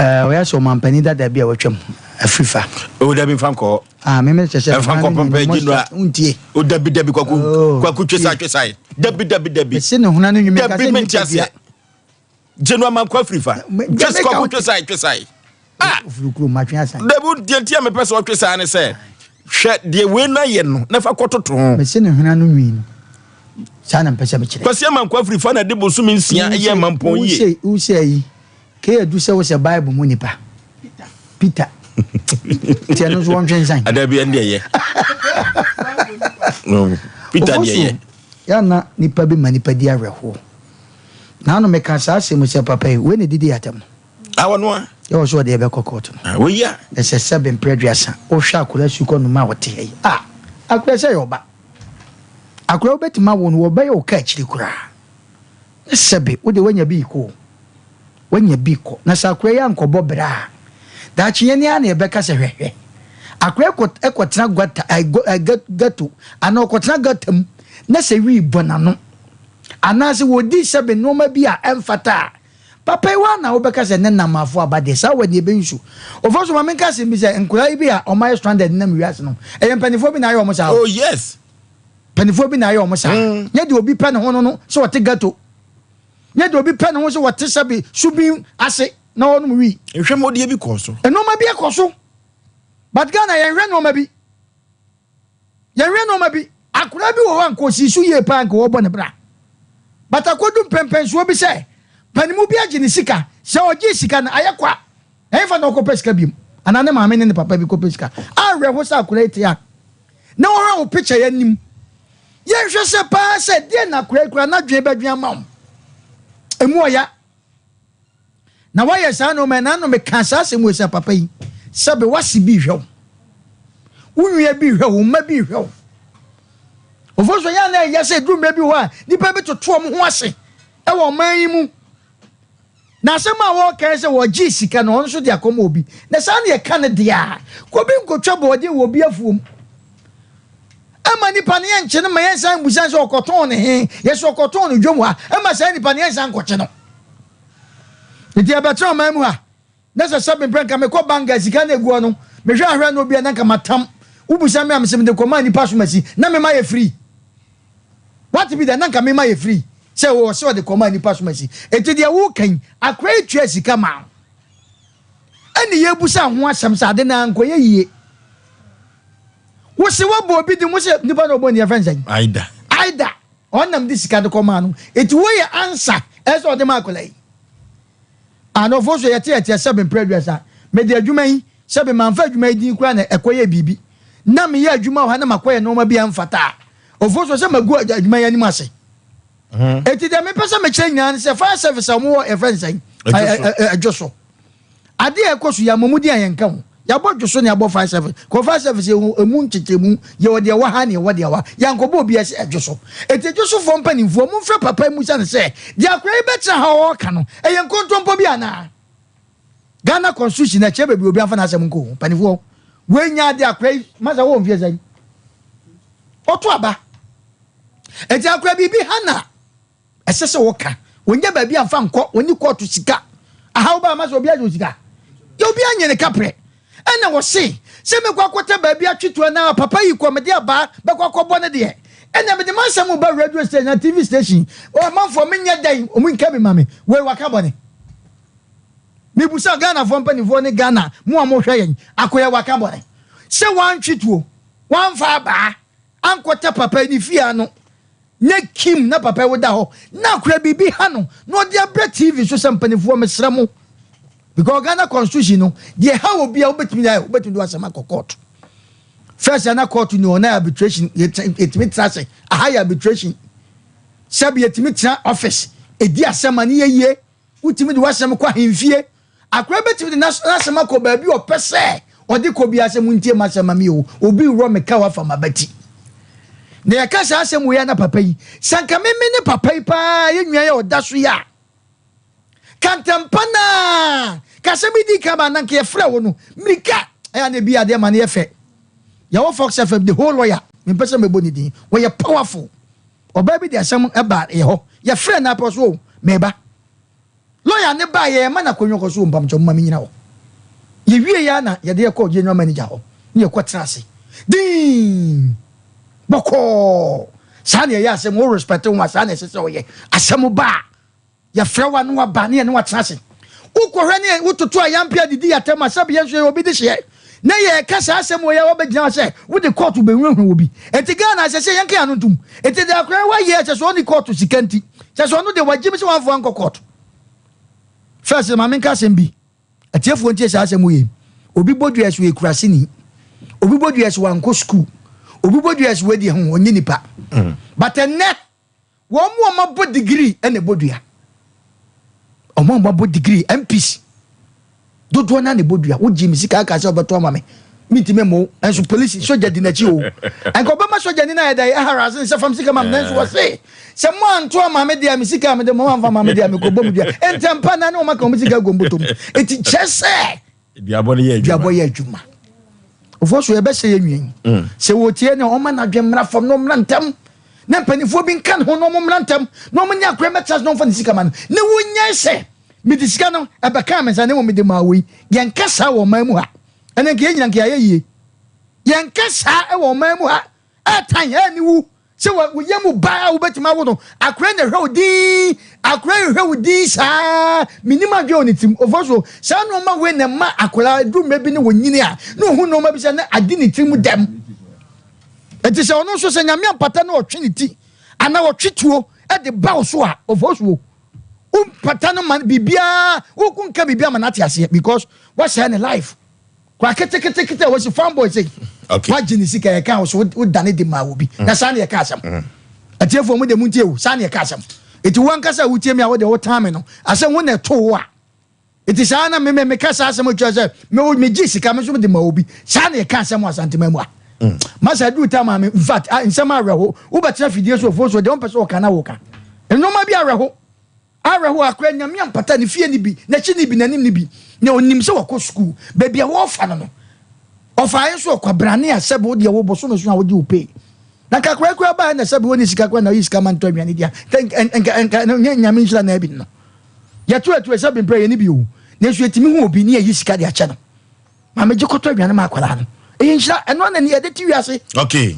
E: eh, ɔyɛ sɛ ɔmampanin dada bi a watwam afirifa.
A: O dabi nfa nkɔ.
E: Ah, me me kyɛ sɛ
A: ɛnfa nkɔ pɛmpɛ gyi nura.
E: Ntie.
A: O dabi dabi kwaku
E: oh,
A: kwaku twesa twesa yi. Dabi dabi dabi.
E: Mese ne hona no nwumi
A: dabi me nti aseɛ. Gye nua mankɔ afirifa. Twesa kwaku twesa twesa yi. Ah.
E: Ofiri kurom matwe asan.
A: Dabi deɛ nti a mepɛ sɛ ɔtwe saa ne sɛ hwɛ deɛ wei na yɛ no na fa kɔtoto ho.
E: Mese ne hona no nwi no. Saa na mpɛ sɛ mekyerɛ.
A: Kwasi Amankwa afirifa na de bosome nsia yɛ mampɔn yie.
E: Wosɛ yi. Kay adu sɛ wosɛ bible mu nipa Peter nti ɛno nso wɔntwe nsan.
A: Adabi ɛnde ɛyɛ Peter deɛ ɛyɛ.
E: Yana nipa bi ma nipa di awerɛhoɔ. Naano meka saa asɛm sɛ papa yi wei na ɛdidi atam no.
A: Awɔ no a.
E: Yɛ wɔ so ɔde ɛbɛkɔ kɔɔto no.
A: Wei a.
E: Ɛsɛ sɛ bɛmpere aduasa wohwɛ akora sukɔ noma a ɔte ha yi a akora sɛ yɛ ɔba akora wobɛtumi awo no wɔbɛyɛ wo ka akyiri koraa. Ne sɛbe, wo deɛ woanya bi rekɔ o, woanya bi rekɔ. Na sɛ akoa yi ankɔbɔ bra a, daakye yɛn ara na yɛbɛka sɛ hwɛ, hwɛ, akoa yi kɔ, kɔtena guata, ɛɛ, go, ɛɛ, ghetto, anaa ɔkɔtena gutter mu, na sɛ wii bɔ n'ano, anaasɛ wɔdi sɛbe nneɛma bi a ɛmfata a, papa yi woa na wobɛka sɛ ne namafo aba deɛ, saa wɔ deɛ ɛbɛyi so. Ɔfa so ma menka asɛm bi sɛ, nkwadaa yi bi a wɔayɛ stranded nam wiase no, ɛyɛ mpanimfoɔ bi na ayɛ wɔn saa o.
A: Oh yes.
E: Mpanimfoɔ bi na ayɛ wɔn saa. Mm. Nyɛ deɛ obi pɛ ne ho no no sɛ ɔte ghetto. Nyɛ deɛ obi pɛ ne ho sɛ wɔte sɛbe subin ase na ɔnom wii.
A: Nhwɛmɔdeɛ bi kɔ so.
E: Nneɛma bi kɔ so. But Ghana yɛnhwɛ nneɛma bi. Yɛnhwɛ nneɛma bi. Akwadaa bi wɔ hɔ a nka ɔsii so yie paa nka wɔbɔ ne bra. But akɔdu mpɛmpɛnsoɔ bi sɛ panimu bi agye ne sika. Sɛ ɔgye sika no ayɛ kwa. Ɛhefa na ɔkɔpɛ sika biom? Anaa ne maame ne ne papa bi kɔpɛ sika? Awerɛho sɛ akwadaa yi te a na wɔhwɛ wo picture yi anim. Yɛnhwɛ sɛ paa sɛ deɛ na akwadaa yi koraa n'adwene bɛdwen ama wo. Emu ɔya. Na wayɛ saa nneɛma yi na ano meka saa asɛm wei sɛ papa yi sɛbe wase bi hwɛ wo. Wo nua bi hwɛ wo, mma bi hwɛ wo. Ofo so yɛn na ɛyɛ sɛ duru mmerɛ bi hɔ a nipa bi toto wɔn ho ase ɛwɔ ɔman yi mu. Na asɛm a wɔreka ne sɛ wɔgyee sika no ɔno nso de akɔma obi. Na saa na yɛka no deɛ a, kɔ bi nkɔtwa bɔɔdeɛ wɔ obi afuom. Ɛma nipa no yɛnkye no ma yɛnsan mbusa sɛ ɔkɔtɔn ne he, yɛsɛ ɔkɔtɔn no dwom ha, ɛma saa nipa no yɛnsan nkɔkye no. Nti yɛbɛtena ɔman mu ha. Na sɛ sɛbe mprɛ nka mekɔ bank a sika no egu hɔ no, mehwɛ ahwɛ na obi a na nka matam. Wobisa me a mese mede kɔmaa nipa asomasi na mema yɛ free. Wate bi da na nka mema yɛ free sɛ wɔ sɛ ɔde kɔmaa nipa asomasi. Enti deɛ woka yi, akora yi tua sika maa wo. Ɛne yɛbusa ho asɛm sɛ ade no ankɔyɛ yie. Wose wabɔ obi din, wose nipa na ɔbɔ ni yɛfrɛ no sɛn?
A: Aida.
E: Aida. Ɔnam de sika de kɔmaa no. Enti woyɛ ansa ɛsɛ ɔde ma akwadaa yi. Anɔfo so yɛte ɛteɛ sɛ mprɛ aduasa. Mede adwuma yi, sɛbe mamfa adwuma yi din koraa na ɛkɔyɛɛ biribi. Na meyɛ adwuma wɔ ha na makɔyɛ nnoɔma bi a ɛmfata a, ofo so sɛ magu adwuma yi anim ase. Enti deɛ mepɛ sɛ mekyerɛ nyinaa ne sɛ fire service a wɔwɔ yɛfrɛ no sɛn? Ɛdwo so. Adeɛ a ɛkɔ so yi amɔmuden a yɛnka ho. Yɛabɔ dwo so na yɛabɔ fire service. Kɔ fire service yɛwɔ emu nkyekyɛmu, yɛwɔ deɛ ɛwɔ ha ne yɛwɔ deɛ ɛwɔ ha. Yɛankɔbɔ obiara sɛ ɛdwo so. Enti ɛdwo sofoɔ mpanimfoɔ, momfrɛ papa yi mmisa no sɛ, deɛ akwadaa yi bɛtena ha ɔreka no, ɛyɛ nkontompo bi anaa? Ghana constitution ɛkyerɛ baabi obi amfa n'asɛm nkɔ o. Mpanimfoɔ, wei nyɛ adeɛ akwadaa yi, masa wɔ mfeɛ sɛn? Ɔto aba. Enti akwadaa biribi ha na Ɛsɛ sɛ wɔka. Wɔnnya baabi amfa nkɔ, wɔnni kɔɔto sika. Ahaw ba ama sɛ obi agye wo sika. Yɛ obi anye ne kaprɛ. Ɛna wɔse, sɛ mɛkɔ akɔtɛ baabi atwe tuo anaa papa yi kɔ mede abaa bɛkɔ akɔbɔ no deɛ, ɛnna mede m'asɛm reba radio station anaa TV station. Ɔmanfoɔ menyɛ dɛn? Wɔn nka bi ma me. Wei waka bɔne. Mebusa Ghanafoɔ mpanimfoɔ ne Ghana mo a mohwɛ yɛn, Akoya waka bɔne. Sɛ wantwe tuo, wamfa abaa ankɔtɛ papa yi ne fie ano. Ne Kim na papa yi woda hɔ na akora biribi ha no na ɔde abrɛ TV so sɛ mpanimfoɔ mesrɛ mo because Ghana constitution no deɛ ha wɔ bia wobɛtumi de ayɛ wobɛtumi de wasɛm akɔ court first na court ni hɔ na arbitration yɛtumi tena ase aha yɛ arbitration sɛbi yɛtumi tena office ɛdi asɛm a ne yɛyie Wotumi de w'asɛm kɔ ahemfie. Akoa bɛtumi de n'asɛm akɔ baabi a ɔpɛ sɛ ɔde kɔ biara sɛ montie m'asɛm ma me o, obi reworɔ me ka wafa m'abati. Na yɛka saa asɛm wei a na papa yi, sɛ anka me me ne papa yi paa yɛ nua yɛ ɔda so yi a, ka ntɛmpa no a, ka asɛm yi dii kan ba na anka yɛfrɛ wo no, mmirika, ɛyɛ a na ebi adeɛ ma no yɛ fɛ. Yɛwɔ Fox FM, the whole lawyer, mempɛ sɛ mɛbɔ ne din, wɔyɛ powerful. Ɔbaa bi de asɛm ba yɛ hɔ, yɛfrɛ no apɛ so o, meba. Lawyer no baeɛ yɛma no akonnwa kɔ so o mpamokyɛw momma menyina hɔ. Yɛwieɛ ara na yɛde yɛ kɔɔ general manager hɔ na yɛkɔ tena ase dinn bɔkɔɔ. Saa na yɛyɛ asɛm, wo respect ho a saa na ɛsɛ sɛ ɔyɛ. Asɛm ba a yɛfrɛ wo a na waba ne yɛne wo atena ase. Wokɔhwɛ ne wototo ayampe adidi yɛ atɛm a sɛbi yɛn nso yɛyɛ obi dehyeɛ na yɛka saa asɛm wei a wabɛgyina hɔ sɛ wode court bɛhunahuna obi. Enti Ghana ɛsɛ sɛ yɛnka yɛn ano ntom. Enti deɛ akwadaa yi wayɛ kyɛ sɛ ɔnni court sika nti kyɛ sɛ ɔno deɛ wagyim sɛ wamfa ankɔ court. First ma menka asɛm bi. Atiefoɔ ntie saa asɛm wei. Obi bɔ dua sɛ ɔyɛ kuraseni. Obi bɔ dua sɛ wankɔ school. Obi bɔ dua sɛ wadi ho ɔnyɛ nipa. But ɛnnɛ Wɔn a wɔabɔ degree na ɛbɔ dua. Wɔn a wɔabɔ degree, MPs, dodoɔ no ara na ɛbɔ dua. Wogye me sika aka sɛ wobɛtɔ ama me. Mentumi mmɔ wo. Nanso polisi, sogya di n'akyi o. Nka ɔbɛma sogyani no ayɛ dɛn aharass no sɛ fam sika ma me. Nanso wɔse sɛ moanto ama me deɛ a, me sika a mede ma moamfa ama me deɛ a, mekɔbɔ mo dua. Ntɛmpa na ne wɔn aka wɔn sika agu wɔn bɔtɔ mu. Enti kyerɛ sɛ
A: Duabɔ no yɛ adwuma.
E: Duabɔ yɛ adwuma. Ofo so yɛbɛhyɛ yɛn nua yi. Mm. Sɛ wɔtie ne ɔma n'adwen mmra fam na ɔmmra ntɛm. Na mpanimfoɔ bi nka ne ho na ɔmo mmra ntɛm na ɔmo ne akora mmɛtena ase na ɔmfa ne sika ma no. Na wonyae sɛ mede sika no ɛbɛkaa me nsa na mmom mede maa wei. Yɛnka saa wɔ ɔman mu ha. Ɛnna nka yɛn nyina nka yɛayɛ yie. Yɛnka saa wɔ ɔman mu ha. Ɛtan, aniwu, sɛ wo yam wo ba a wobɛtumi awo no, akora na ɛhwɛ wo din, akora hwehwɛ wo din saa, menim adwene wɔ ne tirim. Ofo so, saa nneɛma wei na ɛma akora duru mmerɛ bi ne wɔnyini a, na ɔhu nneɛma bi sɛ na adi ne tirim dɛm. Ɛti sɛ ɔno nso sɛ Nyame ampata na ɔtwe ne ti, anaa ɔtwe tuo de ba wo so a, ofo so, wompata no ma biribiara, wokunka biribiara ma no ate aseɛ because wasɛe ne life. Kwa ketekete a wɔsi farm boy sei.
A: Okay.
E: Wagye ne sika yɛka wo so wodane de maa obi. Mm. Na saa na yɛka asɛm. Mm. Atiefoɔ mo de mo ntie o saa na yɛka asɛm. Eti wo ankasa a wotie mi a wode wotan me no asɛm wo na ɛto wo a. Eti saa na me me meka saa asɛm kyerɛ sɛ me megye sika me nso de ma obi. Saa na yɛka asɛm wɔ Asantema mu a. Mm. Masa aduru ta maame in fact nsɛm awerɛho wobɛtena fidie so ofuo so deɛ wompɛ sɛ wɔka na woka. Nneɛma bi awerɛho. Awerɛhow akora Nyame ampata ne fie no bi, n'akyi no bi, n'anim no bi. Na onim sɛ wakɔ sukuu. Baabi a wɔrefa no no, ɔfaeɛ nso ɔkwabrane a sɛbe wo deɛ wo bosome so a wogye wo pay. Na nka akora koraa baeɛ na sɛbe wɔnni sika koraa na ɔyi sika ma ntɔ aduane di a, nka nka nka nka Nyame nhyira na abi no. Yɛto atuo sɛbe mprɛ yɛnni bi o, nanso yɛtumi hu obi ne yɛyi sika de akyɛ no. Maame gye kɔtɔ aduane ma akwadaa no. Ɛyɛ nhyira, ɛno ara na yɛde te wiase.
A: Okay.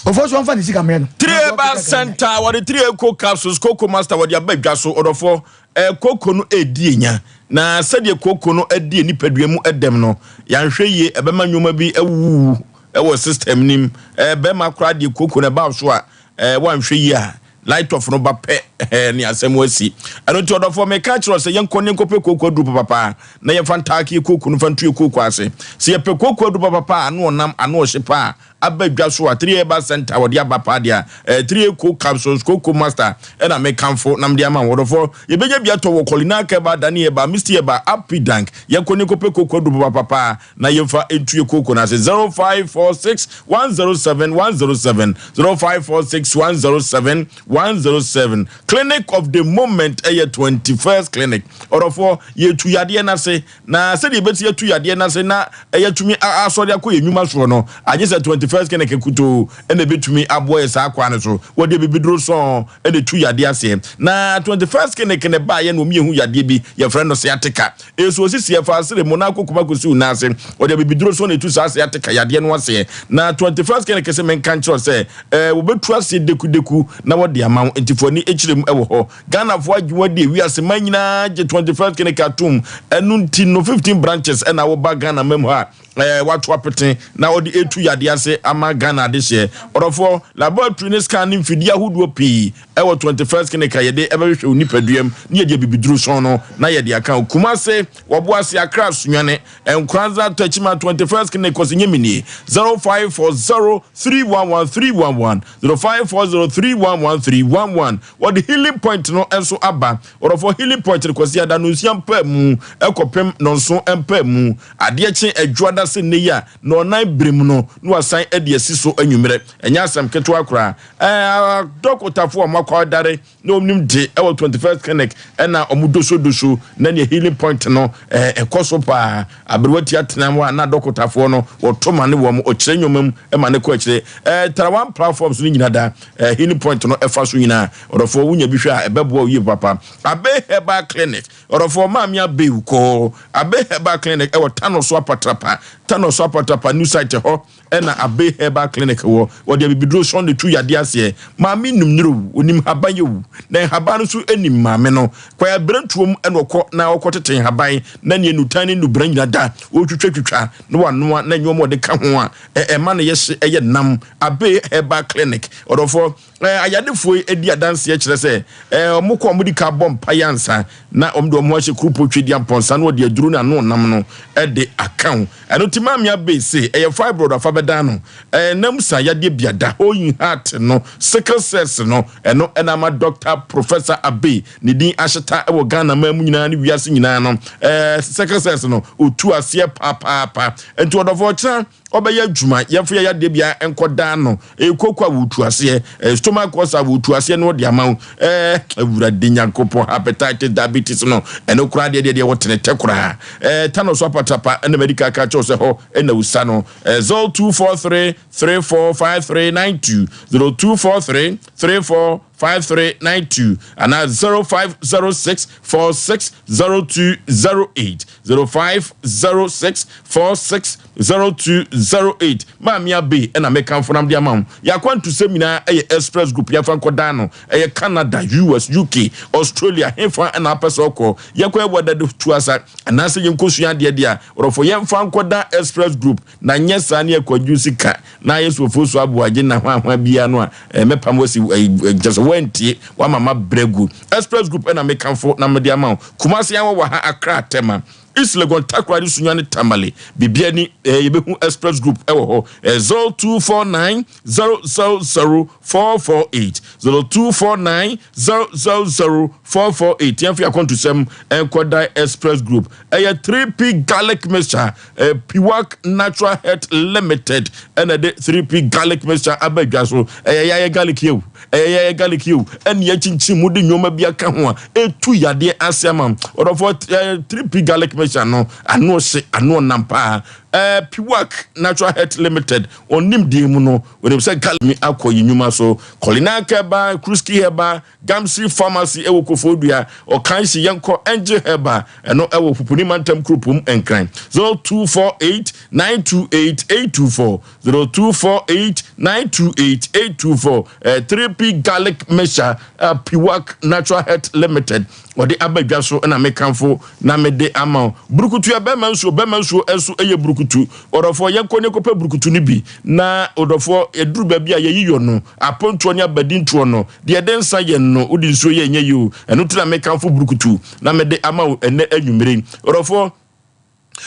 E: Ofo so ɔmfa ne sika mmerɛ no.
A: Trieba Center wɔde Trieko capsules Coco Master wɔde aba dwa so ɔdɔfoɔ eh, koko no ɛredi enya na sɛdeɛ koko no adi nipadua mu ɛdɛm no yɛanhwɛ yie ɛbɛma nneɛma bi awuwu ɛwɔ system nim eh, bɛrima koraa deɛ koko no ɛba so a eh, wanhwɛ yie a Light off no ba pɛ ɛɛ ne asɛm asi. Ɛno nti ɔdɔfoɔ meka kyerɛ sɛ yɛnkɔ ne nkɔpɛ kooko aduru papapa na yɛmfa ntaake yɛ kooko no mfa ntu yɛ kooko ase. Sɛ yɛpɛ kooko aduru papapa a ano ɔnam ano ɔhye pa a aba dwa so a 3 Herbal Center wɔde aba paa deɛ a 3 Eco Capsules Coco Master ɛna mekamfo na mede ama wo. Ɔdɔfoɔ yɛbɛnya bi atɔ wɔ Colinac Herbal, Dani Herbal, Misty Herbal, Apidank. Yɛnkɔ ne nkɔpɛ kooko aduru papapa na yɛmfa ntu yɛ kooko no ase 0546 107 107 0546 107 107 clinic of the moment ɛyɛ 21st clinic ɔdɔfoɔ yɛtu yadeɛ no ase na sɛdeɛ yɛbɛsi atu yadeɛ no ase na yɛatumi asɔre akɔ yɛn nnwuma soɔ no agye sɛ 21st clinic kutoo ɛna ɛbɛtumi aboa yɛ saa kwan no so wɔde abibiduro sɔn ɛna ɛtu yadeɛ aseɛ na 21st clinic ne baayɛ na wɔn yɛhu yadeɛ bi yɛfrɛ no sciatica Eso osisi ɛfa asere mu na akɔ kuma kɔsi wo nan ase. Ɔde abibiduro so na ɛtu saa sciatica yadeɛ no aseɛ. Na 21st Clinic se menka nkyerɛ wo sɛ eh, wɔbɛtu aseɛ dekudeku na wɔde ama wo. Nti fa w'ani kyerɛ mu wɔ hɔ. Ghanafoɔ agye wo adi, wiase man nyinaa gye 21st Clinic atom. Ɛno nti no 15 branches na woba Ghana man mu ha a eh, wato apete na ɔde ɛtu yadeɛ ase ama Ghana adehyeɛ. Ɔdɔfoɔ, laboratory ne scan ne mfidie ahodoɔ pii Ɛwɔ 21st Clinic a yɛde ɛbɛhwehwɛ wo nipadua mu na yɛde abibiduro sɔn no na yɛde aka wo. Kumase, Wɔboase, Accra, Sunyani, Nkoranza, Techiman, 21st Clinic kɔsi nye me nie 0540 311 311 0540 311 311. Wɔde healing point no nso aba. Wɔdɔfoɔ healing point no Kwasiada nonsia mpaamu ɛkɔpem nɔnson mpaamu. Adeɛ kye Adwoada. Ɛdwoada sɛ nnɛ yi a nnɔnnan bere mu no na wasan de asi so anwummerɛ. Ɛnyɛ asɛm ketewa koraa. Ɛɛ adɔkotafoɔ a wɔakwadare na wɔnim de wɔ 21st Clinic na wɔdosodoso na nea healing point no ɛkɔ so paa. Aberewa tia tena hɔ a na adɔkotafoɔ no wɔto ma ne wɔn, ɔkyerɛ nneɛma mu ma ne kɔ akyire. Ɛɛ Tarawan platforms no nyina da ɛɛ healing point no ɛfa so nyinaa. Ɔdɔfoɔ wonya bi hwɛ a ɛbɛboa wo yie papa. Abe Herbal Clinic, ɔdɔfoɔ Maame Abew kɔ Abe Herbal Clinic ɛwɔ Tanoso Apatrapa, Tanoso Apatrapa new site hɔ ɛna Abe Herbal Clinic wɔ. Wɔde abibiduro sɔn de tu yadeɛ aseɛ. Maame nim nnuro o, ɔnim nhaban yɛ o, na nhaban no nso nim maame no. Kwae aberantuom ɛna ɔkɔ na ɔkɔ tete nhaban na neɛ nnutan ne nnubena nyina da ɔretwitwatwitwa na wanoa na nnoɔma ɔde ka ho a ɛma no yɛ hye ɛyɛ nam. Abe Herbal Clinic ɔdɔfoɔ. Eh, ayadefoɔ yi di adanseɛ kyerɛ sɛ eh, wɔn kɔ a wɔdi ka bɔ mpaeɛ ansa na wɔn de wɔn ho ahyɛ kurupo twedeɛ mpɔnsa na wɔde aduro ne ano nam no de aka ho. Ɛno ti maame abei se ɛyɛ fibroid afa bɛdan no, eh, nam sa yadeɛ biada, hole in heart no, sickle cells no, ɛno ɛna ama Doctor Professor Abei ne din ahyeta wɔ Ghana man mu nyinaa ne wiase nyinaa no, eh, sickle cells no, otu aseɛ papaapa. Nti ɔdɔfoɔ kyena ɔbɛyɛ adwuma, yɛmfa yɛn yadeɛ biara nkɔdan no, ɛyɛ kooko a wɔtu aseɛ, ɛyɛ stomach ulcer a wɔtu aseɛ na wɔde ama wo, ɛɛ Awurade Nyankopɔn, hepatitis, diabetes no, ɛno koraa deɛ deɛ deɛ wɔtene tɛ koraa, ɛɛ tano so apatrapa ɛna medical ka kyɛw sɛ hɔ ɛna wusa no, ɛɛ 0243 345392, 0243 34 5392 anaa 0506 46 0208 0506 46 0208 Maame Abbey ɛna mekamfo nam de ama wo. Yɛn akwantusɛm nyinaa ɛyɛ Express Group yɛmfa nkɔdan no. Ɛyɛ Canada, US, UK, Australia, hefa ɛna apɛ sɛ ɔkɔ. Yɛkɔ ɛwɔ dade tu asa anaasɛ yɛnkɔsua adeɛ deɛ a, ɔdɔfo yɛmfa nkɔdan Express Group na nyɛ saa ne yɛkɔgye sika na ayɛ sɛ ofosu aboagye na hwanhwan biara no a eh, mɛpam wasi eh, eh, kyɛ sɛ woantie woama mabrɛ gu. Express Group ɛna mekamfo na mede ama wo. Kumasi awɔ wɔ ha, Accra, Tema, East Legon, Takoradi, Sunyani, Tamale, biribiara ni eh, yɛbɛhu Express Group ɛwɔ hɔ. Eh, 0249 000 448 0249 000 448 yɛmfa yɛakɔntusɛm ɛnkɔdan Express Group. Ɛyɛ 3P Garlic Mixture Eh, Piwak Natural Health Limited ɛna ɛde 3P garlic mixture aba dwa so. Ɛyɛ yayɛ garlic yɛ o, ɛyɛ yayɛ garlic yɛ o. Ɛne akyinkyin mu de nneɛma bi aka ho a ɛtu yadeɛ ase ama. Ɔdɔfoɔ, eh, 3P garlic mixture no ano hye, ano nam paa. Eh, Piwak Natural Health Limited ɔnim deɛ mu no, ɔnim sɛ garlic mi akɔ yi nnwuma so. Colina Herbal, Kruski Herbal, Gamsi Pharmacy wɔ Koforidua, Ɔkanhye Yɛnkɔ Angel Herbal, ɛno wɔ Pupuni Mantam Kuropom, Nkran. 0248 928 824, 0248 928 824, 3P Garlic Mixture, Piwak Natural Health Limited, wɔde aba dwa so na mekamfo na mede ama wo. Burukutu yɛ bɛrima nsuo, bɛrima nsuo nso yɛ burukutu. Ɔdɔfoɔ, yɛnkɔ ne kɔpɛ burukutu no bi na ɔdɔfoɔ, ɛduru baabi a yɛyi yɔ no, apontoɔ ne abadintoɔ no, Deɛ ɛde nsa yɛ no, wode nsuo yɛ ɛnyɛ yie o. Ɛno nti na mekamfo burukutu na mede ama wo ɛnnɛ anwummere yi. Ɔdɔfoɔ,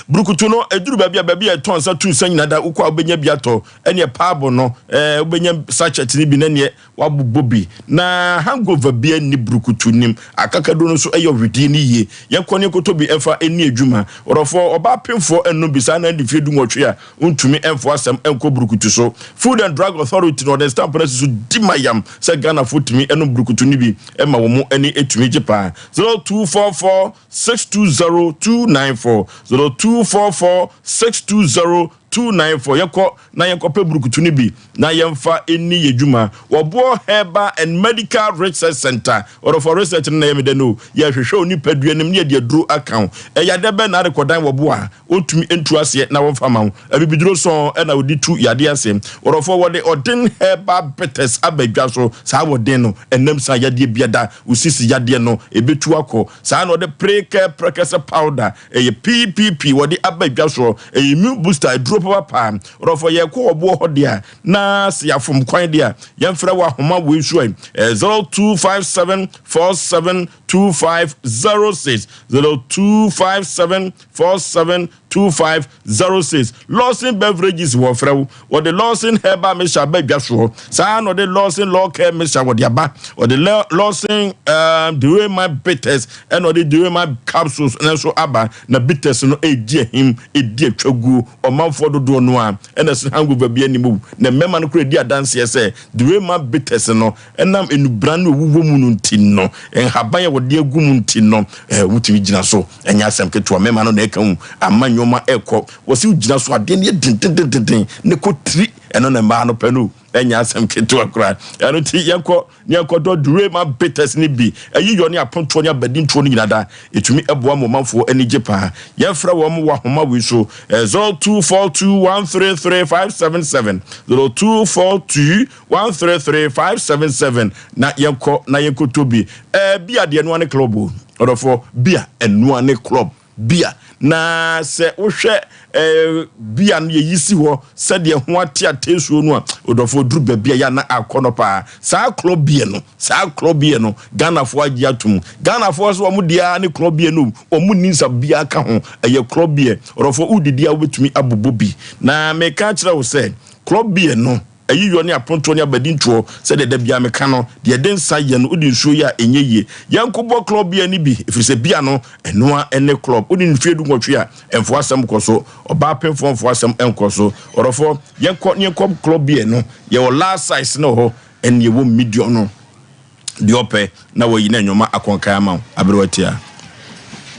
A: burukutu no, ɛduru baabi a, baabi a ɛtɔ nsa tu nsa nyina da, wokɔ a wobɛnya bi atɔ. Ɛneɛ paabo no, ɛɛ, wobɛnya sachet no bi na neɛ wabobɔ bi. Na hangover biara nni burukutu nim. Akakaduro no nso ɛyɛ ɔwedeɛ no yie. Yɛnkɔ ne yɛnkɔtɔ bi ɛmfa ɛnni adwuma. Ɔdɔfoɔ, ɔbaa pemfoɔ nnom bi saa na adi mfeɛ dunwɔtwe a, Wontumi mfa asɛm nkɔ burukutu so. Food and Drug Authority na ɔde stamp no asi so di ma yam sɛ Ghanafo tumi nom burukutu no bi ma wɔn ani tumi gye paa. 0244 620 294 0244 620 294 Yɛnkɔ na yɛnkɔpɛ burukutu no bi na yɛmfa nni yɛn dwuma. Wɔboɔ Herbal and Medical Research Centre. Ɔdɔfoɔ, research no na ɛyɛ me dɛ no o. Yɛhwehwɛ wo nipadua no mu na yɛde aduro aka wo. Ɛyɛ adeɛ bɛn na arekɔdan wɔboɔ a Wɔntumi ntu aseɛ na wɔmfa mma wo. Abibiduro sɔn na wɔde tu yadeɛ ase. Wɔdɔfoɔ, wɔde ɔden herbal bitters aba dwa so. Saa ɔden no, ɛnam saa yadeɛ biada, wo sisi yadeɛ no, ɛbɛtu akɔ. Saa na wɔde Prekɛ prɛkɛsɛ powder, ɛyɛ PPP, wɔde aba dwa soɔ. Ɛyɛ immune booster, aduro papapaa. Wɔdɔfoɔ, yɛrekɔ ɔboɔ hɔ deɛ a, na sɛ yɛafom kwan deɛ a, yɛmfrɛ wɔ ahoma wei so ɛ, 0257 47 2506, 0257 47. 2506. Lawson Beverages wɔfrɛ wo. Wɔde Lawson Herbal Mixture aba dwa soɔ. Saa ara na ɔde Lawson Law Care Mixture wɔde aba. Ɔde Lawson um, Derema Bitters ɛna ɔde Derema Capsules no nso aba. Na bitters no ɛredi ahim, ɛdi atwaguo. Ɔmanfoɔ dodoɔ no ara ɛna ɛsene hangover bi anim o. Na mmarima no koraa di adanseɛ sɛ Derema Bitters no ɛnam nnubran no ɛwuwɔ mu no nti no, nhaban a wɔde agu mu nti no, eh, wotumi gyina so. Ɛnyɛ asɛm ketewa, mmarima no na ɛka hu, ama nneɛma ɛkɔ. Wɔsi wogyina so adeɛ no yɛ dendendenden ne kɔ tiri, ɛno na mmaa no pɛ no. Ɛnyɛ asɛm ketewa koraa. Ɛno nti yɛnkɔ ne yɛnkɔdɔ Durema bitters no bi. Ɛyi yɔ ne apontoɔ ne abadintoɔ no nyinaa da. Ɛtumi ɛboa ma ɔmanfoɔ ani gye paa. Yɛmfrɛ wɔn wɔ ahoma wei so, 0242133577, 0242 133577 na yɛnkɔ na yɛnkɔtɔ bi. Ɛɛ bia deɛ ɛnoa ne club o, ɔdɔfoɔ, bia ɛnoa ne club, bia. Na sɛ wohwɛ ɛɛ bia no yɛyi si hɔ sɛdeɛ ho ate ateesuo no a, ɔdɔfoɔ duru baabi a yɛ na akɔ no paa. Saa club beer no, saa club beer no, Ghanafoɔ agye atom. Ghanafoɔ so wɔn deɛ ara ne club beer no, wɔn nni nsa biara ka ho, ɛyɛ club beer. Ɔdɔfoɔ wodidi a wobɛtumi abobɔ bi. Na meka akyerɛ wo sɛ club beer no, Ayiyɔ ne apontoɔ ne abadintoɔ, sɛdeɛ da biara meka no, deɛ ɛde nsa yɛ no, wode nsuo yɛ a, ɛnyɛ yie. Yɛnkɔbɔ klɔb bea no bi, ɛfiri sɛ bea no, ɛno ara ne klɔb. Wode mfeɛ dunwɔtwe a, ɛmfa w'asɛm nkɔ so. Ɔbaa pemfoɔ mfa w'asɛm nkɔ so. Ɔdɔfoɔ, yɛnkɔ na yɛnkɔ klɔb bea no. Yɛwɔ large size no wɔ hɔ, ɛnna yɛwɔ medium no. Deɛ ɔpɛ na wayi na nnoɔma akɔnkan ama wo aberewa tia.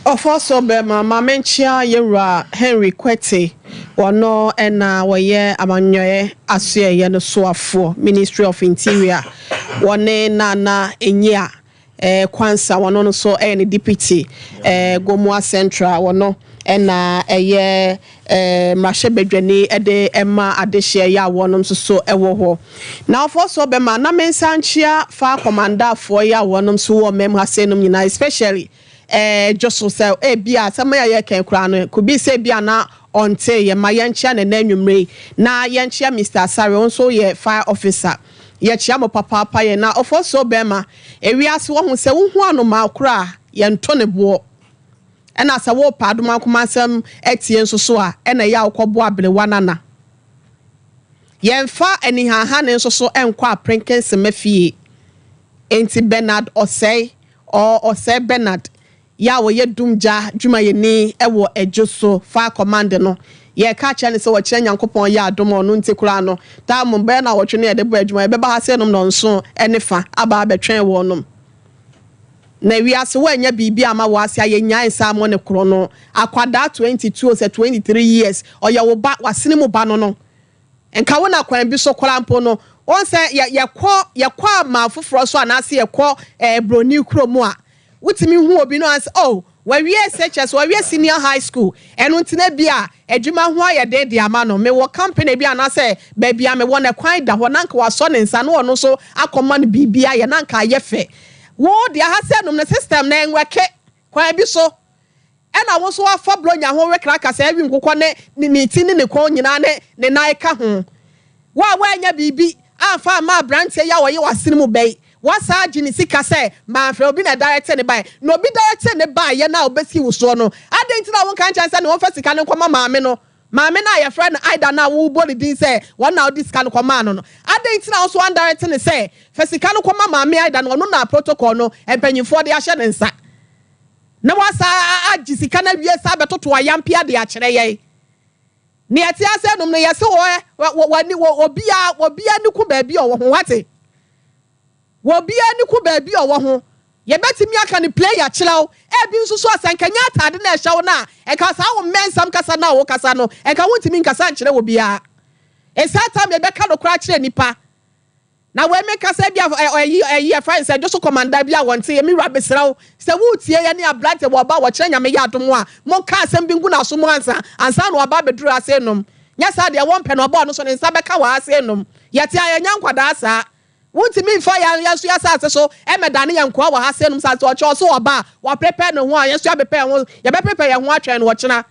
C: Ɔfɔsɔ bɛma ma menkyea yɛwura Henry Kwete, ɔno na ɔyɛ amanyɔɛ asoɛeɛ no soafoɔ, Ministry of Interior, wɔne Nana Nyia Kwansa, ɔno nso yɛ ne deputy, Gomoa Central, ɔno na ɛyɛ mmarahyɛbadwani de ma adehyeɛ yi a wɔnom nso so wɔ hɔ. Na ɔfoɔ so bɛma na me nsa nkyea fire commandafoɔ yi a wɔnom nso wɔ mɛm ha sei nom nyinaa especially eh, Dwoso sɛ ebi a asɛm a yɛkɛn koraa no could be sɛ ebi a na ɔnte yɛ ma yɛnkyea ne nɛ anwummerɛ yi na yɛnkyea Mister Asare wo nso yɛ fire officer yɛkyea mo papaapa yɛ na ɔfoɔ so bɛma ewiase wɔho sɛ wohu anomaa koraa yɛnto ne boɔ. Ɛna sɛ worepɛ adomankoma asɛm atie nso so a, ɛna ɛyɛ a wokɔboa aberewa no ana? Yɛmfa anihanhane nso so nkɔ aprenkensema fie. Enti Bernard Osei, or Osei Bernard, yɛ a ɔyɛ dumgya dwumayɛni wɔ Adwo so Fire Command no, yɛreka akyerɛ no sɛ ɔkyerɛ Nyankopɔn yɛ adom a ɔno nti koraa no, taa mo bɛyɛ nnawɔtwe no yɛde bɔ adwuma, yɛbɛba ha sɛ nom nnɔnson ne fa aba abɛtwɛn wɔnom. Na wiase woannya biribi amma w'ase a yɛnyae nsa ammɔ no korɔ no akwadaa 22 sɛ 23 years ɔyɛ wo ba w'asene mu ba no no nka wo na kwan bi so koraa mpo no wohu sɛ yɛ yɛkɔ yɛkɔ aman foforɔ so anaasɛ yɛkɔ ɛɛ broni kuro mu a wotumi hu obi no ansɛ oh Wawie SHS, wawie senior high school, ɛno nti na ebia adwuma ho ayɛ den de ama no. Mewɔ company bi anaasɛ baabi a mewɔ no ɛkwan da hɔ na anka wasɔ ne nsa na ɔno nso akɔma no biribi ayɛ na anka ayɛ fɛ. Wo deɛ ha sɛ nom no system no ɛnwɛke kwan bi so ɛna wo nso wafa bronya ho wekraka sɛ awi nkokɔ ne ne ti ne ne kɔn nyinaa ne ne nan ka ho. Wo a woannya biribi amfa amma aberanteɛ yi a ɔyɛ w'asene mu bɛ yi, woasan agye ne sika sɛ mamfrɛ obi na ɛdaɛrɛtee no baeɛ. Na obi daɛrɛtee no baeɛ no a ɔbɛsii wo soɔ no, adɛn nti na wonka nkyerɛ no sɛ ne ɔmfa sika no nkɔma maame no? Maame no a yɛfrɛ no Aida no a wobɔ ne din sɛ ɔno na wode sika no kɔmaa no no, adɛn nti na wo nso woandaɛrɛte no sɛ fa sika no kɔma maame Aida no, ɔno na protocol no mpanimfoɔ de ahyɛ ne nsa, na woasan agye sika no awie san abɛtoto ayampea de akyerɛ yɛn? Nea ɛte ase nom no, yɛse wɔ wɔ wɔ wɔ obiara obiara ani ku baabi a ɔwɔ ho. Wate? Wɔ obiara ani ku baabi a ɔwɔ ho. Yɛbɛtumi aka no play akyerɛ wo. Ebi nso so a, sɛ nka nyɛ ataade na ɛhyɛ wo no a, nka saa wo mmɛnsɛm kasa no a wokasa no, nka wontumi nkasa nkyerɛ obiara. It's high time yɛbɛka nokorɛ akyerɛ nnipa. Na wei me kasa bi a ɛyi ɛyi ɛfrɛ no sɛ dwoso kɔmanda bi a wɔnte yɛ me wura mesrɛ wo sɛ woretie yɛ ne abrante wɔ ɔba wɔkyerɛ nyame yɛ adom a monka asɛm bi ngu n'aso mu ansa ansa na waba abɛduru ase nom nyɛ saa deɛ wɔmpɛ no ɔba ɔno so ne nsa bɛka wɔ ase nom yɛte a yɛnyɛ nkwadaa saa wontumi mfa yɛn yɛn so yɛ asase so ɛmɛdane yɛn nkoa wɔ ha se nom saa sɛ ɔkyɛ ɔso ɔba a waprepare ne ho a yɛn so yɛaprepare ho yɛbɛprepare yɛn ho atwɛn no ɔkyena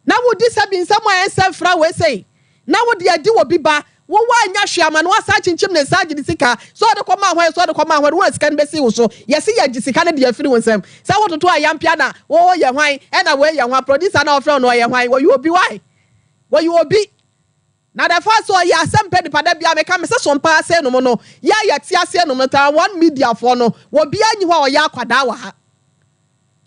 C: Na wodi sɛbi nsɛm a ɛnsɛ mfra wei sei, na wode adi obi ba. Wo woannya hwee ama no woasan akyinkyim ne nsa agye ne sika sɛ ɔde kɔmaa hwan sɛ ɔde kɔmaa hwan wo a sika no bɛsi wo so yɛse yɛgye sika no de afiri wo nsam sɛ wototo ayampea na wo yɛ hwan ɛna wei yɛ hwan producer no a ɔfrɛ wo no ɔyɛ hwan wɔyɛ obi why wɔyɛ obi na the fact sɛ ɔyɛ asɛm pɛ nipa da biara meka mese so mpaa sei nom no yɛ a yɛte aseɛ nom no taa wɔn media foɔ no obiara nyi hɔ a ɔyɛ akwadaa wɔ ha.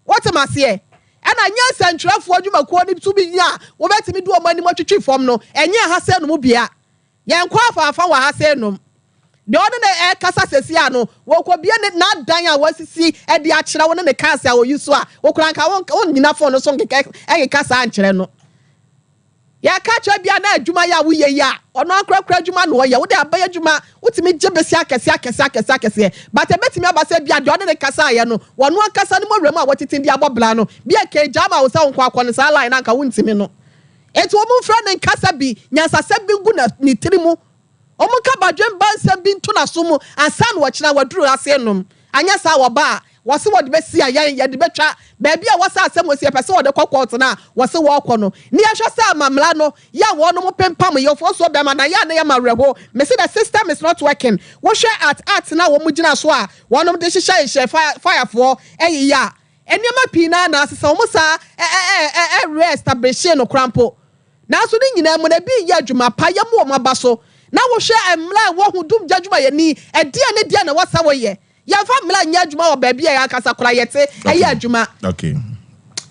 C: Wote me aseɛ? Ɛna nyɛ nsɛntwerɛfoɔ adwumakuo no so bi a wobɛtumi de wɔn anim atwitwi fam no, ɛnyɛ ɛha sei nom bia. Yɛnkɔ afaafa wɔ ha sei nom. Deɛ ɔne no ɛrekasa seesei a no, wɔkɔbie ne n'adan a wasisi de akyerɛ wo ne ne cars a ɔyi so a, wo koraa nka wonnyina phone no so nkeka nkeka saa nkyerɛ no. Yɛka kyerɛ bia na adwuma yi a woyɛ yi a ɔno ankorakora adwuma na ɔyɛ wode aban adwuma wotumi gye bese akɛseɛ akɛseɛ akɛseɛ akɛseɛ but ɛbɛtumi aba sɛ bia deɛ ɔne ne kasaeɛ no wɔno ankasa no mɔwerɛ mu a wɔtete de abɔ bra no bia nka ɛgyaa ma wo sɛ wo nko akɔ no saa line no anka wontumi no enti wɔn mfrɛ no nkasa bi nyansasɛm bi ngu ne tiri mu Wɔnka badwemba nsɛm bi nto n'aso mu ansa na ɔkyena waduru ase nom. Anyɛ saa a wɔba a, wɔse wɔde bɛsi a yɛn yɛde bɛtwa. Baabi a wɔsɛ asɛm wɔ si yɛpɛ sɛ wɔde kɔ kɔɔto no a wɔse wɔrekɔ no. Ne yɛhwɛ sɛ amammara no yɛ a wɔnom pempam yɛfoɔ soɔ bɛma na yɛ a na yɛma awerɛho. Mese the system is not working. Wohwɛ at art no a wɔn gyina so a wɔnom de hyehyɛ hyehyɛ fire firefoɔ ɛyeyɛ a, nneɛma pii no ara na asesa. Wɔn saa ɛ ɛ ɛ ɛ re-establishee no koraa mpo. Nanso ne nyinaa mu no, ebi nyɛ adwuma pa, yɛmmu wɔn aba so. Na wohwɛ mmara a ɛwɔ ho dumgya adwumayɛni, ɛdeɛn ne deɛn na ɛwɔ sɛ woyɛ? Yɛmfa mmara nyɛ adwuma wɔ baabi a yɛn ankasa koraa yɛte yɛ adwuma.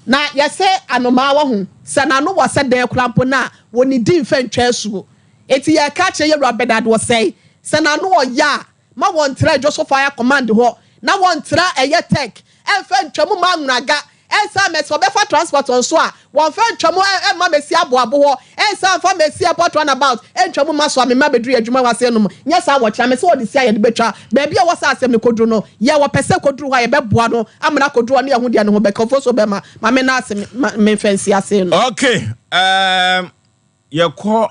C: Na yɛse anomaa wɔ ho, sɛ n'ano wɔ sɛ dɛn koraa mpo no a, wɔnnidi mfa ntwa asuo. Enti yɛreka akyerɛ yɛn wura Bernard Osei, sɛ n'ano ɔyɛ a, Ma wɔntra Dwoso Fire Command hɔ na wɔntra ɛyɛ Tech ɛmfa ntwa mu ma Anwunaga ɛnsan mɛsi wɔbɛfa transport nso a wɔnfa ntwa mu ɛmma mɛsi Aboabo hɔ ɛnsan mfa mɛsi Airport Runabout ɛntwa mu ma so a mema bɛduru adwuma hɔ ase nom nyɛ saa wɔkyena mese wɔde si a yɛde bɛtwa baabi a ɛwɔ sɛ asɛm no kɔduru no yɛ wɔpɛ sɛ kɔduru hɔ a yɛbɛboa no ama no akɔduru hɔ ne yɛho deɛ ne ho bɛka ofosuo bɛma ma me nan ase memfa nsi ase no.
A: Okay um, Yɛkɔ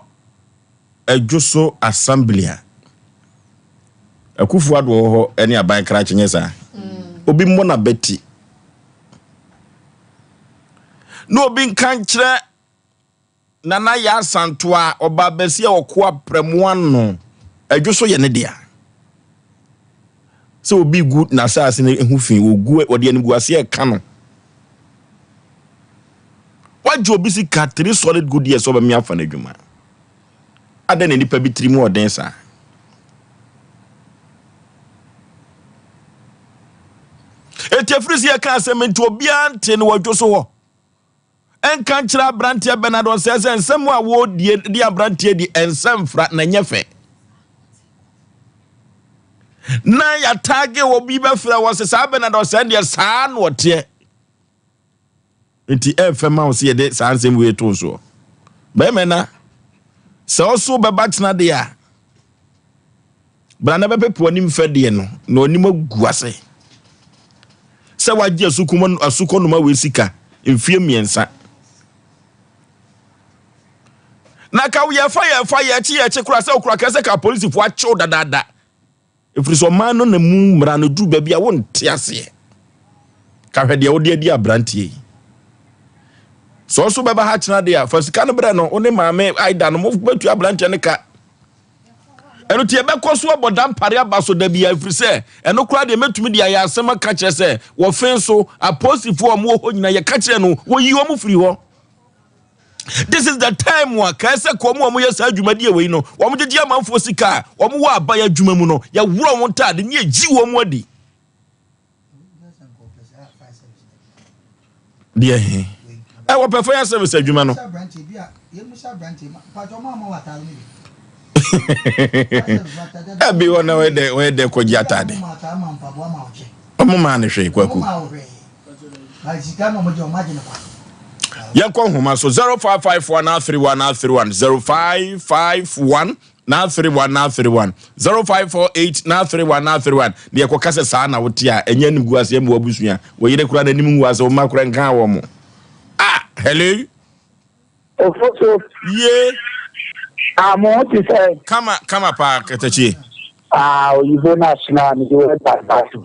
A: Adwoso assembly a, Akufo Addo wɔ hɔ ne aban krakye nyɛ saa? Obi mmɔ n'abati na obi nka nkyerɛ Nana Yaa Asantewaa, ɔbaa bɛsi a ɔko aprɛmo ano. Adwoso yɛ ne dea. Sɛ obi gu n'asase no ho fi, wɔgu wɔde animguaseɛ reka no. Wagye obi sika three solid good years sɛ ɔbɛme afa no adwuma. Adɛn na nipa bi tiri mu ɔden saa? Eti efiri sɛ yɛka asɛm nti obiara nte no wɔdwo so hɔ. Ɛnka nkyerɛ aberanteɛ Bernard Ɔsɛe sɛ nsɛm a wɔredie de aberanteɛ di ɛnsɛ mfra na ɛnyɛ fɛ. Na yɛataage obi bɛfrɛ wɔ sɛ saa Bernard Ɔsɛe deɛ saa na ɔteɛ. Nti ɛmfɛ ma wo sɛ yɛde saa nsɛm wei to soɔ. Bɛrima na sɛ ɔso bɛba tena deɛ a bra na bɛpepe w'anim fɛ deɛ no na ɔnim agu ase sɛ wagye asukɔ noma wei sika mfie mmiɛnsa na ka yɛfa yɛfa yɛkye yɛkye kora sɛ okura kɛsɛ ka polisifoɔ akyew dadaada Ɛfiri sɛ ɔman no na mu mmara no duru baabi a wonte aseɛ. Ka hwɛ deɛ wode adi aberanteɛ yi. Sɛ ɔso bɛba ha kyena deɛ a, fa sika no brɛ no, wo ne maame Aida no mobɛtua aberanteɛ no ka. Ɛno nti yɛbɛkɔ so abɔ dampare aba so da biara ɛfiri sɛ ɛno koraa deɛ mɛtumi de ayɛ asɛm aka kyerɛ sɛ wɔfe so apolisifoɔ a wɔwɔ hɔ nyinaa yɛka kyerɛ no wɔyi wɔn firi hɔ. This is the time a kae sɛ kɔn mu a wɔyɛ saa dwumadie wei no wɔn gyegye amanfoɔ sika a wɔn wɔ aban adwuma mu no yɛworɔ wɔn ntaade ne yɛgyi wɔn adi. Deɛ he ɛwɔ pɛ fire service adwuma no. Ɛbi hɔ na wɔyɛ dɛ wɔyɛ dɛ kɔgye ataade. Wɔn maa no hwee kwaku. Yɛnkɔ nhoma so 0554 931 931 0551 931 931 0548 931 931 na yɛkɔka sɛ saa na wote a ɛnyɛ anim gu aseɛ ma wabusua wɔ yere kora n'anim ngu ase wo mma kora nka wɔ mo ah hello
S: Ofoso.
A: Ye.
S: Ah, mo ho te sɛ.
A: Kama kama paa katakyie.
S: Ah, oyibo na asena mi de wɔ ba ba so.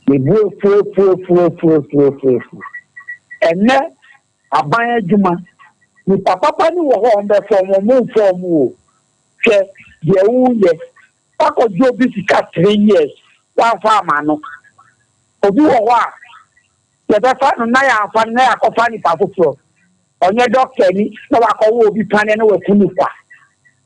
S: Me bu efuefuefuefuefuefuefu. Ɛnɛ aban adwuma nipa papa ni wɔ hɔ a wɔn bɛ fɔm wɔn mfɔm o. Hwɛ deɛ woyɛ. Woakɔgye obi sika 3 years woamfa ama no. Obi wɔ hɔ a yɛbɛfa no na yɛamfa no na yɛakɔfa nipa foforɔ. Ɔnyɛ dɔkta ni na wakɔwɔ obi paneɛ na waku no kwa.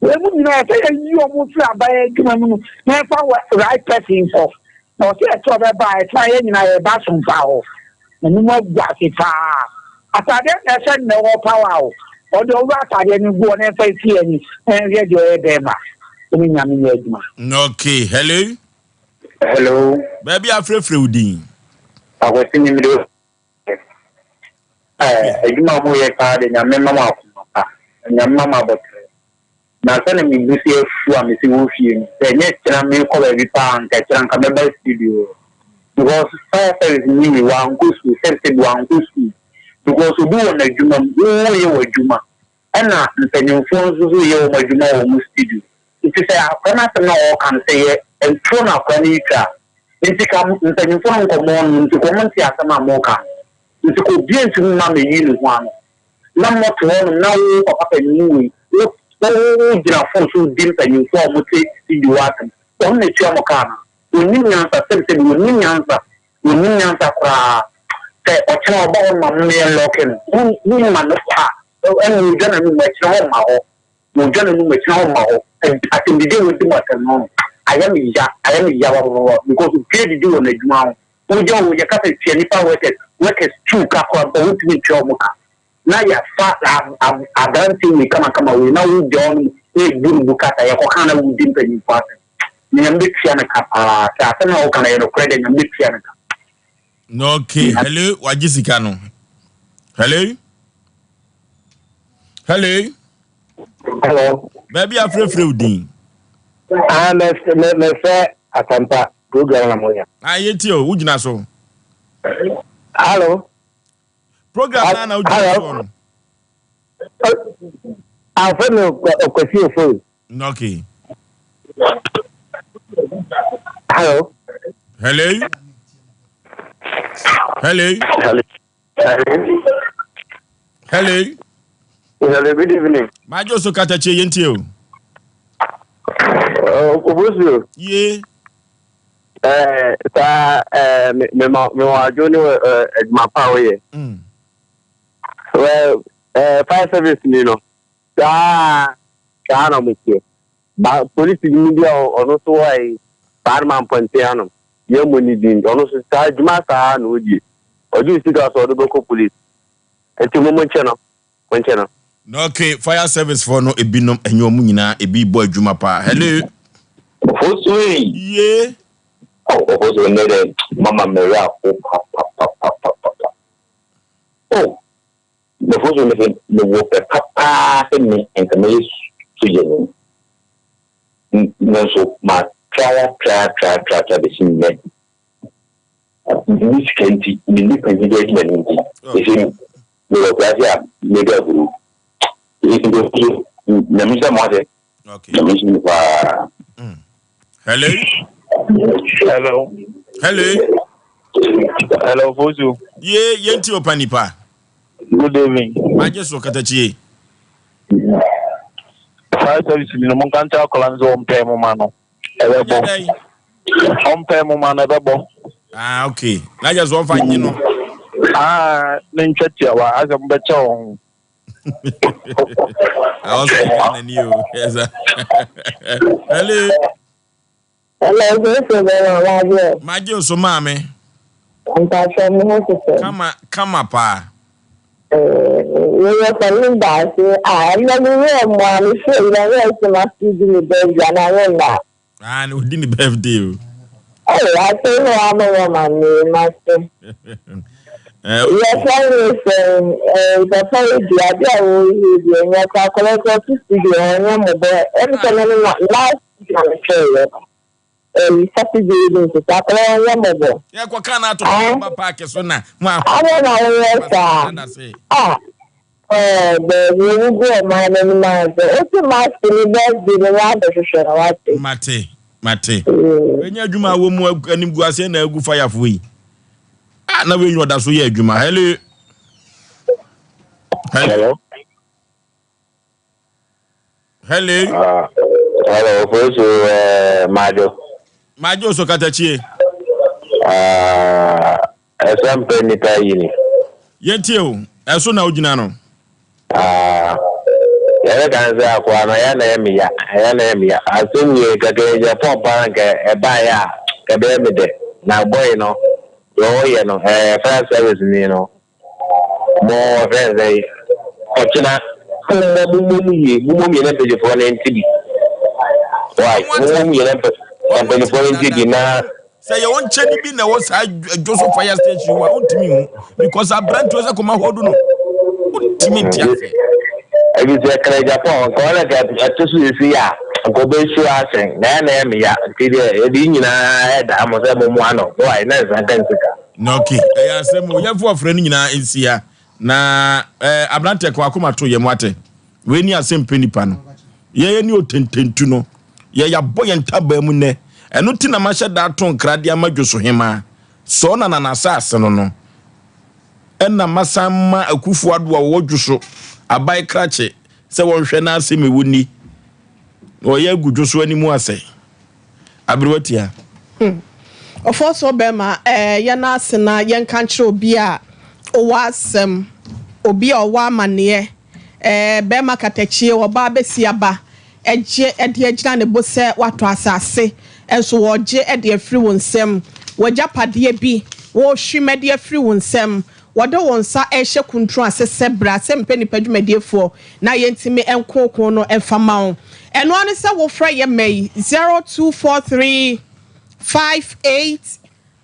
S: Wei mu nyinaa ɛsɛ yɛyi wɔn firi aban adwuma mu no na yɛfa right person kɔ. Na ɔsɛ ɛsɛ ɔbɛba a ɛtena yɛn nyinaa yɛba somfa hɔ. N'anim agu ase paa. Atadeɛ na ɛhyɛ no na ɛwɔ power o. Ɔde ɔwura atadeɛ no gu hɔ na ɛmfa nsi ani na ɛnhwɛ deɛ ɔyɛ bɛrima. Ɔne Nyame nyɛ adwuma.
A: Okay, hello.
T: Hello.
A: Baabi afrɛfrɛ wo din.
T: Akwasi ni mede adwuma a moyɛ paa de, Nyame ma mo akoma pa, Nyame ma mo abɔtrɛ. Na sɛne mebu si afu a mesi wɔ fie no, sɛ ɛnyɛ kyena mekɔ baabi paa, nka kyena nka mɛba studio hɔ. Because fire service ni wei wankɔ school, sɛbi sɛbi wankɔ school. Because obi wɔ n'adwuma mu, woyɛ w'adwuma, ɛna mpanyinfoɔ nso so yɛ wɔn adwuma wɔ wɔn studio. Nti sɛ akora no asɛm na ɔreka no, sɛ yɛ ntoro na akora no yi twa a, nti ka mpanyinfoɔ no nkɔmmɔ no, nti ka wɔn nte asɛm a moka no. Nti ka obiara ntumi mma mɛyi ne ho ano. Na mote hɔnom na wo papa panyin wei, wo wo gyina phone so di mpanyinfoɔ a wɔte studio hɔ asɛm. Wɔn na etua mo kaa no. Wɔnnim nyansa, sɛbi sɛbi, wɔnnim nyansa, wɔnnim nyansa koraa. Sɛ ɔkyena ɔba hɔ ma mo yɛn lɔɔke no, mo mo ma no kwa, ɛna odwa n'anum, ɛkyena hɔ mma hɔ. Wɔdwa n'anum, ɛkyena hɔ mma hɔ. Asɛmdidi a wɔdi mu asɛm no, ayɛ me ya, ayɛ me ya papapapa because obiara didi wɔ n'adwuma ho. Wogya wo, yɛka sɛ tua nipa workers, workers tu ka koraa mpo a, wontumi ntua wɔn ka. Na yɛafa aberanteɛ wei kamakama wei na wogya hɔ nom na ebu no bu kasa, yɛkɔka na wodi mpanyimfoɔ asɛm. Na Nyame bɛtua no ka paa. Sɛ asɛm a woka no ɛyɛ nokorɛ deɛ, Nyame bɛtua no ka.
A: Okay, hello, wagye sika no. Hello? Hello?
T: Hello.
A: Baabi afrɛfrɛ wo din.
T: Ah, mɛfɛ Asampa program na moyɛ.
A: Ah, yɛtie o, wogyina so.
T: Hello.
A: Program na na wogyina so no.
T: Afɛ no Kwasi Ofori.
A: Okay.
T: Hello.
A: Hello. Hello.
T: Hello.
A: Hello.
T: Hello, good evening.
A: Majo so katakyie yɛntie o.
T: Obosuo.
A: Ye.
T: Saa mema mewɔ adwo ne adwuma pa a woyɛ. Well, fire service ni no, saa saa na mo teɛ. Ba polisi ni bi a ɔno nso wɔ ayi saa no ma mpɔnten anom. Yɛn mo ni din ɔno nso saa adwuma saa na ɔdie. Ɔgye sika so ɔde bɛkɔ polisi. Nti mo mo nkyɛ no, mo nkyɛ no.
A: Okay, fire service foɔ no ebinom ɛnyɛ wɔn nyinaa, ebi bɔ adwuma paa. Hello.
U: Ofosu ei.
A: Ye.
U: Oh, Ofosu nnɛ dɛ mama me werɛ aho papapapapapa. Oh, Ofosu me se mewɔ pɛ papaa sɛ me nka mɛyɛ sogyani. Nanso ma try try try try try bɛsi nnɛ. Menni sika nti, menni panyin bi adi m'anim nti, ɛsɛ mewɔ akurase a medi agorɔ. Nti nso Nyame nhyira mo ase. Nyame nhyira mo paa.
A: Hello.
V: Hello.
A: Hello.
V: Hello, Fosu.
A: Ye, yɛnti opa nipa.
V: Good evening.
A: Magye so katakyie.
V: Fire service ni no mo nka nkyerɛ akwadaa no sɛ ɔmpɛ mo ma no. Ɛbɛbɔ. Ɔmpɛ mo ma no ɛbɛbɔ.
A: Ah, okay. Na kyerɛ sɛ ɔmfa nye no.
V: Ah, ne ntwa tiawa asɛ mobɛkyɛ wɔn ho.
A: Awɔ sɛ ɔka n'ani o. Ɛsa. Hello.
W: Hello, Jose bɛrɛ wagye.
A: Magye nso maame.
W: Mpatsɔ mo ho te sɛ.
A: Kama kama paa.
W: Meyɛ sɛ me baase a ɛnna me werɛ mmoa me fie yi na werɛ sɛ ma fi di me birthday anaa me mma.
A: Ah, na odi ne birthday o.
W: Ɛyɛ afei na wama wɔ ma me ma se. Yɛfrɛ ne sɛ papa yi di ade a wɔyi di ɛnyɛ kɔ akɔlɛ kɔ ɔte studio ɔnyɛ mmɔbɔ ɛm sɛ ne no last week na mehwɛ yɛ. Ɛyi Saturday yi nso saa akwadaa yi ɔnyɛ mmɔbɔ.
A: Yɛ kɔ kan ato kɔ ba paaki so na mo a.
W: Adɛn na woyɛ saa? Ah, ɛɛ baabi owu gu ɔman n'anim ase. Wote mask ne birthday no woabɛhwehwɛ no wate.
A: Mate, mate. Wenya adwuma a wɔ mu animguaseɛ na agu fayafoɔ yi. Ah, na wenya ɔda so yɛ adwuma. Hello. Hello. Hello.
U: Ah. Hello, Ofosu eh, Majo.
A: Majo so katakyie.
U: Ah, ɛsɛ mpɛ nipa yi ni.
A: Yɛntie o, ɛso na wogyina no.
U: Ah, yɛrɛ kan sɛ akoa no ɛyɛ na ɛyɛ me ya, ɛyɛ na ɛyɛ me ya. Asɛm yɛ kɛkɛ yɛ pɔn paa nka ɛbaeɛ a kɛbɛyɛ me dɛ. Na bɔyi no, deɛ ɔyɛ no, ɛɛ fire service ni no. Mo wɔfrɛ no sɛ ɔkyena mommɔ mommɔ mu yie mommɔ mu yie na mpanyinfoɔ no nte bi why mommɔ mu yie na mpanyinfoɔ no nte bi na.
A: Sɛ yɛwɔ nkyɛn bi na ɛwɔ saa dwo so fire station hɔ a wontumi hu because aberanteɛ sɛ kɔma hɔ du no wontumi nte aseɛ.
U: Ebi sɛ kra Japan nka ɔna ka ɛto so sisi a nka ɔbɛsu asɛn na ɛna ɛyɛ meya nti deɛ yɛde nyinaa ɛda mo sɛ mommoa no why na nsa nka nsika.
A: Na ok ɛyɛ asɛm o yɛmfa ɔfrɛ no nyinaa nsi ha na eh, aberantɛ kɔ akoma to yɛn ate wei ni asɛm pɛ nipa no yɛyɛ ne otententu no yɛ yɛabɔ yɛn ntabaa mu nnɛ ɛno ti na mahyɛ da ato nkra de ama dwoso hemaa sɔɔ na nana asase no no ɛna masan ma akufo ado a wɔwɔ dwoso aban krakye sɛ wɔnhwɛ n'asɛm ɛwɔ ni na ɔyɛ agu dwoso anim asɛ Aberewa tia.
C: Hmm. Ɔfɔɔsoɔ bɛɛma eh, yɛn ase na yɛnka nkyerɛ obi a ɔwɔ asɛm, obi a ɔwɔ amaneɛ eh, bɛɛma katakyie, ɔbaa bɛsi aba, ɛgye ɛde agyina ne bo sɛ watɔ asase, nso wɔregye ɛde afiri wo nsam, w'agyapadeɛ bi, wɔrehwim ɛde afiri wo nsam, Wɔde wo nsa rehyɛ kuntunu ase sɛ bra sɛ mpɛ nnipa dwumadiefoɔ na yɛntumi nkooko no mfa ma wo. Ɛno ara ne sɛ wofrɛ yɛ mma yi 0243 58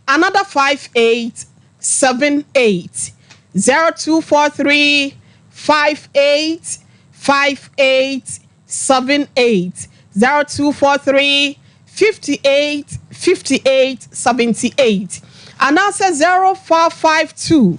C: another 58 78 0243 58 58 78 0243 58 58 78 anaasɛ 0452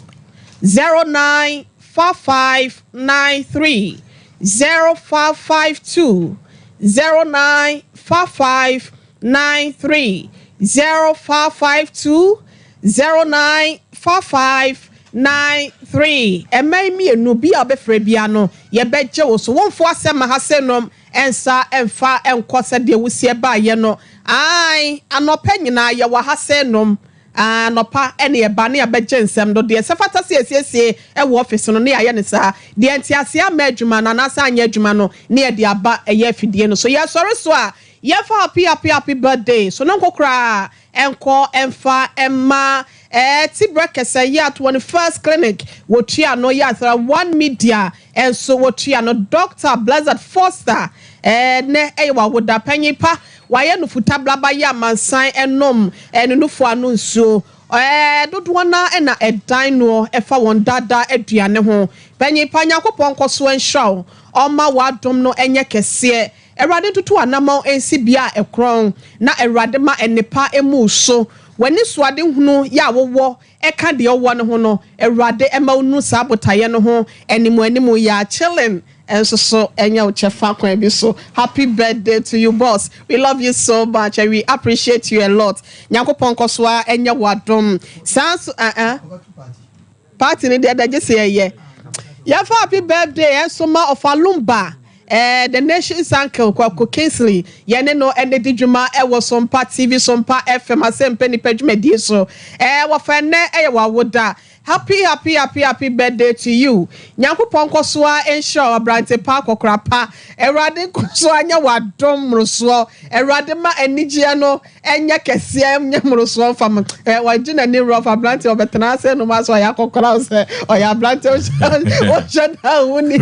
C: 09 5593 0552 09 5593 0552 09 5593 Ɛmma yi mmienu bi a wobɛfrɛ biara no, yɛbɛgye wo so. Womfo asɛm ma ha sɛ nom nsa mfa nkɔ sɛdeɛ wosi baeɛ no. Aane, anɔpa nyinaa yɛwɔ ha sɛ nom. Aane, anɔpa na yɛba na yɛabɛgye nsɛm no. Deɛ ɛsɛ fata sɛ yɛsiesie wɔ ɔfese no, na yɛayɛ no saa. Deɛ nteaseɛ amma adwuma no anaasɛ anyɛ adwuma no, na yɛde aba ɛyɛ afidie no so. Yɛsɔre so a, yɛmfa happy happy happy birthday sononko koraa nkɔ mfa mma ɛɛ Tibrɛ kɛsɛ yɛ at 21st clinic wɔtua no yɛ athra one media nso wɔtua no Doctor Blessed Foster ɛɛ nɛ ɛyɛ wawoda panyin pa wayɛ no futablaba yɛ amansan ɛnom ɛɛ ne nufoɔ ano nsuo ɛɛ dodoɔ naa ɛna ɛdan noɔ ɛfa wɔn daadaa aduane ho panyin pa Nyankopɔn nkɔsoɔ nhyira wo ɔma w'adom no ɛnyɛ kɛseɛ Awurade ntutu w'anammɔn nsi bea a ɛkorɔn, na Awurade ma nnepa mmu wo so. W'anisoadehunu yɛ a wowɔ ka deɛ wowɔ no ho no, Awurade mma wo nnuru saa botaeɛ no ho animuanimu. Yaa chilling nso so nyɛ wo kyɛfa kwan bi so. Happy birthday to you boss, we love you so much and we appreciate you a lot. Nyankopɔn nkɔ so ara nyɛ wo adom. Saa nso eh eh. Party no deɛ da gye sɛ yɛyɛ. Yɛmfa happy birthday nso ma Ɔfa Lumba, eh, the nation's uncle Kwaku Kingsley. Yɛne no ɛna di dwuma ɛwɔ Sompa TV, Sompa FM, Asɛmpɛ Nipa dwumadie so. Eh, wɔfa ɛnɛ ɛyɛ w'awoda. Happy happy happy happy birthday to you. Nyankopɔn nkɔ so ara nhyira wo abrante pa akɔkora pa. Awurade nkɔ so ara nyɛ w'adom mmorosoɔ. Awurade ma anigyeɛ no Ɛnyɛ kɛseɛ nyɛ mmorosoɔ mfa ma ɛ wagye n'ani rough aberanteɛ ɔbɛtena ase nom asɛ ɔyɛ akɔkora wo sɛ ɔyɛ aberanteɛ wohyɛ da wo ne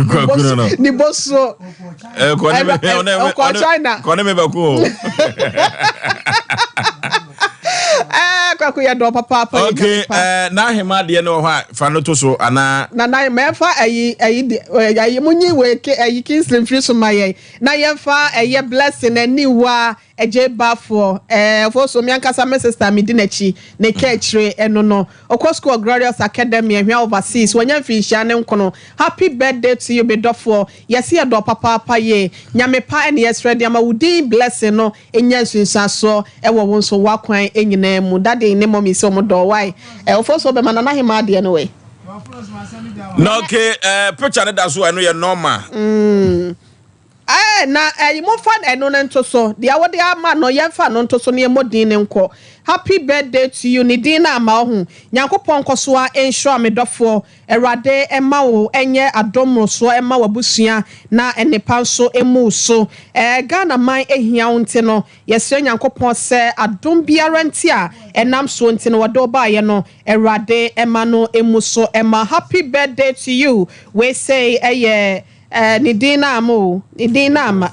C: ne bo so ɔkɔ China
A: kɔne me bɛko o
C: kwaku yɛ dɔ papaapa
A: okay n'ahema deɛ no wɔ hɔ a fa no to so anaa
C: na na mɛfa ayi ayi ayi munyi wei ayi Kingsley mfiri so ma yɛn na yɛmfa ɛyɛ blessing aniwa Agyei Baffour, eh, Ofosu, me ankasa me sister medi n'akyi, ne kaakyire ɛno no. Ɔkɔ sukuu wɔ Glorious Academy, Ahwea Overseas, wanya mfinhyia ne nkono. Happy birthday to you me dɔfoɔ, yɛse yɛdɔ wo papaapa yie. Nyame pa ɛne yɛsrɛ de ama wo din blessing no nya nsunsuansoɔ ɛwɔ wo nso w'akwan nyinaa mu. Daddy ne mommy se wɔn dɔ wo wai. Eh, Ofosu wobɛma Nana Hemaa deɛ no wei.
A: Na okay, eh, picture no da so a ɛno yɛ normal.
C: Mm. Ɛɛ na ɛyi momfa ɛno no nto so deɛ wode ama no yɛmfa no nto so na yɛmmɔ din no nkɔ Happy birthday to you ne din no ama woho Nyankopɔn nkɔso ara nhyira me dɔfoɔ Awurade mma wo nyɛ adom mmorosoɔ mma w'abusua na nnepa nso mmu wo so Ɛɛ Ghana man hia wo nti no yɛsrɛ Nyankopɔn sɛ adom biara nti a ɛnam soɔ nti no wɔde wo baeɛ no Awurade mma no mmu so mma Happy birthday to you Wei sei ɛyɛ Eh, ne din na ama o, ne din na ama.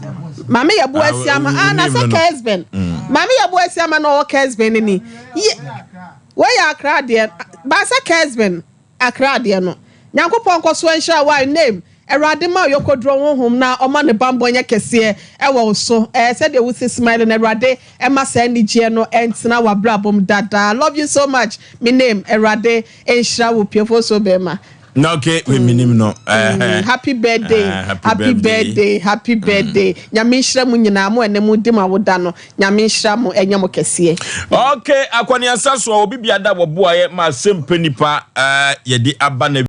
C: Maame yɛ bo asi ama, ah, na sɛ Kesben. Mm. Maame yɛ bo asi ama na ɔwɔ Kesben ne ni. Ye, wei yɛ akra adeɛ, ba sɛ Kesben akra adeɛ no. Nyankopɔn nkɔ so nhyira wa name. Awurade ma ɔyɔkɔduro honhom na ɔma ne bammɔ nyɛ kɛseɛ ɛwɔ wo so. Eh, sɛdeɛ wosi smile no, Awurade ɛma saa anigyeɛ no ɛntena w'abrabɔ mu dadaa. Love you so much, me name. Awurade nhyira wo piefo so bɛrima.
A: Na okay we minim no.
C: Mm, happy birthday uh, happy birthday happy mm. birthday nyame nhyira mu nyinaa mo ɛnɛ mu di ma woda no nyame nhyira mo ɛnyɛ mo kɛseɛ.
A: Okay akɔneasa so a obi biada wɔboaeɛ ma asɛmpɛ nipa uh, yɛde aba na.